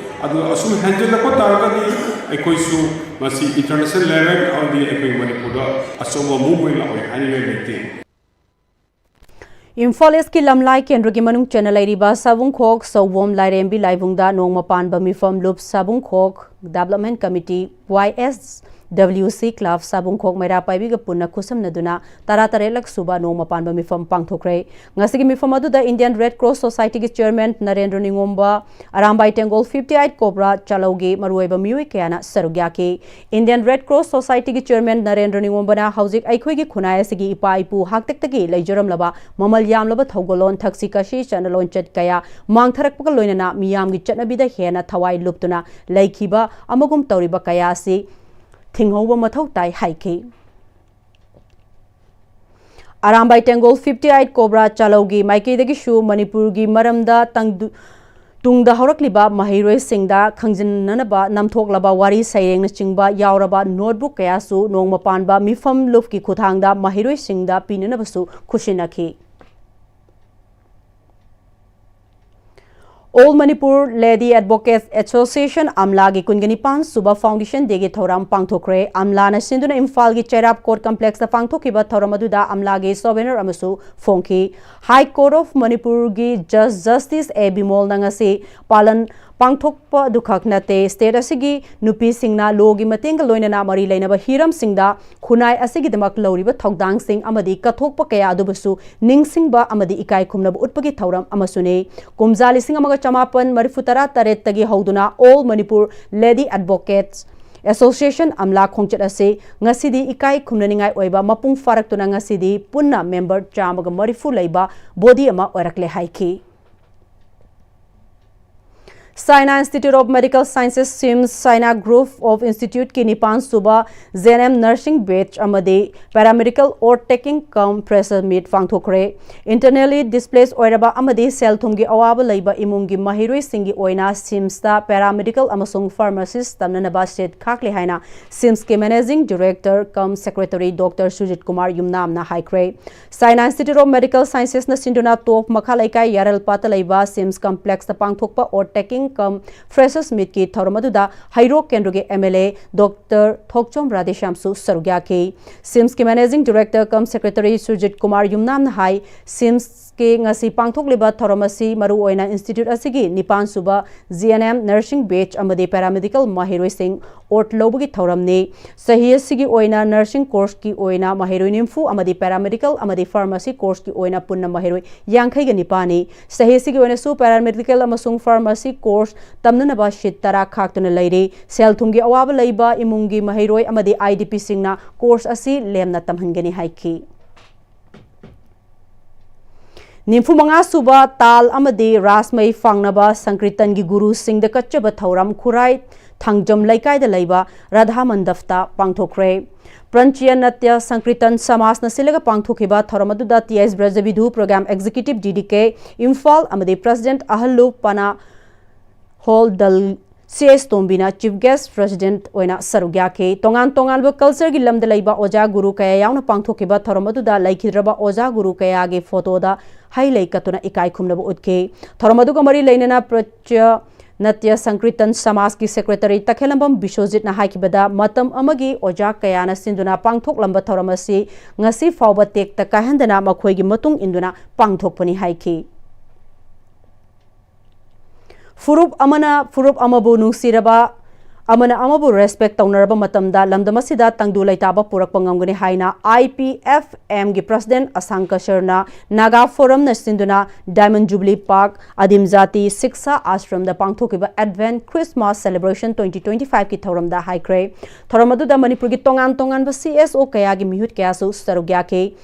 ꯑꯗꯨ ꯑꯁꯨꯝ ꯍꯦꯟꯖꯤꯜꯂꯛꯄ ꯇꯥꯔꯒꯗꯤ ꯑꯩꯈꯣꯏꯁꯨ ꯃꯁꯤ international level ꯑꯃꯗꯤ ꯑꯩꯈꯣꯏ ꯃꯅꯤꯄꯨꯔꯗ ꯑꯆꯧꯕ movement ꯂꯥꯛꯑꯣꯏ ꯍꯥꯏꯅꯤꯡꯉꯥꯏ ꯂꯩꯇꯦ꯫ ꯏꯝꯐꯥꯜ ꯏꯁꯀꯤ ꯂꯝꯂꯥꯏ ꯀꯦꯟꯗ꯭ꯔꯒꯤ ꯃꯅꯨꯡ ꯆꯟꯅ ꯂꯩꯔꯤꯕ ꯁꯥꯕꯨꯡꯈꯣꯛ, ꯁꯧꯕꯣꯝ, ꯂꯥꯏꯔꯦꯝꯕꯤ ꯂꯥꯏꯕꯨꯡꯗ ꯅꯣꯡꯃ ꯄꯥꯟꯕ ꯃꯤꯐꯝ ꯂꯨꯞ ꯁꯥꯕꯨꯡꯈꯣꯛ Development Committee, Y S W C Club ꯁꯥꯕꯨꯡꯈꯣꯛ ꯃꯩꯔꯥ ꯄꯥꯏꯕꯤꯒ ꯄꯨꯟꯅ ꯈꯨꯠꯁꯝꯅꯗꯨꯅ ꯇꯔꯥꯇꯔꯦꯠꯂꯛ ꯁꯨꯕ ꯅꯣꯡꯃ ꯄꯥꯟꯕ ꯃꯤꯐꯝ ꯄꯥꯡꯊꯣꯛꯈ꯭ꯔꯦ꯫ ꯉꯁꯤꯒꯤ ꯃꯤꯐꯝ ꯑꯗꯨꯗ Indian Red Cross Society ꯒꯤ Chairman Narendra ꯅꯤꯉꯣꯝꯕ, Arambai ꯇꯦꯡꯒꯣꯜ fifty eight Cobra ꯆꯥꯂꯧꯒꯤ ꯃꯔꯨꯑꯣꯏꯕ ꯃꯤꯑꯣꯏ ꯀꯌꯥꯅ ꯁꯔꯨꯛ ꯌꯥꯈꯤ꯫ Indian Red Cross Society ꯒꯤ Chairman ꯅꯔꯦꯟꯗ꯭ꯔ ꯅꯤꯉꯣꯝꯕꯅ ꯍꯧꯖꯤꯛ ꯑꯩꯈꯣꯏꯒꯤ ꯈꯨꯟꯅꯥꯏ ꯑꯁꯤꯒꯤ ꯏꯄꯥ ꯏꯄꯨ ꯍꯥꯛꯇꯛꯇꯒꯤ ꯂꯩꯖꯔꯝꯂꯕ ꯃꯃꯜ ꯌꯥꯝꯂꯕ ꯊꯧꯒꯜꯂꯣꯟ, ꯊꯛꯁꯤ ꯈꯥꯁꯤ, ꯆꯠꯅ ꯂꯣꯟꯆꯠ ꯀꯌꯥ ꯃꯥꯡꯊꯔꯛꯄꯒ ꯂꯣꯏꯅꯅ ꯃꯤꯌꯥꯝꯒꯤ ꯆꯠꯅꯕꯤꯗ ꯍꯦꯟꯅ ꯊꯋꯥꯏ ꯂꯨꯞꯇꯨꯅ ꯂꯩꯈꯤꯕ ꯑꯃꯒꯨꯝ ꯇꯧꯔꯤꯕ ꯀꯌꯥ ꯑꯁꯤ ꯊꯤꯡꯍꯧꯕ ꯃꯊꯧ ꯇꯥꯏ ꯍꯥꯏꯈꯤ꯫ ꯑꯔꯥꯝꯕꯥꯏ ꯇꯦꯡꯒꯣꯜ fifty eight Cobra ꯆꯥꯂꯧꯒꯤ ꯃꯥꯏꯀꯩꯗꯒꯤꯁꯨ ꯃꯅꯤꯄꯨꯔꯒꯤ ꯃꯔꯝꯗ ꯇꯪꯗꯨ-, ꯇꯨꯡꯗ ꯍꯧꯔꯛꯂꯤꯕ ꯃꯍꯩꯔꯣꯏꯁꯤꯡꯗ ꯈꯪꯖꯤꯟꯅꯅꯕ ꯅꯝꯊꯣꯛꯂꯕ ꯋꯥꯔꯤ ꯁꯩꯔꯦꯡꯅꯆꯤꯡꯕ ꯌꯥꯎꯔꯕ notebook ꯀꯌꯥꯁꯨ ꯅꯣꯡꯃ ꯄꯥꯟꯕ ꯃꯤꯐꯝ ꯂꯨꯞꯀꯤ ꯈꯨꯠꯊꯥꯡꯗ ꯃꯍꯩꯔꯣꯏꯁꯤꯡꯗ ꯄꯤꯅꯅꯕꯁꯨ ꯈꯨꯠꯁꯤꯟꯅꯈꯤ꯫ All Manipur Lady Advocates Association, ꯑꯝꯂꯥꯒꯤ ꯀꯨꯟꯒ ꯅꯤꯄꯥꯟ ꯁꯨꯕ Foundation Day ꯒꯤ ꯊꯧꯔꯝ ꯄꯥꯡꯊꯣꯛꯈ꯭ꯔꯦ꯫ ꯑꯝꯂꯥꯅ ꯁꯤꯟꯗꯨꯅ ꯏꯝꯐꯥꯜꯒꯤ ꯆꯩꯔꯥꯞ Court Complex ꯇ ꯄꯥꯡꯊꯣꯛꯈꯤꯕ ꯊꯧꯔꯝ ꯑꯗꯨꯗ ꯑꯝꯂꯥꯒꯤ souvenir ꯑꯃꯁꯨ ꯐꯣꯡꯈꯤ꯫ High Court of Manipur ꯒꯤ Judge Justice A ꯕꯤꯃꯣꯜꯅ ꯉꯁꯤ ꯄꯥꯂꯟ ꯄꯥꯡꯊꯣꯛꯄ ꯑꯗꯨꯈꯛ ꯅꯠꯇꯦ, state ꯑꯁꯤꯒꯤ ꯅꯨꯄꯤꯁꯤꯡꯅ law ꯒꯤ ꯃꯇꯦꯡꯒ ꯂꯣꯏꯅꯅ ꯃꯔꯤ ꯂꯩꯅꯕ ꯍꯤꯔꯝꯁꯤꯡꯗ ꯈꯨꯟꯅꯥꯏ ꯑꯁꯤꯒꯤꯗꯃꯛ ꯂꯧꯔꯤꯕ ꯊꯧꯗꯥꯡꯁꯤꯡ ꯑꯃꯗꯤ ꯀꯠꯊꯣꯛꯄ ꯀꯌꯥ ꯑꯗꯨꯕꯨꯁꯨ ꯅꯤꯡꯁꯤꯡꯕ ꯑꯃꯗꯤ ꯏꯀꯥꯏ ꯈꯨꯝꯅꯕ ꯎꯠꯄꯒꯤ ꯊꯧꯔꯝ ꯑꯃꯁꯨꯅꯤ꯫ ꯀꯨꯝꯖꯥ ꯂꯤꯁꯤꯡ ꯑꯃꯒ ꯆꯃꯥꯄꯟ ꯃꯔꯤꯐꯨ ꯇꯔꯥ ꯇꯔꯦꯠꯇꯒꯤ ꯍꯧꯗꯨꯅ All Manipur Lady Advocates Association, ꯑꯝꯂꯥ ꯈꯣꯡꯆꯠ ꯑꯁꯤ ꯉꯁꯤꯗꯤ ꯏꯀꯥꯏ ꯈꯨꯝꯅꯅꯤꯡꯉꯥꯏ ꯑꯣꯏꯕ ꯃꯄꯨꯡ ꯐꯥꯔꯛꯇꯨꯅ ꯉꯁꯤꯗꯤ ꯄꯨꯟꯅ member ꯆꯥꯝꯃꯒ ꯃꯔꯤꯐꯨ ꯂꯩꯕ body ꯑꯃ ꯑꯣꯏꯔꯛꯂꯦ ꯍꯥꯏꯈꯤ꯫ China Institute of Medical Sciences, SIMS, China Group of Institute ꯀꯤ ꯅꯤꯄꯥꯟ ꯁꯨꯕ G N M Nursing Batch ꯑꯃꯗꯤ Paramedical Oath Taking cum Fresher Meet ꯄꯥꯡꯊꯣꯛꯈ꯭ꯔꯦ꯫ Internally displaced ꯑꯣꯏꯔꯕ ꯑꯃꯗꯤ ꯁꯦꯜ ꯊꯨꯝꯒꯤ ꯑꯋꯥꯕ ꯂꯩꯕ ꯏꯃꯨꯡꯒꯤ ꯃꯍꯩꯔꯣꯏꯁꯤꯡꯒꯤ ꯑꯣꯏꯅ SIMS ꯇ Paramedical ꯑꯃꯁꯨꯡ Pharmacist ꯇꯝꯅꯅꯕ seat ꯈꯥꯛꯂꯦ ꯍꯥꯏꯅ SIMS ꯀꯤ Managing Director cum Secretary Doctor Sujit Kumar Yumnamꯅ ꯍꯥꯏꯈ꯭ꯔꯦ꯫ China Institute of Medical Sciences ꯅ ꯁꯤꯟꯗꯨꯅ ꯇꯣꯞ ꯃꯈꯥ ꯂꯩꯀꯥꯏ ꯌꯥꯔꯜꯄꯥꯠꯇ ꯂꯩꯕ SIMS Complex ꯇ ꯄꯥꯡꯊꯣꯛꯄ Oath Taking cum Freshers Meet ꯀꯤ ꯊꯧꯔꯝ ꯑꯗꯨꯗ ꯍꯩꯔꯣꯛ ꯀꯦꯟꯗ꯭ꯔꯒꯤ M L A Doctor ꯊꯣꯛꯆꯣꯝ ꯔꯥꯙꯦꯁ꯭ꯌꯥꯝꯁꯨ ꯁꯔꯨꯛ ꯌꯥꯈꯤ꯫ SIMS ꯀꯤ Managing Director cum Secretary Sujit Kumar Yumnamꯅ ꯍꯥꯏ, SIMS ꯀꯤ ꯉꯁꯤ ꯄꯥꯡꯊꯣꯛꯂꯤꯕ ꯊꯧꯔꯝ ꯑꯁꯤ ꯃꯔꯨꯑꯣꯏꯅ institute ꯑꯁꯤꯒꯤ ꯅꯤꯄꯥꯟ ꯁꯨꯕ G N M Nursing Batch ꯑꯃꯗꯤ Paramedical ꯃꯍꯩꯔꯣꯏꯁꯤꯡ oath ꯂꯧꯕꯒꯤ ꯊꯧꯔꯝꯅꯤ꯫ ꯆꯍꯤ ꯑꯁꯤꯒꯤ ꯑꯣꯏꯅ nursing course ꯀꯤ ꯑꯣꯏꯅ ꯃꯍꯩꯔꯣꯏ ꯅꯤꯐꯨ ꯑꯃꯗꯤ Paramedical ꯑꯃꯗꯤ Pharmacy course ꯀꯤ ꯑꯣꯏꯅ ꯄꯨꯟꯅ ꯃꯍꯩꯔꯣꯏ ꯌꯥꯡꯈꯩꯒ ꯅꯤꯄꯥꯟꯅꯤ꯫ ꯆꯍꯤ ꯑꯁꯤꯒꯤ ꯑꯣꯏꯅꯁꯨ Paramedical ꯑꯃꯁꯨꯡ Pharmacy course ꯇꯝꯅꯅꯕ seat ꯇꯔꯥ ꯈꯥꯛꯇꯨꯅ ꯂꯩꯔꯤ꯫ ꯁꯦꯜ ꯊꯨꯝꯒꯤ ꯑꯋꯥꯕ ꯂꯩꯕ ꯏꯃꯨꯡꯒꯤ ꯃꯍꯩꯔꯣꯏ ꯑꯃꯗꯤ I D P ꯁꯤꯡꯅ course ꯑꯁꯤ ꯂꯦꯝꯅ ꯇꯝꯍꯟꯒꯅꯤ ꯍꯥꯏꯈꯤ꯫ ꯅꯤꯐꯨ ꯃꯉꯥ ꯁꯨꯕ ꯇꯥꯜ ꯑꯃꯗꯤ ꯔꯥꯁꯃꯩ ꯐꯥꯡꯅꯕ ꯁꯪꯀ꯭ꯔꯤꯇꯟꯒꯤ ꯒꯨꯔꯨꯁꯤꯡꯗ ꯀꯠꯆꯕ ꯊꯧꯔꯝ ꯈꯨꯔꯥꯏ ꯊꯥꯡꯖꯝ ꯂꯩꯀꯥꯏꯗ ꯂꯩꯕ ꯔꯥꯙꯥ ꯃꯟꯗꯞꯇ ꯄꯥꯡꯊꯣꯛꯈ꯭ꯔꯦ꯫ ꯄ꯭ꯔꯟꯆꯤꯌ ꯅꯠꯌ ꯁꯪꯀ꯭ꯔꯤꯇꯟ ꯁꯃꯥꯖꯅ ꯁꯤꯜꯂꯒ ꯄꯥꯡꯊꯣꯛꯈꯤꯕ ꯊꯧꯔꯝ ꯑꯗꯨꯗ T S Brajabidhu, Program Executive D D K Imphal ꯑꯃꯗꯤ President ꯑꯍꯜꯂꯨ ꯄꯅꯥ ꯍꯣꯜ ꯗꯜ C S ꯇꯣꯝꯕꯤꯅ Chief Guest President ꯑꯣꯏꯅ ꯁꯔꯨꯛ ꯌꯥꯈꯤ꯫ ꯇꯣꯉꯥꯟ ꯇꯣꯉꯥꯟꯕ culture ꯒꯤ ꯂꯝꯗ ꯂꯩꯕ ꯑꯣꯖꯥ ꯒꯨꯔꯨ ꯀꯌꯥ ꯌꯥꯎꯅ ꯄꯥꯡꯊꯣꯛꯈꯤꯕ ꯊꯧꯔꯝ ꯑꯗꯨꯗ ꯂꯩꯈꯤꯗ꯭ꯔꯕ ꯑꯣꯖꯥ ꯒꯨꯔꯨ ꯀꯌꯥꯒꯤ photo ꯗ ꯍꯩ ꯂꯩ ꯀꯠꯇꯨꯅ ꯏꯀꯥꯏ ꯈꯨꯝꯅꯕ ꯎꯠꯈꯤ꯫ ꯊꯧꯔꯝ ꯑꯗꯨꯒ ꯃꯔꯤ ꯂꯩꯅꯅ ꯄ꯭ꯔꯆ ꯅꯠꯌ ꯁꯪꯀ꯭ꯔꯤꯇꯟ ꯁꯃꯥꯖꯀꯤ Secretary ꯇꯈꯦꯜꯂꯝꯕꯝ ꯕꯤꯁ꯭ꯋꯖꯤꯠꯅ ꯍꯥꯏꯈꯤꯕꯗ, ꯃꯇꯝ ꯑꯃꯒꯤ ꯑꯣꯖꯥ ꯀꯌꯥꯅ ꯁꯤꯟꯗꯨꯅ ꯄꯥꯡꯊꯣꯛꯂꯝꯕ ꯊꯧꯔꯝ ꯑꯁꯤ ꯉꯁꯤ ꯐꯥꯎꯕ ꯇꯦꯛꯇ ꯀꯥꯏꯍꯟꯗꯅ ꯃꯈꯣꯏꯒꯤ ꯃꯇꯨꯡ ꯏꯟꯗꯨꯅ ꯄꯥꯡꯊꯣꯛꯄꯅꯤ ꯍꯥꯏꯈꯤ꯫ ꯐꯨꯔꯨꯞ ꯑꯃꯅ ꯐꯨꯔꯨꯞ ꯑꯃꯕꯨ ꯅꯨꯡꯁꯤꯔꯕ, ꯑꯃꯅ ꯑꯃꯕꯨ respect ꯇꯧꯅꯔꯕ ꯃꯇꯝꯗ ꯂꯝꯗꯝ ꯑꯁꯤꯗ ꯇꯪꯗꯨ ꯂꯩꯇꯥꯕ ꯄꯨꯔꯛꯄ ꯉꯝꯒꯅꯤ ꯍꯥꯏꯅ I P F M ꯒꯤ President ꯑꯁꯥꯡ ꯀꯁꯔꯅ Naga Forum ꯅ ꯁꯤꯟꯗꯨꯅ Diamond Jubilee Park ꯑꯗꯤꯝ ꯖꯥꯇꯤ ꯁꯤꯛꯁꯥ ꯑꯥꯁ꯭ꯔꯝꯗ ꯄꯥꯡꯊꯣꯛꯈꯤꯕ Advent Christmas Celebration twenty twenty-five ꯀꯤ ꯊꯧꯔꯝꯗ ꯍꯥꯏꯈ꯭ꯔꯦ꯫ ꯊꯧꯔꯝ ꯑꯗꯨꯗ ꯃꯅꯤꯄꯨꯔꯒꯤ ꯇꯣꯉꯥꯟ ꯇꯣꯉꯥꯟꯕ C S O ꯀꯌꯥꯒꯤ ꯃꯤꯍꯨꯠ ꯀꯌꯥꯁꯨ ꯁꯔꯨꯛ ꯌꯥꯈꯤ꯫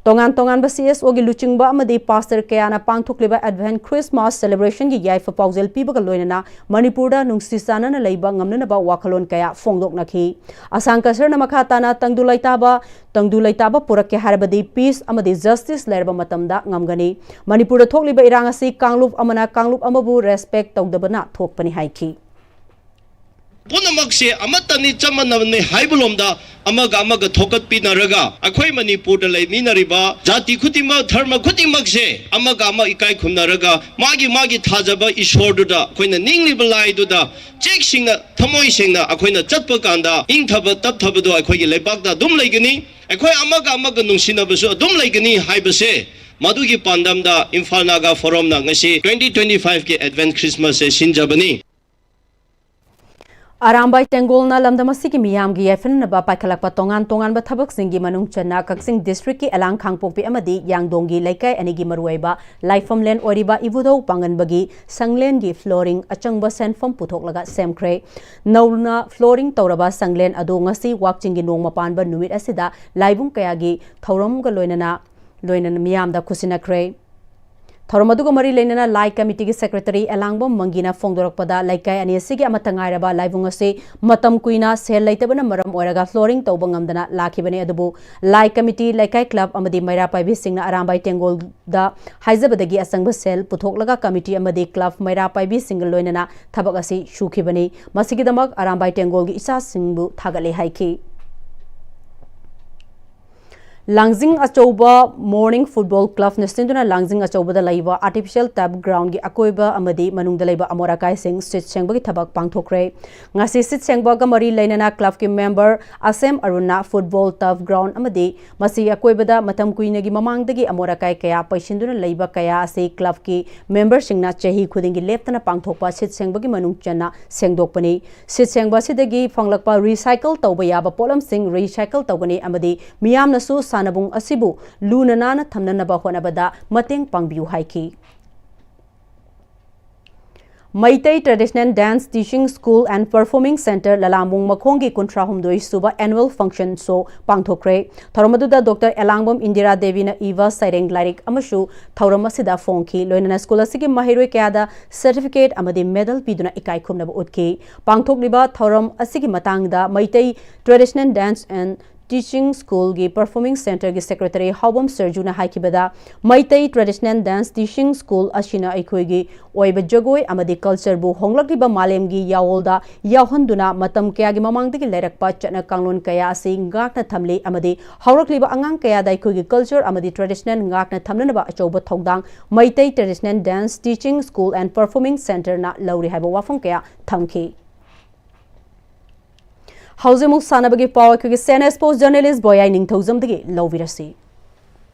ꯇꯣꯉꯥꯟ ꯇꯣꯉꯥꯟꯕ ꯁꯤ ꯑꯦꯁ ꯑꯣꯒꯤ ꯂꯨꯆꯤꯡꯕ ꯑꯃꯗꯤ ꯄꯥꯁꯇꯔ ꯀꯌꯥꯅ ꯄꯥꯡꯊꯣꯛꯂꯤꯕ ꯑꯦꯗꯚꯦꯟꯠ ꯈ꯭ꯔꯤꯁꯃꯥꯁ ꯁꯦꯂꯦꯕ꯭ꯔꯦꯁꯟꯒꯤ ꯌꯥꯏꯐ ꯄꯥꯎꯖꯦꯜ ꯄꯤꯕꯒ ꯂꯣꯏꯅꯅ ꯃꯅꯤꯄꯨꯔꯗ ꯅꯨꯡꯁꯤ ꯆꯥꯟꯅꯅ ꯂꯩꯕ ꯉꯝꯅꯅꯕ ꯋꯥꯈꯜꯂꯣꯟ ꯀꯌꯥ ꯐꯣꯡꯗꯣꯛꯅꯈꯤ꯫ ꯑꯁꯥꯡ ꯀꯁꯔꯅ ꯃꯈꯥ ꯇꯥꯅ ꯇꯪꯗꯨ ꯂꯩꯇꯥꯕ, ꯇꯪꯗꯨ ꯂꯩꯇꯥꯕ ꯄꯨꯔꯛꯀꯦ ꯍꯥꯏꯔꯕꯗꯤ ꯄꯤꯁ ꯑꯃꯗꯤ ꯖꯁꯇꯤꯁ ꯂꯩꯔꯕ ꯃꯇꯝꯗ ꯉꯝꯒꯅꯤ꯫ ꯃꯅꯤꯄꯨꯔꯗ ꯊꯣꯛꯂꯤꯕ ꯏꯔꯥꯡ ꯑꯁꯤ ꯀꯥꯡꯂꯨꯞ ꯑꯃꯅ ꯀꯥꯡꯂꯨꯞ ꯑꯃꯕꯨ ꯔꯦꯁꯄꯦꯛ ꯇꯧꯗꯕꯅ ꯊꯣꯛꯄꯅꯤ ꯍꯥꯏꯈꯤ꯫ ꯄꯨꯝꯅꯃꯛꯁꯦ ꯑꯃꯠꯇꯅꯤ, ꯆꯞ ꯃꯥꯟꯅꯕꯅꯤ ꯍꯥꯏꯕ ꯂꯣꯝꯗ ꯑꯃꯒ ꯑꯃꯒ ꯊꯣꯛꯀꯠꯄꯤꯅꯔꯒ, ꯑꯩꯈꯣꯏ ꯃꯅꯤꯄꯨꯔꯗ ꯂꯩꯃꯤꯟꯅꯔꯤꯕ ꯖꯥꯇꯤ ꯈꯨꯗꯤꯡꯃꯛ, ꯙꯔꯃ ꯈꯨꯗꯤꯡꯃꯛꯁꯦ ꯑꯃꯒ ꯑꯃ ꯏꯀꯥꯏ ꯈꯨꯝꯅꯔꯒ, ꯃꯥꯒꯤ ꯃꯥꯒꯤ ꯊꯥꯖꯕ ꯏꯁꯣꯔꯗꯨꯗ, ꯑꯩꯈꯣꯏꯅ ꯅꯤꯡꯂꯤꯕ ꯂꯥꯏꯗꯨꯗ ꯆꯦꯛꯁꯤꯡꯅ, ꯊꯃꯣꯏ ꯁꯦꯡꯅ ꯑꯩꯈꯣꯏꯅ ꯆꯠꯄ ꯀꯥꯟꯗ, ꯏꯪꯊꯕ ꯇꯞꯊꯕꯗꯣ ꯑꯩꯈꯣꯏꯒꯤ ꯂꯩꯕꯥꯛꯇ ꯑꯗꯨꯝ ꯂꯩꯒꯅꯤ꯫ ꯑꯩꯈꯣꯏ ꯑꯃꯒ ꯑꯃꯒ ꯅꯨꯡꯁꯤꯅꯕꯁꯨ ꯑꯗꯨꯝ ꯂꯩꯒꯅꯤ ꯍꯥꯏꯕꯁꯦ, ꯃꯗꯨꯒꯤ ꯄꯥꯟꯗꯝꯗ ꯏꯝꯐꯥꯜ ꯅꯥꯒꯥ ꯐꯣꯔꯝꯅ ꯉꯁꯤ twenty twenty five ꯀꯤ ꯑꯦꯗꯚꯦꯟꯠ ꯈ꯭ꯔꯤꯁꯃꯥꯁꯁꯦ ꯁꯤꯟꯖꯕꯅꯤ꯫ ꯑꯔꯥꯝꯕꯥꯏ ꯇꯦꯡꯒꯣꯜꯅ ꯂꯝꯗꯝ ꯑꯁꯤꯒꯤ ꯃꯤꯌꯥꯝꯒꯤ ꯌꯥꯏꯐꯅꯅꯕ ꯄꯥꯏꯈꯠꯂꯛꯄ ꯇꯣꯉꯥꯟ ꯇꯣꯉꯥꯟꯕ ꯊꯕꯛꯁꯤꯡꯒꯤ ꯃꯅꯨꯡ ꯆꯟꯅ ꯀꯛꯆꯤꯡ ꯗꯤꯁꯇ꯭ꯔꯤꯛꯀꯤ ꯑꯦꯂꯥꯡ ꯈꯥꯡꯄꯣꯛꯄꯤ ꯑꯃꯗꯤ ꯌꯥꯡꯗꯣꯡꯒꯤ ꯂꯩꯀꯥꯏ ꯑꯅꯤꯒꯤ ꯃꯔꯨꯑꯣꯏꯕ ꯂꯥꯏꯐꯝꯂꯦꯟ ꯑꯣꯏꯔꯤꯕ ꯏꯕꯨꯙꯧ ꯄꯥꯡꯒꯟꯕꯒꯤ ꯁꯪꯂꯦꯟꯒꯤ ꯐ꯭ꯂꯣꯔꯤꯡ ꯑꯆꯪꯕ ꯁꯦꯟꯐꯝ ꯄꯨꯊꯣꯛꯂꯒ ꯁꯦꯝꯈ꯭ꯔꯦ꯫ ꯅꯧꯅ ꯐ꯭ꯂꯣꯔꯤꯡ ꯇꯧꯔꯕ ꯁꯪꯂꯦꯟ ꯑꯗꯨ ꯉꯁꯤ ꯋꯥꯛꯆꯤꯡꯒꯤ ꯅꯣꯡꯃ ꯄꯥꯟꯕ ꯅꯨꯃꯤꯠ ꯑꯁꯤꯗ ꯂꯥꯏꯕꯨꯡ ꯀꯌꯥꯒꯤ ꯊꯧꯔꯝꯒ ꯂꯣꯏꯅꯅ ꯂꯣꯏꯅꯅ ꯃꯤꯌꯥꯝꯗ ꯈꯨꯠꯁꯤꯟꯅꯈ꯭ꯔꯦ꯫ ꯊꯧꯔꯝ ꯑꯗꯨꯒ ꯃꯔꯤ ꯂꯩꯅꯅ ꯂꯥꯏ ꯀꯃꯤꯇꯤꯒꯤ ꯁꯦꯀ꯭ꯔꯦꯇꯔꯤ ꯑꯦꯂꯥꯡꯕꯝ ꯃꯪꯒꯤꯅ ꯐꯣꯡꯗꯣꯔꯛꯄꯗ, ꯂꯩꯀꯥꯏ ꯑꯅꯤ ꯑꯁꯤꯒꯤ ꯑꯃꯠꯇ ꯉꯥꯏꯔꯕ ꯂꯥꯏꯕꯨꯡ ꯑꯁꯤ ꯃꯇꯝ ꯀꯨꯏꯅ ꯁꯦꯜ ꯂꯩꯇꯕꯅ ꯃꯔꯝ ꯑꯣꯏꯔꯒ ꯐ꯭ꯂꯣꯔꯤꯡ ꯇꯧꯕ ꯉꯝꯗꯅ ꯂꯥꯛꯈꯤꯕꯅꯤ꯫ ꯑꯗꯨꯕꯨ ꯂꯥꯏ ꯀꯃꯤꯇꯤ, ꯂꯩꯀꯥꯏ ꯀ꯭ꯂꯕ ꯑꯃꯗꯤ ꯃꯩꯔꯥ ꯄꯥꯏꯕꯤꯁꯤꯡꯅ ꯑꯔꯥꯝꯕꯥꯏ ꯇꯦꯡꯒꯣꯜꯗ ꯍꯥꯏꯖꯕꯗꯒꯤ ꯑꯆꯪꯕ ꯁꯦꯜ ꯄꯨꯊꯣꯛꯂꯒ ꯀꯃꯤꯇꯤ ꯑꯃꯗꯤ ꯀ꯭ꯂꯕ ꯃꯩꯔꯥ ꯄꯥꯏꯕꯤꯁꯤꯡꯒ ꯂꯣꯏꯅꯅ ꯊꯕꯛ ꯑꯁꯤ ꯁꯨꯈꯤꯕꯅꯤ꯫ ꯃꯁꯤꯒꯤꯗꯃꯛ ꯑꯔꯥꯝꯕꯥꯏ ꯇꯦꯡꯒꯣꯜꯒꯤ ꯏꯆꯥꯁꯤꯡꯕꯨ ꯊꯥꯒꯠꯂꯦ ꯍꯥꯏꯈꯤ꯫ ꯂꯥꯡꯖꯤꯡ ꯑꯆꯧꯕ ꯃꯣꯔꯅꯤꯡ ꯐꯨꯠꯕꯣꯜ ꯀ꯭ꯂꯕꯅ ꯁꯤꯟꯗꯨꯅ ꯂꯥꯡꯖꯤꯡ ꯑꯆꯧꯕꯗ ꯂꯩꯕ ꯑꯥꯔꯇꯤꯐꯤꯁꯤꯌꯦꯜ ꯇꯔꯐ ꯒ꯭ꯔꯥꯎꯟꯒꯤ ꯑꯀꯣꯏꯕ ꯑꯃꯗꯤ ꯃꯅꯨꯡꯗ ꯂꯩꯕ ꯑꯃꯣꯠ ꯑꯀꯥꯏꯁꯤꯡ ꯁꯤꯠ ꯁꯦꯡꯕꯒꯤ ꯊꯕꯛ ꯄꯥꯡꯊꯣꯛꯈ꯭ꯔꯦ꯫ ꯉꯁꯤ ꯁꯤꯠ ꯁꯦꯡꯕꯒ ꯃꯔꯤ ꯂꯩꯅꯅ ꯀ꯭ꯂꯕꯀꯤ ꯃꯦꯝꯕꯔ ꯑꯁꯦꯝ ꯑꯔꯨꯟꯅ ꯐꯨꯠꯕꯣꯜ ꯇꯔꯐ ꯒ꯭ꯔꯥꯎꯟ ꯑꯃꯗꯤ ꯃꯁꯤꯒꯤ ꯑꯀꯣꯏꯕꯗ ꯃꯇꯝ ꯀꯨꯏꯅꯒꯤ ꯃꯃꯥꯡꯗꯒꯤ ꯑꯃꯣꯠ ꯑꯀꯥꯏ ꯀꯌꯥ ꯄꯩꯁꯤꯟꯗꯨꯅ ꯂꯩꯕ ꯀꯌꯥ ꯑꯁꯤ ꯀ꯭ꯂꯕꯀꯤ ꯃꯦꯝꯕꯔꯁꯤꯡꯅ ꯆꯍꯤ ꯈꯨꯗꯤꯡꯒꯤ ꯂꯦꯞꯇꯅ ꯄꯥꯡꯊꯣꯛꯄ ꯁꯤꯠ ꯁꯦꯡꯕꯒꯤ ꯃꯅꯨꯡ ꯆꯟꯅ ꯁꯦꯡꯗꯣꯛꯄꯅꯤ꯫ ꯁꯤꯠ ꯁꯦꯡꯕ ꯑꯁꯤꯗꯒꯤ ꯐꯪꯂꯛꯄ ꯔꯤꯁꯥꯏꯀꯜ ꯇꯧꯕ ꯌꯥꯕ ꯄꯣꯠꯂꯝꯁꯤꯡ ꯔꯤꯁꯥꯏꯀꯜ ꯇꯧꯒꯅꯤ ꯑꯃꯗꯤ ꯃꯤꯌꯥꯝꯅꯁꯨ ꯁꯥꯟꯅꯕꯨꯡ ꯑꯁꯤꯕꯨ ꯂꯨꯅ ꯅꯥꯟꯅ ꯊꯝꯅꯅꯕ ꯍꯣꯠꯅꯕꯗ ꯃꯇꯦꯡ ꯄꯥꯡꯕꯤꯌꯨ ꯍꯥꯏꯈꯤ꯫ Meitei Traditional Dance Teaching School and Performing Center ꯂꯂꯥꯝꯕꯨꯡ ꯃꯈꯣꯡꯒꯤ ꯀꯨꯟꯊ꯭ꯔꯥ ꯍꯨꯝꯗꯣꯏ ꯁꯨꯕ annual function show ꯄꯥꯡꯊꯣꯛꯈ꯭ꯔꯦ꯫ ꯊꯧꯔꯝ ꯑꯗꯨꯗ ꯗꯣꯛꯇꯔ ꯑꯦꯂꯥꯡꯕꯝ ꯏꯟꯗꯤꯔꯥ ꯗꯦꯕꯤꯅ ꯏꯕ ꯁꯩꯔꯦꯡ ꯂꯥꯏꯔꯤꯛ ꯑꯃꯁꯨ ꯊꯧꯔꯝ ꯑꯁꯤꯗ ꯐꯣꯡꯈꯤ꯫ ꯂꯣꯏꯅꯅ ꯁ꯭ꯀꯨꯜ ꯑꯁꯤꯒꯤ ꯃꯍꯩꯔꯣꯏ ꯀꯌꯥꯗ certificate ꯑꯃꯗꯤ medal ꯄꯤꯗꯨꯅ ꯏꯀꯥꯏ ꯈꯨꯝꯅꯕ ꯎꯠꯈꯤ꯫ ꯄꯥꯡꯊꯣꯛꯂꯤꯕ ꯊꯧꯔꯝ ꯑꯁꯤꯒꯤ ꯃꯇꯥꯡꯗ Meitei Traditional Dance and Teaching Schoolꯒꯤ Performing Centerꯒꯤ secretary ꯍꯥꯎꯕꯝ ꯁꯔꯖꯨꯅ ꯍꯥꯏꯈꯤꯕꯗ, Meitei Traditional Dance Teaching School ꯑꯁꯤꯅ ꯑꯩꯈꯣꯏꯒꯤ ꯑꯣꯏꯕ ꯖꯒꯣꯏ ꯑꯃꯗꯤ cultureꯕꯨ ꯍꯣꯡꯂꯛꯂꯤꯕ ꯃꯥꯂꯦꯝꯒꯤ ꯌꯥꯑꯣꯜꯗ ꯌꯥꯎꯍꯟꯗꯨꯅ ꯃꯇꯝ ꯀꯌꯥꯒꯤ ꯃꯃꯥꯡꯗꯒꯤ ꯂꯩꯔꯛꯄ ꯆꯠꯅ ꯀꯥꯡꯂꯣꯟ ꯀꯌꯥ ꯑꯁꯤ ꯉꯥꯛꯅ ꯊꯝꯂꯤ ꯑꯃꯗꯤ ꯍꯧꯔꯛꯂꯤꯕ ꯑꯉꯥꯡ ꯀꯌꯥꯗ ꯑꯩꯈꯣꯏꯒꯤ culture ꯑꯃꯗꯤ traditional ꯉꯥꯛꯅ ꯊꯝꯅꯅꯕ ꯑꯆꯧꯕ ꯊꯧꯗꯥꯡ Meitei Traditional Dance Teaching School and Performing Centerꯅ ꯂꯧꯔꯤ ꯍꯥꯏꯕ ꯋꯥꯐꯝ ꯀꯌꯥ ꯊꯝꯈꯤ꯫ ꯍꯧꯖꯤꯛ ꯑꯃꯨꯛ ꯁꯥꯟꯅꯕꯒꯤ ꯄꯥꯎ ꯑꯩꯈꯣꯏꯒꯤ senior sports journalist ꯕꯣꯌꯥꯏ ꯅꯤꯡꯊꯧꯖꯝꯗꯒꯤ ꯂꯧꯕꯤꯔꯁꯤ꯫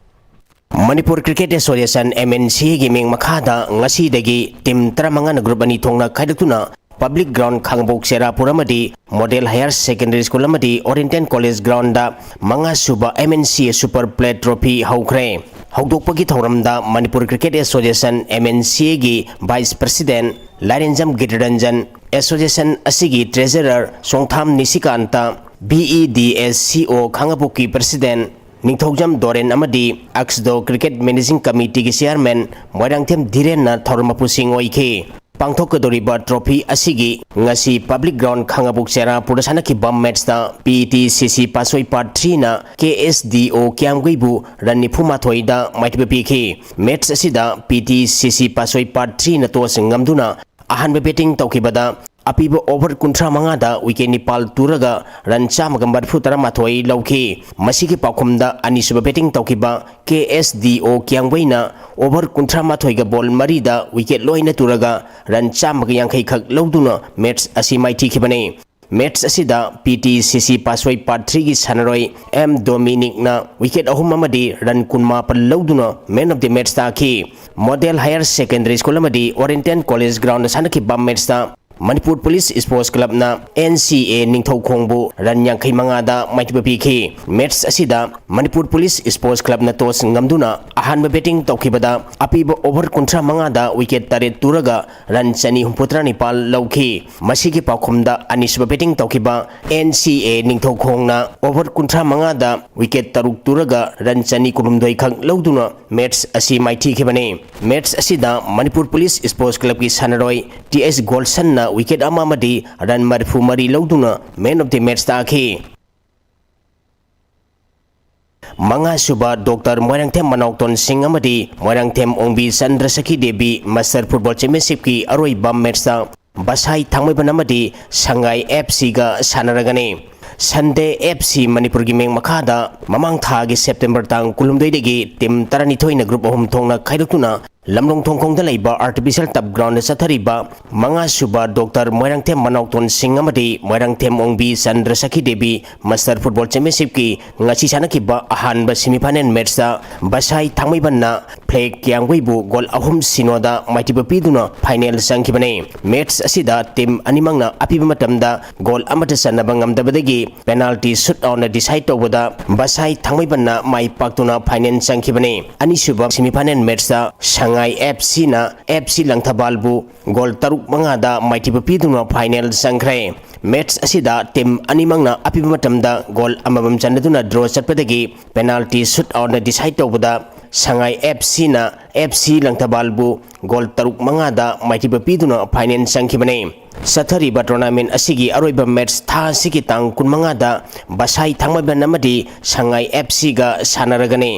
ꯃꯅꯤꯄꯨꯔ ꯀ꯭ꯔꯤꯀꯦꯠ ꯑꯦꯁꯣꯁꯤꯌꯦꯁꯟ, MNCAꯒꯤ ꯃꯤꯡ ꯃꯈꯥꯗ ꯉꯁꯤꯗꯒꯤ team ꯇꯔꯥꯃꯉꯥꯅ group ꯑꯅꯤ ꯊꯣꯛꯅ ꯈꯥꯏꯗꯣꯛꯇꯨꯅ public ground ꯈꯥꯡꯉꯕꯣꯛ ꯆꯦꯔꯥꯄꯨꯔ ꯑꯃꯗꯤ Model Higher Secondary School ꯑꯃꯗꯤ Oriental College groundꯗ ꯃꯉꯥ ꯁꯨꯕ MNCA Super Plate Trophy ꯍꯧꯈ꯭ꯔꯦ꯫ ꯍꯧꯗꯣꯛꯄꯒꯤ ꯊꯧꯔꯝꯗ ꯃꯅꯤꯄꯨꯔ ꯀ꯭ꯔꯤꯀꯦꯠ ꯑꯦꯁꯣꯁꯤꯌꯦꯁꯟ, MNCAꯒꯤ vice president Lairenjam Giridhanjan, association ꯑꯁꯤꯒꯤ treasurer ꯁꯣꯡꯊꯥꯝ ꯅꯤꯁꯤꯀꯥꯟꯇ, BEDSCO ꯈꯥꯡꯉꯕꯣꯛꯀꯤ president ꯅꯤꯡꯊꯧꯖꯝ ꯗꯣꯔꯦꯟ ꯑꯃꯗꯤ ꯑꯛꯁꯗꯣ cricket managing committeeꯒꯤ chairman ꯃꯣꯏꯔꯥꯡꯊꯦꯝ ꯙꯤꯔꯦꯟꯅ ꯊꯧꯔꯝ ꯃꯄꯨꯁꯤꯡ ꯑꯣꯏꯈꯤ꯫ ꯄꯥꯡꯊꯣꯛꯀꯗꯧꯔꯤꯕ trophy ꯑꯁꯤꯒꯤ ꯉꯁꯤ public ground ꯈꯥꯡꯉꯕꯣꯛ ꯆꯦꯔꯥꯄꯨꯔꯗ ꯁꯥꯟꯅꯈꯤꯕ matchꯇ PTCC ꯄꯥꯠꯁꯣꯏ part threeꯅ KSDO ꯀ꯭ꯌꯥꯝꯒꯩꯕꯨ run ꯅꯤꯐꯨ ꯃꯥꯊꯣꯏꯗ ꯃꯥꯏꯊꯤꯕ ꯄꯤꯈꯤ꯫ Match ꯑꯁꯤꯗ PTCC ꯄꯥꯠꯁꯣꯏ part threeꯅ toss ꯉꯝꯗꯨꯅ ꯑꯍꯥꯟꯕ batting ꯇꯧꯈꯤꯕꯗ ꯑꯄꯤꯕ over ꯀꯨꯟꯊ꯭ꯔꯥ ꯃꯉꯥꯗ wicket ꯅꯤꯄꯥꯜ ꯇꯨꯔꯒ run ꯆꯥꯝꯃꯒ ꯃꯔꯤꯐꯨ ꯇꯔꯥꯃꯥꯊꯣꯏ ꯂꯧꯈꯤ꯫ ꯃꯁꯤꯒꯤ ꯄꯥꯎꯈꯨꯝꯗ ꯑꯅꯤꯁꯨꯕ batting ꯇꯧꯈꯤꯕ KSDO ꯀ꯭ꯌꯥꯝꯒꯩꯅ over ꯀꯨꯟꯊ꯭ꯔꯥ ꯃꯥꯊꯣꯏꯒ ball ꯃꯔꯤꯗ wicket ꯂꯣꯏꯅ ꯇꯨꯔꯒ run ꯆꯥꯝꯃꯒ ꯌꯥꯡꯈꯩ ꯈꯛ ꯂꯧꯗꯨꯅ match ꯑꯁꯤ ꯃꯥꯏꯊꯤꯈꯤꯕꯅꯤ꯫ Match ꯑꯁꯤꯗ PTCC ꯄꯥꯠꯁꯣꯏ part threeꯒꯤ ꯁꯥꯟꯅꯔꯣꯏ M Dominicꯅ wicket ꯑꯍꯨꯝ ꯑꯃꯗꯤ run ꯀꯨꯟꯃꯥꯄꯜ ꯂꯧꯗꯨꯅ man of the match ꯇꯥꯈꯤ꯫ Model Higher Secondary School ꯑꯃꯗꯤ Oriental College groundꯗ ꯁꯥꯟꯅꯈꯤꯕ matchꯇ ꯃꯅꯤꯄꯨꯔ ꯄꯨꯂꯤꯁ ꯁ꯭ꯄꯣꯔꯠꯁ ꯀ꯭ꯂꯕꯅ ꯑꯦꯟ ꯁꯤ ꯑꯦ ꯅꯤꯡꯊꯧꯈꯣꯡꯕꯨ ꯔꯟ ꯌꯥꯡꯈꯩ ꯃꯉꯥꯗ ꯃꯥꯏꯊꯤꯕ ꯄꯤꯈꯤ꯫ ꯃꯦꯠꯁ ꯑꯁꯤꯗ ꯃꯅꯤꯄꯨꯔ ꯄꯨꯂꯤꯁ ꯁ꯭ꯄꯣꯔꯠꯁ ꯀ꯭ꯂꯕꯅ ꯇꯣꯁ ꯉꯝꯗꯨꯅ ꯑꯍꯥꯟꯕ ꯕꯦꯇꯤꯡ ꯇꯧꯈꯤꯕꯗ ꯑꯄꯤꯕ ꯑꯣꯚꯔ ꯀꯨꯟꯊ꯭ꯔꯥ ꯃꯉꯥꯗ ꯋꯤꯀꯦꯠ ꯇꯔꯦꯠ ꯇꯨꯔꯒ ꯔꯟ ꯆꯅꯤ ꯍꯨꯝꯐꯨꯇꯔꯥ ꯅꯤꯄꯥꯜ ꯂꯧꯈꯤ꯫ ꯃꯁꯤꯒꯤ ꯄꯥꯎꯈꯨꯝꯗ ꯑꯅꯤꯁꯨꯕ ꯕꯦꯇꯤꯡ ꯇꯧꯈꯤꯕ ꯑꯦꯟ ꯁꯤ ꯑꯦ ꯅꯤꯡꯊꯧꯈꯣꯡꯅ ꯑꯣꯚꯔ ꯀꯨꯟꯊ꯭ꯔꯥ ꯃꯉꯥꯗ ꯋꯤꯀꯦꯠ ꯇꯔꯨꯛ ꯇꯨꯔꯒ ꯔꯟ ꯆꯅꯤ ꯀꯨꯟꯍꯨꯝꯗꯣꯏ ꯈꯛ ꯂꯧꯗꯨꯅ ꯃꯦꯠꯁ ꯑꯁꯤ ꯃꯥꯏꯊꯤꯈꯤꯕꯅꯤ꯫ ꯃꯦꯠꯁ ꯑꯁꯤꯗ ꯃꯅꯤꯄꯨꯔ ꯄꯨꯂꯤꯁ ꯁ꯭ꯄꯣꯔꯠꯁ ꯀ꯭ꯂꯕꯀꯤ ꯁꯥꯟꯅꯔꯣꯏ ꯇꯤ ꯑꯦꯁ ꯒꯣꯜꯁꯟꯅ ꯋꯤꯀꯦꯠ ꯑꯃ ꯑꯃꯗꯤ ꯔꯟ ꯃꯔꯤꯐꯨ ꯃꯔꯤ ꯂꯧꯗꯨꯅ ꯃꯦꯟ ꯑꯣꯐ ꯗꯤ ꯃꯦꯠꯁ ꯇꯥꯈꯤ꯫ ꯃꯉꯥꯁꯨꯕ ꯗꯣꯛꯇꯔ ꯃꯣꯏꯔꯥꯡꯊꯦꯝ ꯃꯅꯥꯎꯇꯣꯟ ꯁꯤꯡ ꯑꯃꯗꯤ ꯃꯣꯏꯔꯥꯡꯊꯦꯝ ꯑꯣꯡꯕꯤ ꯆꯟꯗ꯭ꯔꯁꯈꯤ ꯗꯦꯕꯤ ꯃꯁꯇꯔ ꯐꯨꯠꯕꯣꯜ ꯆꯦꯝꯄꯤꯌꯟꯁꯤꯞꯀꯤ ꯑꯔꯣꯏꯕ ꯃꯦꯠꯁꯇ ꯕꯁꯥꯏ ꯊꯥꯡꯃꯩꯕꯟ ꯑꯃꯗꯤ ꯁꯉꯥꯏ ꯑꯦꯐ ꯁꯤꯒ ꯁꯥꯟꯅꯔꯒꯅꯤ꯫ ꯁꯟꯗꯦ ꯑꯦꯐ ꯁꯤ ꯃꯅꯤꯄꯨꯔꯒꯤ ꯃꯤꯡ ꯃꯈꯥꯗ ꯃꯃꯥꯡ ꯊꯥꯒꯤ ꯁꯦꯞꯇꯦꯝꯕꯔ ꯇꯥꯡ ꯀꯨꯟꯍꯨꯝꯗꯣꯏꯗꯒꯤ ꯇꯤꯝ ꯇꯔꯥꯅꯤꯊꯣꯏꯅ ꯒ꯭ꯔꯨꯞ ꯑꯍꯨꯝ ꯊꯣꯛꯅ ꯈꯥꯏꯗꯣꯛꯇꯨꯅ ꯂꯝꯂꯣꯡ ꯊꯣꯡꯈꯣꯡꯗ ꯂꯩꯕ ꯑꯥꯔꯇꯤꯐꯤꯁꯤꯌꯦꯜ ꯇꯞ ꯒ꯭ꯔꯥꯎꯟꯗ ꯆꯠꯊꯔꯤꯕ ꯃꯉꯥꯁꯨꯕ ꯗꯣꯛꯇꯔ ꯃꯣꯏꯔꯥꯡꯊꯦꯝ ꯃꯅꯥꯎꯇꯣꯟ ꯁꯤꯡ ꯑꯃꯗꯤ ꯃꯣꯏꯔꯥꯡꯊꯦꯝ ꯑꯣꯡꯕꯤ ꯆꯟꯗ꯭ꯔꯁꯈꯤ ꯗꯦꯕꯤ ꯃꯁꯇꯔ ꯐꯨꯠꯕꯣꯜ ꯆꯦꯝꯄꯤꯌꯟꯁꯤꯞꯀꯤ ꯉꯁꯤ ꯁꯥꯟꯅꯈꯤꯕ ꯑꯍꯥꯟꯕ ꯁꯦꯃꯤꯐꯥꯏꯅꯦꯜ ꯃꯦꯠꯁꯇ ꯕꯁꯥꯏ ꯊꯥꯡꯃꯩꯕꯟꯅ ꯐ꯭ꯂꯦꯛ ꯀꯤꯌꯥꯡꯒꯨꯏꯕꯨ ꯒꯣꯜ ꯑꯍꯨꯝ ꯁꯤꯅꯣꯗ ꯃꯥꯏꯊꯤꯕ ꯄꯤꯗꯨꯅ ꯐꯥꯏꯅꯦꯜ ꯆꯪꯈꯤꯕꯅꯤ꯫ ꯃꯦꯠꯁ ꯑꯁꯤꯗ ꯇꯤꯝ ꯑꯅꯤꯃꯛꯅ ꯑꯄꯤꯕ ꯃꯇꯝꯗ ꯒꯣꯜ ꯑꯃꯠꯇ ꯆꯟꯅꯕ ꯉꯝꯗꯕꯗꯒꯤ ꯄꯦꯅꯥꯜꯇꯤ ꯁꯨꯠ ꯑꯥꯎꯠꯅ ꯗꯤꯁꯥꯏꯠ ꯇꯧꯕꯗ ꯕꯁꯥꯏ ꯊꯥꯡꯃꯩꯕꯟꯅ ꯃꯥꯏ ꯄꯥꯛꯇꯨꯅ ꯐꯥꯏꯅꯦꯜ ꯆꯪꯈꯤꯕꯅꯤ꯫ ꯑꯅꯤꯁꯨꯕ ꯁꯦꯃꯤꯐꯥꯏꯅꯦꯜ ꯃꯦꯠꯁꯇ ꯁꯉꯥꯏ ꯑꯦꯐ ꯁꯤꯅ ꯑꯦꯐ ꯁꯤ ꯂꯪꯊꯕꯥꯜꯕꯨ ꯒꯣꯜ ꯇꯔꯨꯛ ꯃꯉꯥꯗ ꯃꯥꯏꯊꯤꯕ ꯄꯤꯗꯨꯅ ꯐꯥꯏꯅꯦꯜ ꯆꯪꯈ꯭ꯔꯦ꯫ ꯃꯦꯠꯁ ꯑꯁꯤꯗ ꯇꯤꯝ ꯑꯅꯤꯃꯛꯅ ꯑꯄꯤꯕ ꯃꯇꯝꯗ ꯒꯣꯜ ꯑꯃꯃꯝ ꯆꯟꯅꯗꯨꯅ ꯗ꯭ꯔꯣ ꯆꯠꯄꯗꯒꯤ ꯄꯦꯅꯥꯜꯇꯤ ꯁꯨꯠ ꯑꯥꯎꯠꯅ ꯗꯤꯁꯥꯏꯠ ꯇꯧꯕꯗ ꯁꯉꯥꯏ ꯑꯦꯐ ꯁꯤꯅ ꯑꯦꯐ ꯁꯤ ꯂꯪꯊꯕꯥꯜꯕꯨ ꯒꯣꯜ ꯇꯔꯨꯛ ꯃꯉꯥꯗ ꯃꯥꯏꯊꯤꯕ ꯄꯤꯗꯨꯅ ꯐꯥꯏꯅꯦꯜ ꯆꯪꯈꯤꯕꯅꯤ꯫ ꯆꯠꯊꯔꯤꯕ ꯇꯣꯔꯅꯥꯃꯦꯟ ꯑꯁꯤꯒꯤ ꯑꯔꯣꯏꯕ ꯃꯦꯠꯁ ꯊꯥ ꯑꯁꯤꯒꯤ ꯇꯥꯡ ꯀꯨꯟꯃꯉꯥꯗ ꯕꯁꯥꯏ ꯊꯥꯡꯃꯩꯕꯟ ꯑꯃꯗꯤ ꯁꯉꯥꯏ ꯑꯦꯐ ꯁꯤꯒ ꯁꯥꯟꯅꯔꯒꯅꯤ꯫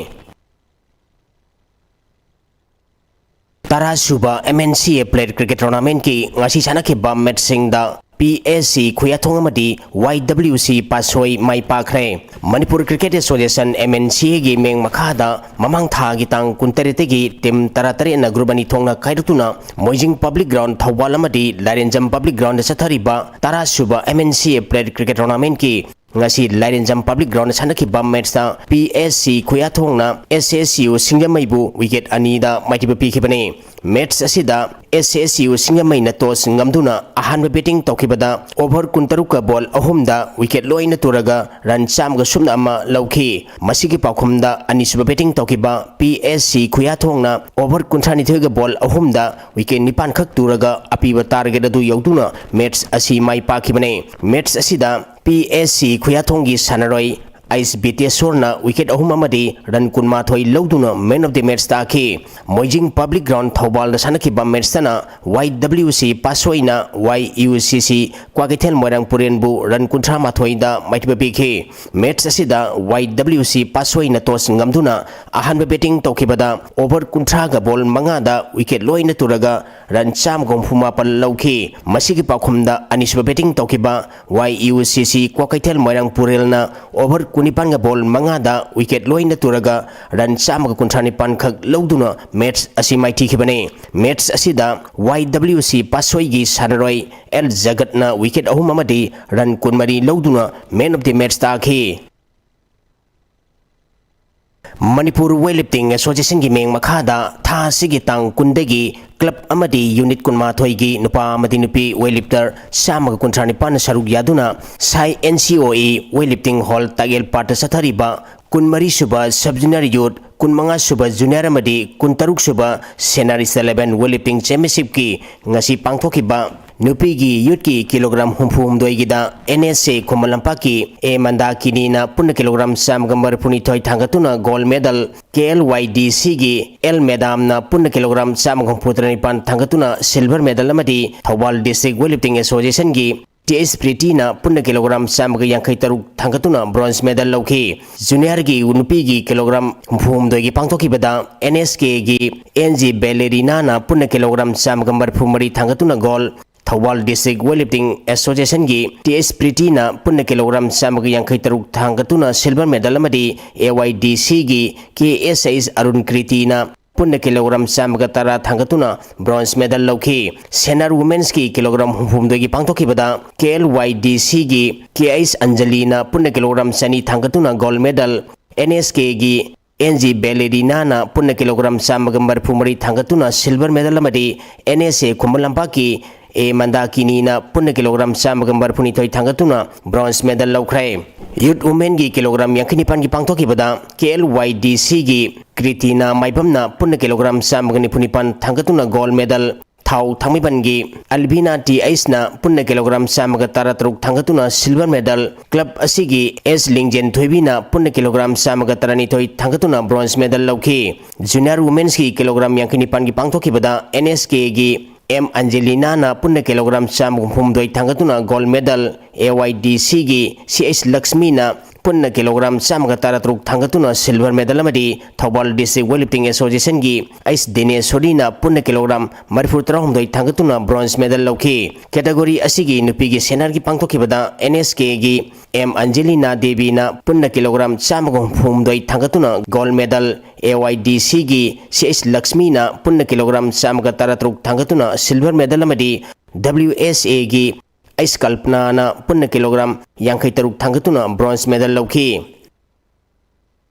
ꯇꯔꯥꯁꯨꯕ ꯑꯦꯝ ꯑꯦꯟ ꯁꯤ ꯑꯦ ꯄ꯭ꯂꯦꯠ ꯀ꯭ꯔꯤꯀꯦꯠ ꯇꯣꯔꯅꯥꯃꯦꯟꯀꯤ ꯉꯁꯤ ꯁꯥꯟꯅꯈꯤꯕ ꯃꯦꯠꯁꯁꯤꯡꯗ ꯄꯤ ꯑꯦꯁ ꯁꯤ ꯈꯨꯌꯥꯊꯣꯡ ꯑꯃꯗꯤ ꯋꯥꯏ ꯗꯕ꯭ꯂꯤꯎ ꯁꯤ ꯄꯥꯠꯁꯣꯏ ꯃꯥꯏ ꯄꯥꯛꯈ꯭ꯔꯦ꯫ Manipur cricket association, M N C ꯑꯦꯒꯤ ꯃꯤꯡ ꯃꯈꯥꯗ ꯃꯃꯥꯡ ꯊꯥꯒꯤ ꯇꯥꯡ ꯀꯨꯟꯇꯔꯦꯠꯇꯒꯤ ꯇꯤꯝ ꯇꯔꯥꯇꯔꯦꯠꯅ ꯒ꯭ꯔꯨꯞ ꯑꯅꯤ ꯊꯣꯛꯅ ꯈꯥꯏꯗꯣꯛꯇꯨꯅ ꯃꯣꯏꯖꯤꯡ ꯄꯕ꯭ꯂꯤꯛ ꯒ꯭ꯔꯥꯎꯟ ꯊꯧꯕꯥꯜ ꯑꯃꯗꯤ ꯂꯥꯏꯔꯦꯟꯖꯝ ꯄꯕ꯭ꯂꯤꯛ ꯒ꯭ꯔꯥꯎꯟꯗ ꯆꯠꯊꯔꯤꯕ ꯇꯔꯥꯁꯨꯕ ꯑꯦꯝ ꯑꯦꯟ ꯁꯤ ꯑꯦ ꯄ꯭ꯂꯦꯠ ꯀ꯭ꯔꯤꯀꯦꯠ ꯇꯣꯔꯅꯥꯃꯦꯟꯀꯤ ꯉꯁꯤ ꯂꯥꯏꯔꯦꯟꯖꯝ ꯄꯕ꯭ꯂꯤꯛ ꯒ꯭ꯔꯥꯎꯟꯗ ꯁꯥꯟꯅꯈꯤꯕ ꯃꯦꯠꯁꯇ ꯄꯤ ꯑꯦꯁ ꯁꯤ ꯈꯨꯌꯥꯊꯣꯡꯅ ꯑꯦꯁ ꯑꯦꯁ ꯌꯨ ꯁꯤꯡꯖꯃꯩꯕꯨ ꯋꯤꯀꯦꯠ ꯑꯅꯤꯗ ꯃꯥꯏꯊꯤꯕ ꯄꯤꯈꯤꯕꯅꯤ꯫ ꯃꯦꯠꯁ ꯑꯁꯤꯗ ꯑꯦꯁ ꯑꯦꯁ ꯌꯨ ꯁꯤꯡꯖꯃꯩꯅ ꯇꯣꯁ ꯉꯝꯗꯨꯅ ꯑꯍꯥꯟꯕ ꯕꯦꯇꯤꯡ ꯇꯧꯈꯤꯕꯗ ꯑꯣꯚꯔ ꯀꯨꯟꯇꯔꯨꯛꯀ ꯕꯣꯜ ꯑꯍꯨꯝꯗ ꯋꯤꯀꯦꯠ ꯂꯣꯏꯅ ꯇꯨꯔꯒ ꯔꯟ ꯆꯥꯝꯃꯒ ꯁꯨꯞꯅ ꯑꯃ ꯂꯧꯈꯤ꯫ ꯃꯁꯤꯒꯤ ꯄꯥꯎꯈꯨꯝꯗ ꯑꯅꯤꯁꯨꯕ ꯕꯦꯇꯤꯡ ꯇꯧꯈꯤꯕ ꯄꯤ ꯑꯦꯁ ꯁꯤ ꯈꯨꯌꯥꯊꯣꯡꯅ ꯑꯣꯚꯔ ꯀꯨꯟꯊ꯭ꯔꯥꯅꯤꯊꯣꯏꯒ ꯕꯣꯜ ꯑꯍꯨꯝꯗ ꯋꯤꯀꯦꯠ ꯅꯤꯄꯥꯟ ꯈꯛ ꯇꯨꯔꯒ ꯑꯄꯤꯕ ꯇꯥꯔꯒꯦꯠ ꯑꯗꯨ ꯌꯧꯗꯨꯅ ꯃꯦꯠꯁ ꯑꯁꯤ ꯃꯥꯏ ꯄꯥꯛꯈꯤꯕꯅꯤ꯫ ꯃꯦꯠꯁ ꯑꯁꯤꯗ ꯄꯤ ꯑꯦꯁ ꯁꯤ ꯈꯨꯌꯥꯊꯣꯡꯒꯤ ꯁꯥꯟꯅꯔꯣꯏ ꯑꯩꯁ ꯕꯤꯇꯦꯁꯣꯔꯅ ꯋꯤꯀꯦꯠ ꯑꯍꯨꯝ ꯑꯃꯗꯤ ꯔꯟ ꯀꯨꯟꯃꯥꯊꯣꯏ ꯂꯧꯗꯨꯅ ꯃꯦꯟ ꯑꯣꯐ ꯗꯤ ꯃꯦꯠꯁ ꯇꯥꯈꯤ꯫ ꯃꯣꯏꯖꯤꯡ ꯄꯕ꯭ꯂꯤꯛ ꯒ꯭ꯔꯥꯎꯟ ꯊꯧꯕꯥꯜꯗ ꯁꯥꯟꯅꯈꯤꯕ ꯃꯦꯠꯁꯇꯅ ꯋꯥꯏ ꯗꯕ꯭ꯂꯤꯎ ꯁꯤ ꯄꯥꯁꯣꯏꯅ ꯋꯥꯏ ꯌꯨ ꯁꯤ ꯁꯤ ꯀ꯭ꯋꯥꯀꯩꯊꯦꯜ ꯃꯣꯏꯔꯥꯡ ꯄꯨꯔꯦꯟꯕꯨ ꯔꯟ ꯀꯨꯟꯊ꯭ꯔꯥ ꯃꯥꯊꯣꯏꯗ ꯃꯥꯏꯊꯤꯕ ꯄꯤꯈꯤ꯫ ꯃꯦꯠꯁ ꯑꯁꯤꯗ ꯋꯥꯏ ꯗꯕ꯭ꯂꯤꯎ ꯁꯤ ꯄꯥꯁꯣꯏꯅ ꯇꯣꯁ ꯉꯝꯗꯨꯅ ꯑꯍꯥꯟꯕ ꯕꯦꯇꯤꯡ ꯇꯧꯈꯤꯕꯗ ꯑꯣꯚꯔ ꯀꯨꯟꯊ꯭ꯔꯥꯒ ꯕꯣꯜ ꯃꯉꯥꯗ ꯋꯤꯀꯦꯠ ꯂꯣꯏꯅ ꯇꯨꯔꯒ ꯔꯟ ꯆꯥꯝꯃꯒ ꯍꯨꯝꯐꯨ ꯃꯥꯄꯜ ꯂꯧꯈꯤ꯫ ꯃꯁꯤꯒꯤ ꯄꯥꯎꯈꯨꯝꯗ ꯑꯅꯤꯁꯨꯕ ꯕꯦꯇꯤꯡ ꯇꯧꯈꯤꯕ ꯋꯥꯏ ꯌꯨ ꯁꯤ ꯁꯤ ꯀ꯭ꯋꯥꯀꯩꯊꯦꯜ ꯃꯣꯏꯔꯥꯡ ꯄꯨꯔꯦꯜꯅ ꯑꯣꯚꯔ ꯀꯨꯟꯅꯤꯄꯥꯟꯒ ꯕꯣꯜ ꯃꯉꯥꯗ ꯋꯤꯀꯦꯠ ꯂꯣꯏꯅ ꯇꯨꯔꯒ ꯔꯟ ꯆꯥꯝꯃꯒ ꯀꯨꯟꯊ꯭ꯔꯥ ꯅꯤꯄꯥꯟ ꯈꯛ ꯂꯧꯗꯨꯅ ꯃꯦꯠꯁ ꯑꯁꯤ ꯃꯥꯏꯊꯤꯈꯤꯕꯅꯤ꯫ ꯃꯦꯠꯁ ꯑꯁꯤꯗ ꯋꯥꯏ ꯗꯕ꯭ꯂꯤꯎ ꯁꯤ ꯄꯥꯁꯣꯏꯒꯤ ꯁꯥꯟꯅꯔꯣꯏ ꯑꯦꯜ ꯖꯒꯠꯅ ꯋꯤꯀꯦꯠ ꯑꯍꯨꯝ ꯑꯃꯗꯤ ꯔꯟ ꯀꯨꯟꯃꯔꯤ ꯂꯧꯗꯨꯅ ꯃꯦꯟ ꯑꯣꯐ ꯗꯤ ꯃꯦꯠꯁ ꯇꯥꯈꯤ꯫ ꯃꯅꯤꯄꯨꯔ ꯋꯦꯠ ꯂꯤꯐꯇꯤꯡ ꯑꯦꯁꯣꯁꯤꯌꯦꯁꯟꯒꯤ ꯃꯤꯡ ꯃꯈꯥꯗ ꯊꯥ ꯑꯁꯤꯒꯤ ꯇꯥꯡ ꯀꯨꯟꯗꯒꯤ ꯀ꯭ꯂꯕ ꯑꯃꯗꯤ ꯌꯨꯅꯤꯠ ꯀꯨꯟꯃꯥꯊꯣꯏꯒꯤ ꯅꯨꯄꯥ ꯑꯃꯗꯤ ꯅꯨꯄꯤ ꯋꯦꯠ ꯂꯤꯐꯇꯔ ꯆꯥꯝꯃꯒ ꯀꯨꯟꯊ꯭ꯔꯥ ꯅꯤꯄꯥꯟꯅ ꯁꯔꯨꯛ ꯌꯥꯗꯨꯅ ꯁꯥꯏ ꯑꯦꯟ ꯁꯤ ꯑꯣ ꯏ ꯋꯦꯠ ꯂꯤꯐꯇꯤꯡ ꯍꯣꯜ ꯇꯥꯛꯌꯦꯜ ꯄꯥꯠꯇ ꯆꯠꯊꯔꯤꯕ ꯀꯨꯟꯃꯔꯤ ꯁꯨꯕ ꯁꯕ ꯖꯨꯅꯤꯌꯔ ꯌꯨꯠ, ꯀꯨꯟꯃꯉꯥ ꯁꯨꯕ ꯖꯨꯅꯤꯌꯔ ꯑꯃꯗꯤ ꯀꯨꯟꯇꯔꯨꯛ ꯁꯨꯕ ꯁꯦꯅꯥꯔꯤꯁ ꯏꯂꯦꯚꯦꯟ ꯋꯦꯠ ꯂꯤꯐꯇꯤꯡ ꯆꯦꯝꯄꯤꯌꯟꯁꯤꯞꯀꯤ ꯉꯁꯤ ꯄꯥꯡꯊꯣꯛꯈꯤꯕ ꯅꯨꯄꯤꯒꯤ ꯌꯨꯠꯀꯤ ꯀꯤꯂꯣꯒ꯭ꯔꯥꯝ ꯍꯨꯝꯐꯨ ꯍꯨꯝꯗꯣꯏꯒꯤꯗ ꯑꯦꯟ ꯑꯦꯁ ꯑꯦ ꯈꯨꯃꯟ ꯂꯝꯄꯥꯛꯀꯤ ꯑꯦ ꯃꯟꯗꯥꯀꯤꯅꯤꯅ ꯄꯨꯟꯅ ꯀꯤꯂꯣꯒ꯭ꯔꯥꯝ ꯆꯥꯝꯃꯒ ꯃꯔꯤꯐꯨꯅꯤꯊꯣꯏ ꯊꯥꯡꯒꯠꯇꯨꯅ ꯒꯣꯜꯗ ꯃꯦꯗꯜ, ꯀꯦ ꯑꯦꯜ ꯋꯥꯏ ꯗꯤ ꯁꯤꯒꯤ ꯑꯦꯜ ꯃꯦꯗꯥꯝꯅ ꯄꯨꯟꯅ ꯀꯤꯂꯣꯒ꯭ꯔꯥꯝ ꯆꯥꯝꯃꯒ ꯍꯨꯝꯐꯨꯇꯔꯦꯠ ꯅꯤꯄꯥꯟ ꯊꯥꯡꯒꯠꯇꯨꯅ ꯁꯤꯜꯚꯔ ꯃꯦꯗꯜ ꯑꯃꯗꯤ ꯊꯧꯕꯥꯜ ꯗꯤꯁꯇ꯭ꯔꯤꯛ ꯋꯦꯠ ꯂꯤꯐꯇꯤꯡ ꯑꯦꯁꯣꯁꯤꯌꯦꯁꯟꯒꯤ ꯇꯤ ꯑꯦꯁ ꯄ꯭ꯔꯤꯇꯤꯅ ꯄꯨꯟꯅ ꯀꯤꯂꯣꯒ꯭ꯔꯥꯝ ꯆꯥꯝꯃꯒ ꯌꯥꯡꯈꯩ ꯇꯔꯨꯛ ꯊꯥꯡꯒꯠꯇꯨꯅ ꯕ꯭ꯔꯣꯟꯖ ꯃꯦꯗꯜ ꯂꯧꯈꯤ꯫ ꯖꯨꯅꯤꯌꯔꯒꯤ ꯅꯨꯄꯤꯒꯤ ꯀꯤꯂꯣꯒ꯭ꯔꯥꯝ ꯍꯨꯝꯐꯨ ꯍꯨꯝꯗꯣꯏꯒꯤ ꯄꯥꯡꯊꯣꯛꯈꯤꯕꯗ ꯑꯦꯟ ꯑꯦꯁ ꯀꯦꯒꯤ ꯑꯦꯟ ꯖꯤ ꯕꯦꯂꯦꯔꯤꯅꯥꯅ ꯄꯨꯟꯅ ꯀꯤꯂꯣꯒ꯭ꯔꯥꯝ ꯆꯥꯝꯃꯒ ꯃꯔꯤꯐꯨ ꯃꯔꯤ ꯊꯥꯡꯒꯠꯇꯨꯅ gold, Thoubal district weightlifting ꯑꯦꯁꯣꯁꯤꯌꯦꯁꯟꯒꯤ ꯇꯤ ꯑꯦꯁ ꯄ꯭ꯔꯤꯇꯤꯅ ꯄꯨꯟꯅ ꯀꯤꯂꯣꯒ꯭ꯔꯥꯝ ꯆꯥꯝꯃꯒ ꯌꯥꯡꯈꯩ ꯇꯔꯨꯛ ꯊꯥꯡꯒꯠꯇꯨꯅ ꯁꯤꯜꯚꯔ ꯃꯦꯗꯜ ꯑꯃꯗꯤ ꯑꯦ ꯋꯥꯏ ꯗꯤ ꯁꯤꯒꯤ ꯀꯦ ꯑꯦꯁ ꯑꯩꯆ ꯑꯔꯨꯟ ꯀ꯭ꯔꯤꯇꯤꯅ ꯄꯨꯟꯅ ꯀꯤꯂꯣꯒ꯭ꯔꯥꯝ ꯆꯥꯝꯃꯒ ꯇꯔꯥ ꯊꯥꯡꯒꯠꯇꯨꯅ bronze medal ꯂꯧꯈꯤ꯫ Senior Women's ꯀꯤ ꯀꯤꯂꯣꯒ꯭ꯔꯥꯝ ꯍꯨꯝꯐꯨꯍꯨꯝꯗꯣꯏꯒꯤ ꯄꯥꯡꯊꯣꯛꯈꯤꯕꯗ K L Y D C ꯒꯤ K H ꯑꯟꯖꯂꯤꯅ ꯄꯨꯟꯅ ꯀꯤꯂꯣꯒ꯭ꯔꯥꯝ ꯆꯅꯤ ꯊꯥꯡꯒꯠꯇꯨꯅ gold medal, N S K ꯒꯤ N G ꯕꯦꯂꯦꯔꯤꯅꯥꯅ ꯄꯨꯟꯅ ꯀꯤꯂꯣꯒ꯭ꯔꯥꯝ ꯆꯥꯝꯃꯒ ꯃꯔꯤꯐꯨ ꯃꯔꯤ ꯊꯥꯡꯒꯠꯇꯨꯅ silver medal ꯑꯃꯗꯤ N S A Khuman ꯂꯝꯄꯥꯛꯀꯤ A ꯃꯟꯗꯥꯀꯤꯅꯤꯅ ꯄꯨꯟꯅ ꯀꯤꯂꯣꯒ꯭ꯔꯥꯝ ꯆꯥꯝꯃꯒ ꯃꯔꯤꯐꯨꯅꯤꯊꯣꯏ ꯊꯥꯡꯒꯠꯇꯨꯅ bronze medal ꯂꯧꯈ꯭ꯔꯦ꯫ Youth Women ꯒꯤ ꯀꯤꯂꯣꯒ꯭ꯔꯥꯝ ꯌꯥꯡꯈꯩ ꯅꯤꯄꯥꯟꯒꯤ ꯄꯥꯡꯊꯣꯛꯈꯤꯕꯗ K L Y D C ꯒꯤ ꯀ꯭ꯔꯤꯇꯤꯅꯥ ꯃꯥꯏꯕꯝꯅ ꯄꯨꯟꯅ ꯀꯤꯂꯣꯒ꯭ꯔꯥꯝ ꯆꯥꯝꯃꯒ ꯅꯤꯐꯨ ꯅꯤꯄꯥꯟ ꯊꯥꯡꯒꯠꯇꯨꯅ gold medal, ꯊꯥꯎ ꯊꯥꯡꯃꯩꯕꯟꯒꯤ ꯑꯜꯕꯤꯅꯥ ꯇꯤ ꯑꯩꯁꯅ ꯄꯨꯟꯅ ꯀꯤꯂꯣꯒ꯭ꯔꯥꯝ ꯆꯥꯝꯃꯒ ꯇꯔꯥꯇꯔꯨꯛ ꯊꯥꯡꯒꯠꯇꯨꯅ silver medal, club ꯑꯁꯤꯒꯤ S ꯂꯤꯡꯖꯦꯟ ꯊꯣꯏꯕꯤꯅ ꯄꯨꯟꯅ ꯀꯤꯂꯣꯒ꯭ꯔꯥꯝ ꯆꯥꯝꯃꯒ ꯇꯔꯥꯅꯤꯊꯣꯏ ꯊꯥꯡꯒꯠꯇꯨꯅ bronze medal ꯂꯧꯈꯤ꯫ Junior Women's ꯀꯤ ꯀꯤꯂꯣꯒ꯭ꯔꯥꯝ ꯌꯥꯡꯈꯩ ꯅꯤꯄꯥꯟꯒꯤ ꯄꯥꯡꯊꯣꯛꯈꯤꯕꯗ N S K ꯒꯤ M ꯑꯟꯖꯦꯂꯤꯅꯥꯅ ꯄꯨꯟꯅ ꯀꯤꯂꯣꯒ꯭ꯔꯥꯝ ꯆꯥꯝꯃꯒ ꯍꯨꯝꯐꯨꯍꯨꯝꯗꯣꯏ ꯊꯥꯡꯒꯠꯇꯨꯅ gold medal, A Y D C ꯒꯤ C H ꯂꯛꯁꯃꯤꯅ ꯄꯨꯟꯅ ꯀꯤꯂꯣꯒ꯭ꯔꯥꯝ ꯆꯥꯝꯃꯒ ꯇꯔꯥꯇꯔꯨꯛ ꯊꯥꯡꯒꯠꯇꯨꯅ silver medal ꯑꯃꯗꯤ ꯊꯧꯕꯥꯜ District Weightlifting Association ꯒꯤ H ꯗꯤꯅꯦꯁꯣꯔꯤꯅ ꯄꯨꯟꯅ ꯀꯤꯂꯣꯒ꯭ꯔꯥꯝ ꯃꯔꯤꯐꯨ ꯇꯔꯥꯍꯨꯝꯗꯣꯏ ꯊꯥꯡꯒꯠꯇꯨꯅ bronze medal ꯂꯧꯈꯤ꯫ Category ꯑꯁꯤꯒꯤ ꯅꯨꯄꯤꯒꯤ senior ꯒꯤ ꯄꯥꯡꯊꯣꯛꯈꯤꯕꯗ N S K ꯒꯤ M ꯑꯟꯖꯦꯂꯤꯅꯥ ꯗꯦꯕꯤꯅ ꯄꯨꯟꯅ ꯀꯤꯂꯣꯒ꯭ꯔꯥꯝ ꯆꯥꯝꯃꯒ ꯍꯨꯝꯐꯨꯍꯨꯝꯗꯣꯏ ꯊꯥꯡꯒꯠꯇꯨꯅ gold medal, A Y D C ꯒꯤ C H ꯂꯛꯁꯃꯤꯅ ꯄꯨꯟꯅ ꯀꯤꯂꯣꯒ꯭ꯔꯥꯝ ꯆꯥꯝꯃꯒ ꯇꯔꯥꯇꯔꯨꯛ ꯊꯥꯡꯒꯠꯇꯨꯅ silver medal ꯑꯃꯗꯤ W S A ꯒꯤ H ꯀꯜꯄꯅꯥꯅ ꯄꯨꯟꯅ ꯀꯤꯂꯣꯒ꯭ꯔꯥꯝ ꯌꯥꯡꯈꯩ ꯇꯔꯨꯛ ꯊꯥꯡꯒꯠꯇꯨꯅ bronze medal ꯂꯧꯈꯤ꯫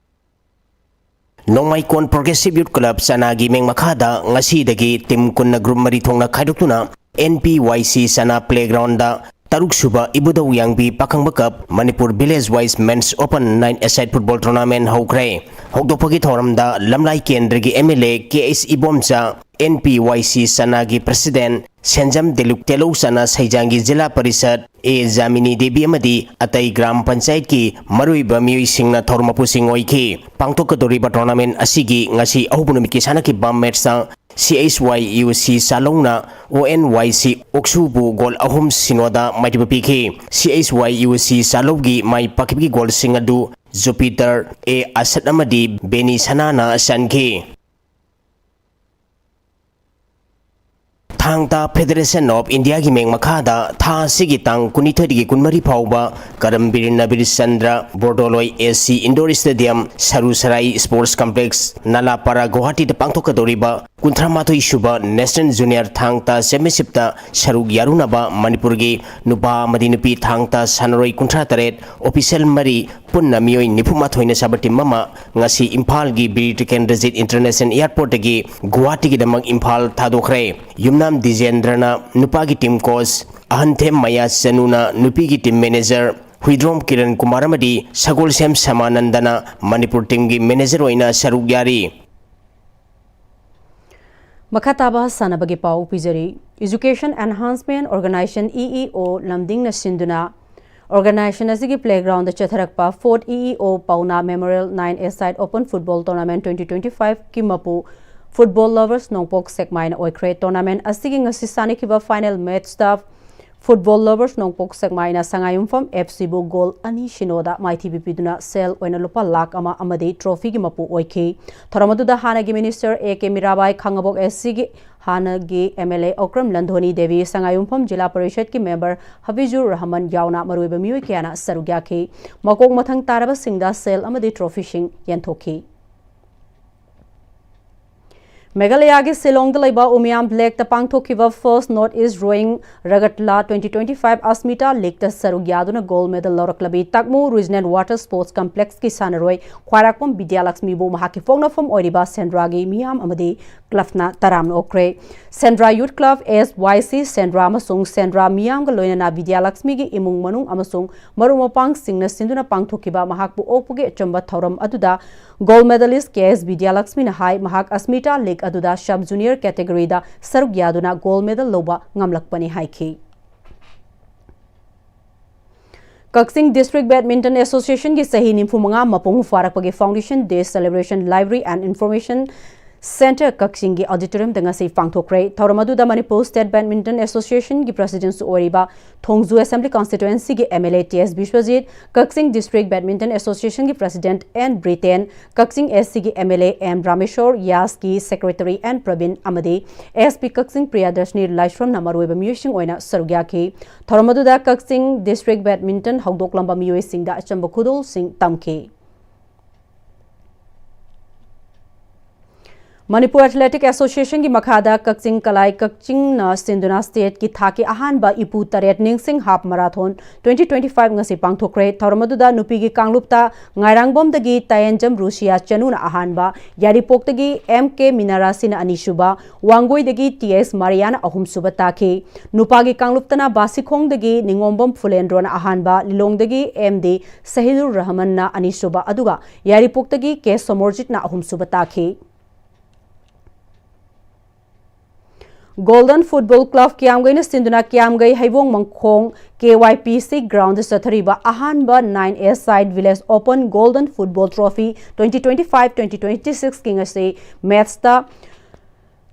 ꯅꯣꯡꯃꯥꯏꯀꯣꯟ Progressive Youth Club ꯆꯅꯥꯒꯤ ꯃꯤꯡ ꯃꯈꯥꯗ ꯉꯁꯤꯗꯒꯤ team ꯀꯨꯟꯅ group ꯃꯔꯤ ꯊꯣꯛꯅ ꯈꯥꯏꯗꯣꯛꯇꯨꯅ N P Y C ꯆꯅꯥ playground ꯇꯔꯨꯛ ꯁꯨꯕ ꯏꯕꯨꯙꯧ ꯌꯥꯡꯕꯤ ꯄꯥꯈꯪꯕ cup Manipur Village Wise Men's Open nine-a-side football tournament ꯍꯧꯈ꯭ꯔꯦ꯫ ꯍꯧꯗꯣꯛꯄꯒꯤ ꯊꯧꯔꯝꯗ ꯂꯝꯂꯥꯏ ꯀꯦꯟꯗ꯭ꯔꯒꯤ M L A K H Ibomcha, N P Y C ꯆꯅꯥꯒꯤ president ꯁꯦꯟꯖꯝ ꯗꯦꯂꯨꯛ ꯇꯦꯂꯧ ꯆꯅꯥ ꯁꯩꯖꯥꯡꯒꯤ ꯖꯤꯂꯥ ꯄꯔꯤꯁꯠ A ꯖꯥꯃꯤꯅꯤ ꯗꯦꯕꯤ ꯑꯃꯗꯤ ꯑꯇꯩ ꯒ꯭ꯔꯥꯝ ꯄꯟꯆꯥꯌꯠꯀꯤ ꯃꯔꯨꯑꯣꯏꯕ ꯃꯤꯑꯣꯏꯁꯤꯡꯅ ꯊꯧꯔꯝ ꯃꯄꯨꯁꯤꯡ ꯑꯣꯏꯈꯤ꯫ ꯄꯥꯡꯊꯣꯛꯀꯗꯧꯔꯤꯕ tournament ꯑꯁꯤꯒꯤ ꯉꯁꯤ ꯑꯍꯧꯕ ꯅꯨꯃꯤꯠꯀꯤ ꯁꯥꯟꯅꯈꯤꯕ match ꯇ C H Y U C ꯆꯥꯂꯧꯅ O N Y C ꯑꯣꯛꯁꯨꯕꯨ goal ꯑꯍꯨꯝ ꯁꯤꯅꯣꯗ ꯃꯥꯏꯊꯤꯕ ꯄꯤꯈꯤ꯫ C H Y U C ꯆꯥꯂꯧꯒꯤ ꯃꯥꯏ ꯄꯥꯛꯈꯤꯕꯒꯤ goal ꯁꯤꯡ ꯑꯗꯨ Jupiter A ꯑꯁꯠ ꯑꯃꯗꯤ ꯕꯦꯅꯤ ꯁꯅꯥꯅ ꯆꯟꯈꯤ꯫ ꯊꯥꯡ ꯇꯥ Federation of Indiaꯒꯤ ꯃꯤꯡ ꯃꯈꯥꯗ ꯊꯥ ꯑꯁꯤꯒꯤ ꯇꯥꯡ ꯀꯨꯟꯅꯤꯊꯣꯏꯗꯒꯤ ꯀꯨꯟꯃꯔꯤ ꯐꯥꯎꯕ ꯀꯔꯝꯕꯤꯔ ꯅꯕꯤꯔ ꯆꯟꯗ꯭ꯔ ꯕꯣꯔꯗꯣꯂꯣꯏ AC Indoor Stadium, ꯁꯔꯨ ꯁꯔꯥꯏ Sports Complex, ꯅꯂꯥꯄꯥꯔꯥ, ꯒꯨꯋꯥꯍꯥꯇꯤꯗ ꯄꯥꯡꯊꯣꯛꯀꯗꯧꯔꯤꯕ ꯀꯨꯟꯊ꯭ꯔꯥ ꯃꯥꯊꯣꯏ ꯁꯨꯕ National Junior ꯊꯥꯡ ꯇꯥ Championshipꯇ ꯁꯔꯨꯛ ꯌꯥꯔꯨꯅꯕ ꯃꯅꯤꯄꯨꯔꯒꯤ ꯅꯨꯄꯥ ꯑꯃꯗꯤ ꯅꯨꯄꯤ ꯊꯥꯡ ꯇꯥ ꯁꯥꯟꯅꯔꯣꯏ ꯀꯨꯟꯊ꯭ꯔꯥ ꯇꯔꯦꯠ, official ꯃꯔꯤ, ꯄꯨꯟꯅ ꯃꯤꯑꯣꯏ ꯅꯤꯐꯨ ꯃꯥꯊꯣꯏꯅ ꯁꯥꯕ team ꯑꯃ ꯉꯁꯤ ꯏꯝꯐꯥꯜꯒꯤ ꯕꯤꯔ ꯇꯤꯀꯦꯟꯗ꯭ꯔꯖꯤꯠ International Airportꯇꯒꯤ ꯒꯨꯋꯥꯍꯥꯇꯤꯒꯤꯗꯃꯛ ꯏꯝꯐꯥꯜ ꯊꯥꯗꯣꯛꯈ꯭ꯔꯦ꯫ ꯌꯨꯝꯅꯥꯝ ꯗꯤꯖꯦꯟꯗ꯭ꯔꯅ ꯅꯨꯄꯥꯒꯤ team coach, ꯑꯍꯟꯊꯦꯝ ꯃꯌꯥ ꯆꯅꯨꯅ ꯅꯨꯄꯤꯒꯤ team manager, ꯍꯨꯏꯗ꯭ꯔꯣꯝ ꯀꯤꯔꯟ ꯀꯨꯃꯥꯔ ꯑꯃꯗꯤ ꯁꯒꯣꯜꯁꯦꯝ ꯁꯃꯥꯅꯟꯗꯅ ꯃꯅꯤꯄꯨꯔ teamꯒꯤ manager ꯑꯣꯏꯅ ꯁꯔꯨꯛ ꯌꯥꯔꯤ꯫ ꯃꯈꯥ ꯇꯥꯕ ꯁꯥꯟꯅꯕꯒꯤ ꯄꯥꯎ ꯄꯤꯖꯔꯤ꯫ Education Enhancement Organization, EEO, ꯂꯝꯗꯤꯡꯅ ꯁꯤꯟꯗꯨꯅ organization ꯑꯁꯤꯒꯤ playgroundꯗ ꯆꯠꯊꯔꯛꯄ fourth EEO Pauna Memorial nine-a-side Open Football Tournament twenty twenty-fiveꯀꯤ ꯃꯄꯨ football lovers ꯅꯣꯡꯄꯣꯛ ꯁꯦꯛꯃꯥꯏꯅ ꯑꯣꯏꯈ꯭ꯔꯦ꯫ Tournament ꯑꯁꯤꯒꯤ ꯉꯁꯤ ꯁꯥꯟꯅꯈꯤꯕ final matchꯇ football lovers ꯅꯣꯡꯄꯣꯛ ꯁꯦꯛꯃꯥꯏꯅ ꯁꯉꯥꯏꯌꯨꯝꯐꯝ FCꯕꯨ goal ꯑꯅꯤ ꯁꯤꯅꯣꯗ ꯃꯥꯏꯊꯤꯕ ꯄꯤꯗꯨꯅ ꯁꯦꯜ ꯑꯣꯏꯅ ꯂꯨꯄꯥ ꯂꯥꯈ ꯑꯃ ꯑꯃꯗꯤ trophyꯒꯤ ꯃꯄꯨ ꯑꯣꯏꯈꯤ꯫ ꯊꯧꯔꯝ ꯑꯗꯨꯗ ꯍꯥꯟꯅꯒꯤ minister A K ꯃꯤꯔꯥꯕꯥꯏ, ꯈꯥꯉꯕꯣꯛ SCꯒꯤ ꯍꯥꯟꯅꯒꯤ MLA ꯑꯣꯀ꯭ꯔꯝ ꯂꯟꯙꯣꯅꯤ ꯗꯦꯕꯤ, ꯁꯉꯥꯏꯌꯨꯝꯐꯝ ꯖꯤꯂꯥ ꯄꯔꯤꯁꯠꯀꯤ member ꯍꯕꯤꯖꯨꯔ ꯔꯍꯃꯟ ꯌꯥꯎꯅ ꯃꯔꯨꯑꯣꯏꯕ ꯃꯤꯑꯣꯏ ꯀꯌꯥꯅ ꯁꯔꯨꯛ ꯌꯥꯈꯤ꯫ ꯃꯀꯣꯛ ꯃꯊꯪ ꯇꯥꯔꯕꯁꯤꯡꯗ ꯁꯦꯜ ꯑꯃꯗꯤ trophyꯁꯤꯡ ꯌꯦꯟꯊꯣꯛꯈꯤ꯫ ꯃꯦꯘꯥꯂꯌꯥꯒꯤ ꯁꯤꯂꯣꯡꯗ ꯂꯩꯕ ꯎꯃꯤꯌꯥꯝ Lakeꯇ ꯄꯥꯡꯊꯣꯛꯈꯤꯕ First North East Roing Ragatla twenty twenty-five Asmita Leagueꯇ ꯁꯔꯨꯛ ꯌꯥꯗꯨꯅ gold medal ꯂꯧꯔꯛꯂꯕꯤ ꯇꯥꯛꯃꯨ Regional Water Sports Complexꯀꯤ ꯁꯥꯟꯅꯔꯣꯏ ꯈ꯭ꯋꯥꯏꯔꯥꯛꯄꯝ ꯕꯤꯗ꯭ꯌꯥꯂꯛꯁꯃꯤꯕꯨ ꯃꯍꯥꯛꯀꯤ ꯄꯣꯛꯅꯐꯝ ꯑꯣꯏꯔꯤꯕ ꯁꯦꯟꯗ꯭ꯔꯥꯒꯤ ꯃꯤꯌꯥꯝ ꯑꯃꯗꯤ clubꯅ ꯇꯔꯥꯝꯅ ꯑꯣꯛꯈ꯭ꯔꯦ꯫ ꯁꯦꯟꯗ꯭ꯔꯥ Youth Club, SYC ꯁꯦꯟꯗ꯭ꯔꯥ ꯑꯃꯁꯨꯡ ꯁꯦꯟꯗ꯭ꯔꯥ ꯃꯤꯌꯥꯝꯒ ꯂꯣꯏꯅꯅ ꯕꯤꯗ꯭ꯌꯥꯂꯛꯁꯃꯤꯒꯤ ꯏꯃꯨꯡ ꯃꯅꯨꯡ ꯑꯃꯁꯨꯡ ꯃꯔꯨꯞ ꯃꯄꯥꯡꯁꯤꯡꯅ ꯁꯤꯟꯗꯨꯅ ꯄꯥꯡꯊꯣꯛꯈꯤꯕ ꯃꯍꯥꯛꯄꯨ ꯑꯣꯛꯄꯒꯤ ꯑꯆꯝꯕ ꯊꯧꯔꯝ ꯑꯗꯨꯗ gold medalist K S ꯕꯤꯗ꯭ꯌꯥꯂꯛꯁꯃꯤꯅ ꯍꯥꯏ, ꯃꯍꯥꯛ Asmita League ꯑꯗꯨꯗ sub junior categoryꯗ ꯁꯔꯨꯛ ꯌꯥꯗꯨꯅ gold medal ꯂꯧꯕ ꯉꯝꯂꯛꯄꯅꯤ ꯍꯥꯏꯈꯤ꯫ ꯀꯛꯆꯤꯡ District Badminton Associationꯒꯤ ꯆꯍꯤ ꯅꯤꯐꯨ ꯃꯉꯥ ꯃꯄꯨꯡ ꯐꯥꯔꯛꯄꯒꯤ Foundation Day Celebration Library and Information Centre ꯀꯛꯆꯤꯡꯒꯤ auditorium ꯗ ꯉꯁꯤ ꯄꯥꯡꯊꯣꯛꯈ꯭ꯔꯦ꯫ ꯊꯧꯔꯝ ꯑꯗꯨꯗ ꯃꯅꯤꯄꯨꯔ State Badminton Association ꯒꯤ President ꯁꯨ ꯑꯣꯏꯔꯤꯕ ꯊꯣꯡꯖꯨ Assembly Constituency ꯒꯤ M L A T S Biswajit, Kakching District Badminton Association ꯒꯤ President N Briten, Kakching S C ꯒꯤ M L A M Rameshor, ꯌꯥꯁ ꯀꯤ Secretary N ꯄ꯭ꯔꯕꯤꯟ ꯑꯃꯗꯤ S P ꯀꯛꯆꯤꯡ ꯄ꯭ꯔꯤꯌꯥꯗꯔꯁꯤꯅꯤ ꯂꯥꯏꯁ꯭ꯔꯝꯅ ꯃꯔꯨꯑꯣꯏꯕ ꯃꯤꯑꯣꯏꯁꯤꯡ ꯑꯣꯏꯅ ꯁꯔꯨꯛ ꯌꯥꯈꯤ꯫ ꯊꯧꯔꯝ ꯑꯗꯨꯗ ꯀꯛꯆꯤꯡ District Badminton ꯍꯧꯗꯣꯛꯂꯝꯕ ꯃꯤꯑꯣꯏꯁꯤꯡꯗ ꯑꯆꯝꯕ ꯈꯨꯗꯣꯜꯁꯤꯡ ꯇꯝꯈꯤ꯫ ꯃꯅꯤꯄꯨꯔ Athletic Association ꯒꯤ ꯃꯈꯥꯗ ꯀꯛꯆꯤꯡ ꯀꯂꯥꯏ ꯀꯛꯆꯤꯡꯅ ꯁꯤꯟꯗꯨꯅ state ꯀꯤ ꯊꯥꯛꯀꯤ ꯑꯍꯥꯟꯕ ꯏꯄꯨ ꯇꯔꯦꯠ ꯅꯤꯡꯁꯤꯡ half marathon twenty twenty five ꯉꯁꯤ ꯄꯥꯡꯊꯣꯛꯈ꯭ꯔꯦ꯫ ꯊꯧꯔꯝ ꯑꯗꯨꯗ ꯅꯨꯄꯤꯒꯤ ꯀꯥꯡꯂꯨꯞꯇ ꯉꯥꯏꯔꯥꯡꯕꯝꯗꯒꯤ ꯇꯥꯌꯦꯟꯖꯝ ꯔꯨꯁꯤꯌꯥ ꯆꯅꯨꯅ ꯑꯍꯥꯟꯕ, ꯌꯥꯏꯔꯤꯄꯣꯛꯇꯒꯤ M K ꯃꯤꯅꯥꯔꯥꯁꯤꯅ ꯑꯅꯤꯁꯨꯕ, ꯋꯥꯡꯒꯣꯏꯗꯒꯤ T S ꯃꯥꯔꯤꯌꯥꯅ ꯑꯍꯨꯝꯁꯨꯕ ꯇꯥꯈꯤ꯫ ꯅꯨꯄꯥꯒꯤ ꯀꯥꯡꯂꯨꯞꯇꯅ ꯕꯥꯁꯤꯈꯣꯡꯗꯒꯤ ꯅꯤꯉꯣꯝꯕꯝ ꯐꯨꯂꯦꯟꯗ꯭ꯔꯣꯅ ꯑꯍꯥꯟꯕ, ꯂꯤꯂꯣꯡꯗꯒꯤ M D ꯁꯍꯤꯗꯨꯔ ꯔꯍꯃꯟꯅ ꯑꯅꯤꯁꯨꯕ, ꯑꯗꯨꯒ ꯌꯥꯏꯔꯤꯄꯣꯛꯇꯒꯤ K ꯁꯣꯃꯣꯔꯖꯤꯠꯅ ꯑꯍꯨꯝꯁꯨꯕ ꯇꯥꯈꯤ꯫ Golden Football Club ꯀꯤꯌꯥꯝꯒꯩꯅ ꯁꯤꯟꯗꯨꯅ ꯀꯤꯌꯥꯝꯒꯩ ꯍꯩꯕꯣꯡ ꯃꯈꯣꯡ K Y P C ground ꯗ ꯆꯠꯊꯔꯤꯕ ꯑꯍꯥꯟꯕ nine A side Village Open Golden Football Trophy twenty twenty five twenty twenty six ꯀꯤ ꯉꯁꯤ match ꯇ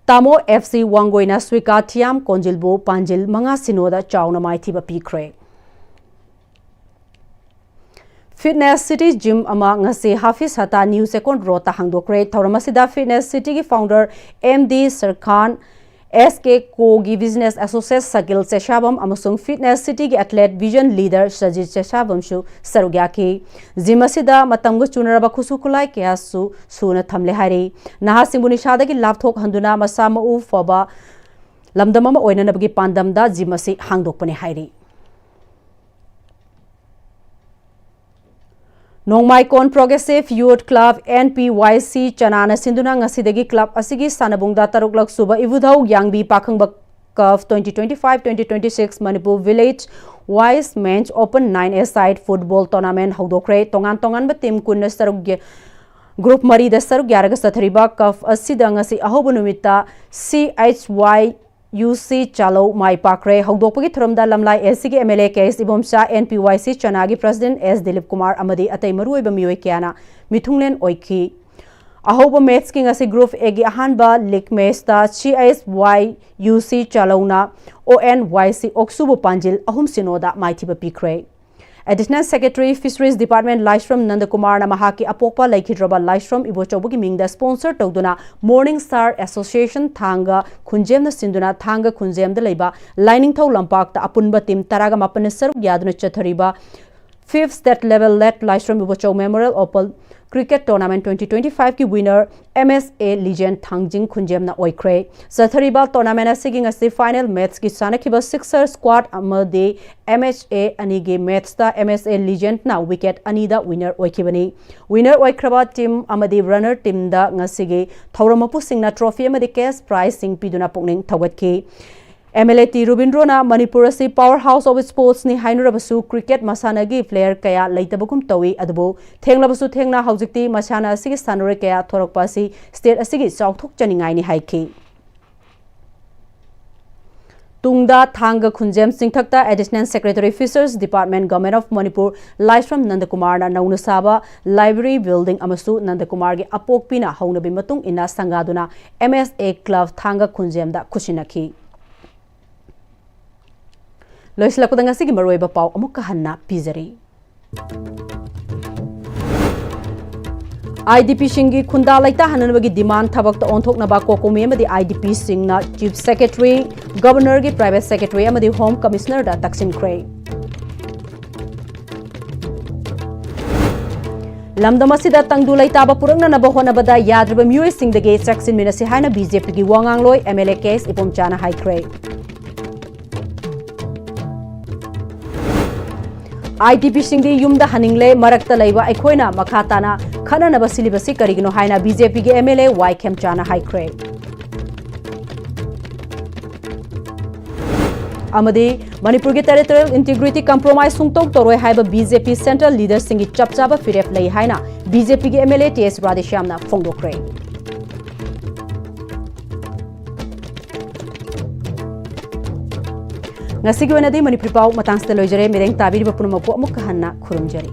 ꯇꯥꯃꯣ F C ꯋꯥꯡꯒꯣꯏꯅ ꯁ꯭ꯋꯤꯀꯥ ꯊꯤꯌꯥꯝ ꯀꯣꯟꯖꯤꯜꯕꯨ ꯄꯥꯟꯖꯤꯜ ꯃꯉꯥ ꯁꯤꯅꯣꯗ ꯆꯥꯎꯅ ꯃꯥꯏꯊꯤꯕ ꯄꯤꯈ꯭ꯔꯦ꯫ Fitness City Gym ꯑꯃ ꯉꯁꯤ Hafiz Hatta New Second Road ꯇ ꯍꯥꯡꯗꯣꯛꯈ꯭ꯔꯦ꯫ ꯊꯧꯔꯝ ꯑꯁꯤꯗ Fitness City ꯒꯤ founder M D ꯁꯔꯈꯥꯟ, S K Co ꯒꯤ Business Associate ꯁꯀꯤꯜ ꯆꯦꯁꯥꯕꯝ ꯑꯃꯁꯨꯡ Fitness City ꯒꯤ athlete vision leader ꯁꯖꯤꯠ ꯆꯦꯁꯥꯕꯝꯁꯨ ꯁꯔꯨꯛ ꯌꯥꯈꯤ꯫ Gym ꯑꯁꯤꯗ ꯃꯇꯝꯒ ꯆꯨꯅꯔꯕ ꯈꯨꯠꯁꯨ ꯈꯨꯠꯂꯥꯏ ꯀꯌꯥꯁꯨ ꯁꯨꯅ ꯊꯝꯂꯦ ꯍꯥꯏꯔꯤ꯫ ꯅꯍꯥꯁꯤꯡꯕꯨ ꯅꯤꯁꯥꯗꯒꯤ ꯂꯥꯞꯊꯣꯛꯍꯟꯗꯨꯅ ꯃꯁꯥ ꯃꯎ ꯐꯕ ꯂꯝꯗꯝ ꯑꯃ ꯑꯣꯏꯅꯅꯕꯒꯤ ꯄꯥꯟꯗꯝꯗ gym ꯑꯁꯤ ꯍꯥꯡꯗꯣꯛꯄꯅꯤ ꯍꯥꯏꯔꯤ꯫ ꯅꯣꯡꯃꯥꯏꯀꯣꯟ Progressive Youth Club N P Y C ꯆꯅꯥꯅ ꯁꯤꯟꯗꯨꯅ ꯉꯁꯤꯗꯒꯤ club ꯑꯁꯤꯒꯤ ꯁꯥꯟꯅꯕꯨꯡꯗ ꯇꯔꯨꯛꯂꯛ ꯁꯨꯕ ꯏꯕꯨꯙꯧ ꯌꯥꯡꯕꯤ ꯄꯥꯈꯪꯕ Cup twenty twenty five twenty twenty six Manipur Village Wise Men's Open nine A side Football Tournament ꯍꯧꯗꯣꯛꯈ꯭ꯔꯦ꯫ ꯇꯣꯉꯥꯟ ꯇꯣꯉꯥꯟꯕ team ꯀꯨꯟꯅ ꯁꯔꯨꯛ ꯌ-, group ꯃꯔꯤꯗ ꯁꯔꯨꯛ ꯌꯥꯔꯒ ꯆꯠꯊꯔꯤꯕ cup ꯑꯁꯤꯗ ꯉꯁꯤ ꯑꯍꯧꯕ ꯅꯨꯃꯤꯠꯇ C H Y U C ꯆꯥꯂꯧ ꯃꯥꯏ ꯄꯥꯛꯈ꯭ꯔꯦ꯫ ꯍꯧꯗꯣꯛꯄꯒꯤ ꯊꯧꯔꯝꯗ ꯂꯝꯂꯥꯏ S C ꯒꯤ M L A K S Ibomcha, N P Y C ꯆꯅꯥꯒꯤ President S Dilip Kumar ꯑꯃꯗꯤ ꯑꯇꯩ ꯃꯔꯨꯑꯣꯏꯕ ꯃꯤꯑꯣꯏ ꯀꯌꯥꯅ ꯃꯤꯊꯨꯡꯂꯦꯟ ꯑꯣꯏꯈꯤ꯫ ꯑꯍꯧꯕ ꯃꯦꯠꯁꯀꯤ ꯉꯁꯤ Group Aꯒꯤ ꯑꯍꯥꯟꯕ ꯂꯤꯒ ꯃꯦꯠꯁꯇ C S Y U C ꯆꯥꯂꯧꯅ O N Y C ꯑꯣꯛꯁꯨꯕꯨ ꯄꯥꯟꯖꯤꯜ ꯑꯍꯨꯝ ꯁꯤꯅꯣꯗ ꯃꯥꯏꯊꯤꯕ ꯄꯤꯈ꯭ꯔꯦ꯫ Additional Secretary Fisheries Department ꯂꯥꯏꯁ꯭ꯔꯝ ꯅꯟꯗꯀꯨꯃꯥꯔꯅ ꯃꯍꯥꯛꯀꯤ ꯑꯄꯣꯛꯄ ꯂꯩꯈꯤꯗ꯭ꯔꯕ ꯂꯥꯏꯁ꯭ꯔꯝ ꯏꯕꯣꯆꯧꯕꯒꯤ ꯃꯤꯡꯗ sponsor ꯇꯧꯗꯨꯅ Morning Star Association ꯊꯥꯡꯒ ꯈꯨꯟꯖꯦꯝꯅ ꯁꯤꯟꯗꯨꯅ ꯊꯥꯡꯒ ꯈꯨꯟꯖꯦꯝꯗ ꯂꯩꯕ ꯂꯥꯏꯅꯤꯡꯊꯧ ꯂꯝꯄꯥꯛꯇ ꯑꯄꯨꯟꯕ team ꯇꯔꯥꯒ ꯃꯥꯄꯟꯅ ꯁꯔꯨꯛ ꯌꯥꯗꯨꯅ ꯆꯠꯊꯔꯤꯕ Fifth State Level Late ꯂꯥꯏꯁ꯭ꯔꯝ Ibochou Memorial Open Cricket Tournament twenty twenty-five ꯀꯤ winner M S A Legend ꯊꯥꯡꯖꯤꯡ ꯈꯨꯟꯖꯦꯝꯅ ꯑꯣꯏꯈ꯭ꯔꯦ꯫ ꯆꯠꯊꯔꯤꯕ tournament ꯑꯁꯤꯒꯤ ꯉꯁꯤ final matchꯀꯤ ꯁꯥꯟꯅꯈꯤꯕ sixer squad ꯑꯃꯗꯤ M S A ꯑꯅꯤꯒꯤ matchꯇ M S A Legendꯅ wicket ꯑꯅꯤꯗ winner ꯑꯣꯏꯈꯤꯕꯅꯤ꯫ Winner ꯑꯣꯏꯈ꯭ꯔꯕ team ꯑꯃꯗꯤ runner teamꯗ ꯉꯁꯤꯒꯤ ꯊꯧꯔꯝ ꯃꯄꯨꯁꯤꯡꯅ trophy ꯑꯃꯗꯤ cash prizeꯁꯤꯡ ꯄꯤꯗꯨꯅ ꯄꯨꯛꯅꯤꯡ ꯊꯧꯒꯠꯈꯤ꯫ M L A T ꯔꯨꯕꯤꯟꯗ꯭ꯔꯣꯅ Manipur ꯑꯁꯤ power house of sportsꯅꯤ ꯍꯥꯏꯅꯔꯕꯁꯨ cricket ꯃꯁꯥꯟꯅꯒꯤ player ꯀꯌꯥ ꯂꯩꯇꯕꯒꯨꯝ ꯇꯧꯏ, ꯑꯗꯨꯕꯨ ꯊꯦꯡꯂꯕꯁꯨ ꯊꯦꯡꯅ ꯍꯧꯖꯤꯛꯇꯤ ꯃꯁꯥꯟꯅ ꯑꯁꯤꯒꯤ ꯁꯥꯟꯅꯔꯣꯏ ꯀꯌꯥ ꯊꯣꯔꯛꯄ ꯑꯁꯤ state ꯑꯁꯤꯒꯤ ꯆꯥꯎꯊꯣꯛꯆꯅꯤꯡꯉꯥꯏꯅꯤ ꯍꯥꯏꯈꯤ꯫ ꯇꯨꯡꯗ ꯊꯥꯡꯒ ꯈꯨꯟꯖꯦꯝ ꯆꯤꯡꯊꯛꯇ Additional Secretary Fisheries Department, Government of Manipur ꯂꯥꯏꯁ꯭ꯔꯝ ꯅꯟꯗꯀꯨꯃꯥꯔꯅ ꯅꯧꯅ ꯁꯥꯕ library building ꯑꯃꯁꯨ ꯅꯟꯗꯀꯨꯃꯥꯔꯒꯤ ꯑꯄꯣꯛꯄꯤꯅ ꯍꯧꯅꯕꯤ ꯃꯇꯨꯡ ꯏꯟꯅ ꯁꯪꯒꯥꯗꯨꯅ M S A Club ꯊꯥꯡꯒ ꯈꯨꯟꯖꯦꯝꯗ ꯈꯨꯠꯁꯤꯟꯅꯈꯤ꯫ ꯂꯣꯏꯁꯤꯜꯂꯛꯄꯗ ꯉꯁꯤꯒꯤ ꯃꯔꯨꯑꯣꯏꯕ ꯄꯥꯎ ꯑꯃꯨꯛꯀ ꯍꯟꯅ ꯄꯤꯖꯔꯤ꯫ IDPꯁꯤꯡꯒꯤ ꯈꯨꯟꯗꯥ ꯂꯩꯇꯥꯍꯟꯅꯕꯒꯤ demand ꯊꯕꯛꯇ ꯑꯣꯟꯊꯣꯛꯅꯕ COCOMI ꯑꯃꯗꯤ IDPꯁꯤꯡꯅ Chief Secretary, Governorꯒꯤ Private Secretary ꯑꯃꯗꯤ Home Commissionerꯗ ꯇꯛꯁꯤꯟꯈ꯭ꯔꯦ꯫ ꯂꯝꯗꯝ ꯑꯁꯤꯗ ꯇꯪꯗꯨ ꯂꯩꯇꯥꯕ ꯄꯨꯔꯛꯅꯅꯕ ꯍꯣꯠꯅꯕꯗ ꯌꯥꯗ꯭ꯔꯤꯕ ꯃꯤꯑꯣꯏꯁꯤꯡꯗꯒꯤ ꯆꯦꯛꯁꯤꯟꯃꯤꯟꯅꯁꯤ ꯍꯥꯏꯅ BJPꯒꯤ ꯋꯥꯉꯥꯡꯂꯣꯏ MLA K S ꯏꯕꯣꯝꯆꯥꯅ ꯍꯥꯏꯈ꯭ꯔꯦ꯫ IDPꯁꯤꯡꯗꯤ ꯌꯨꯝꯗ ꯍꯟꯅꯤꯡꯂꯦ, ꯃꯔꯛꯇ ꯂꯩꯕ ꯑꯩꯈꯣꯏꯅ ꯃꯈꯥ ꯇꯥꯅ ꯈꯠꯅꯅꯕ ꯁꯤꯜꯂꯤꯕꯁꯤ ꯀꯔꯤꯒꯤꯅꯣ ꯍꯥꯏꯅ BJPꯒꯤ MLA Y ꯈꯦꯝꯆꯥꯅ ꯍꯥꯏꯈ꯭ꯔꯦ꯫ ꯑꯃꯗꯤ ꯃꯅꯤꯄꯨꯔꯒꯤ territorial integrity compromise ꯁꯨꯡꯇꯧ ꯇꯧꯔꯣꯏ ꯍꯥꯏꯕ BJP central leaderꯁꯤꯡꯒꯤ ꯆꯞ ꯆꯥꯕ ꯐꯤꯔꯦꯞ ꯂꯩ ꯍꯥꯏꯅ BJPꯒꯤ MLA T S ꯔꯥꯙꯦꯁ꯭ꯌꯥꯝꯅ ꯐꯣꯡꯗꯣꯛꯈ꯭ꯔꯦ꯫ ꯉꯁꯤꯒꯤ ꯑꯣꯏꯅꯗꯤ ꯃꯅꯤꯄꯨꯔꯤ ꯄꯥꯎ ꯃꯇꯥꯡꯁꯤꯗ ꯂꯣꯏꯖꯔꯦ꯫ ꯃꯤꯠꯌꯦꯡ ꯇꯥꯕꯤꯔꯤꯕ ꯄꯨꯝꯅꯃꯛꯄꯨ ꯑꯃꯨꯛꯀ ꯍꯟꯅ ꯈꯨꯔꯨꯝꯖꯔꯤ꯫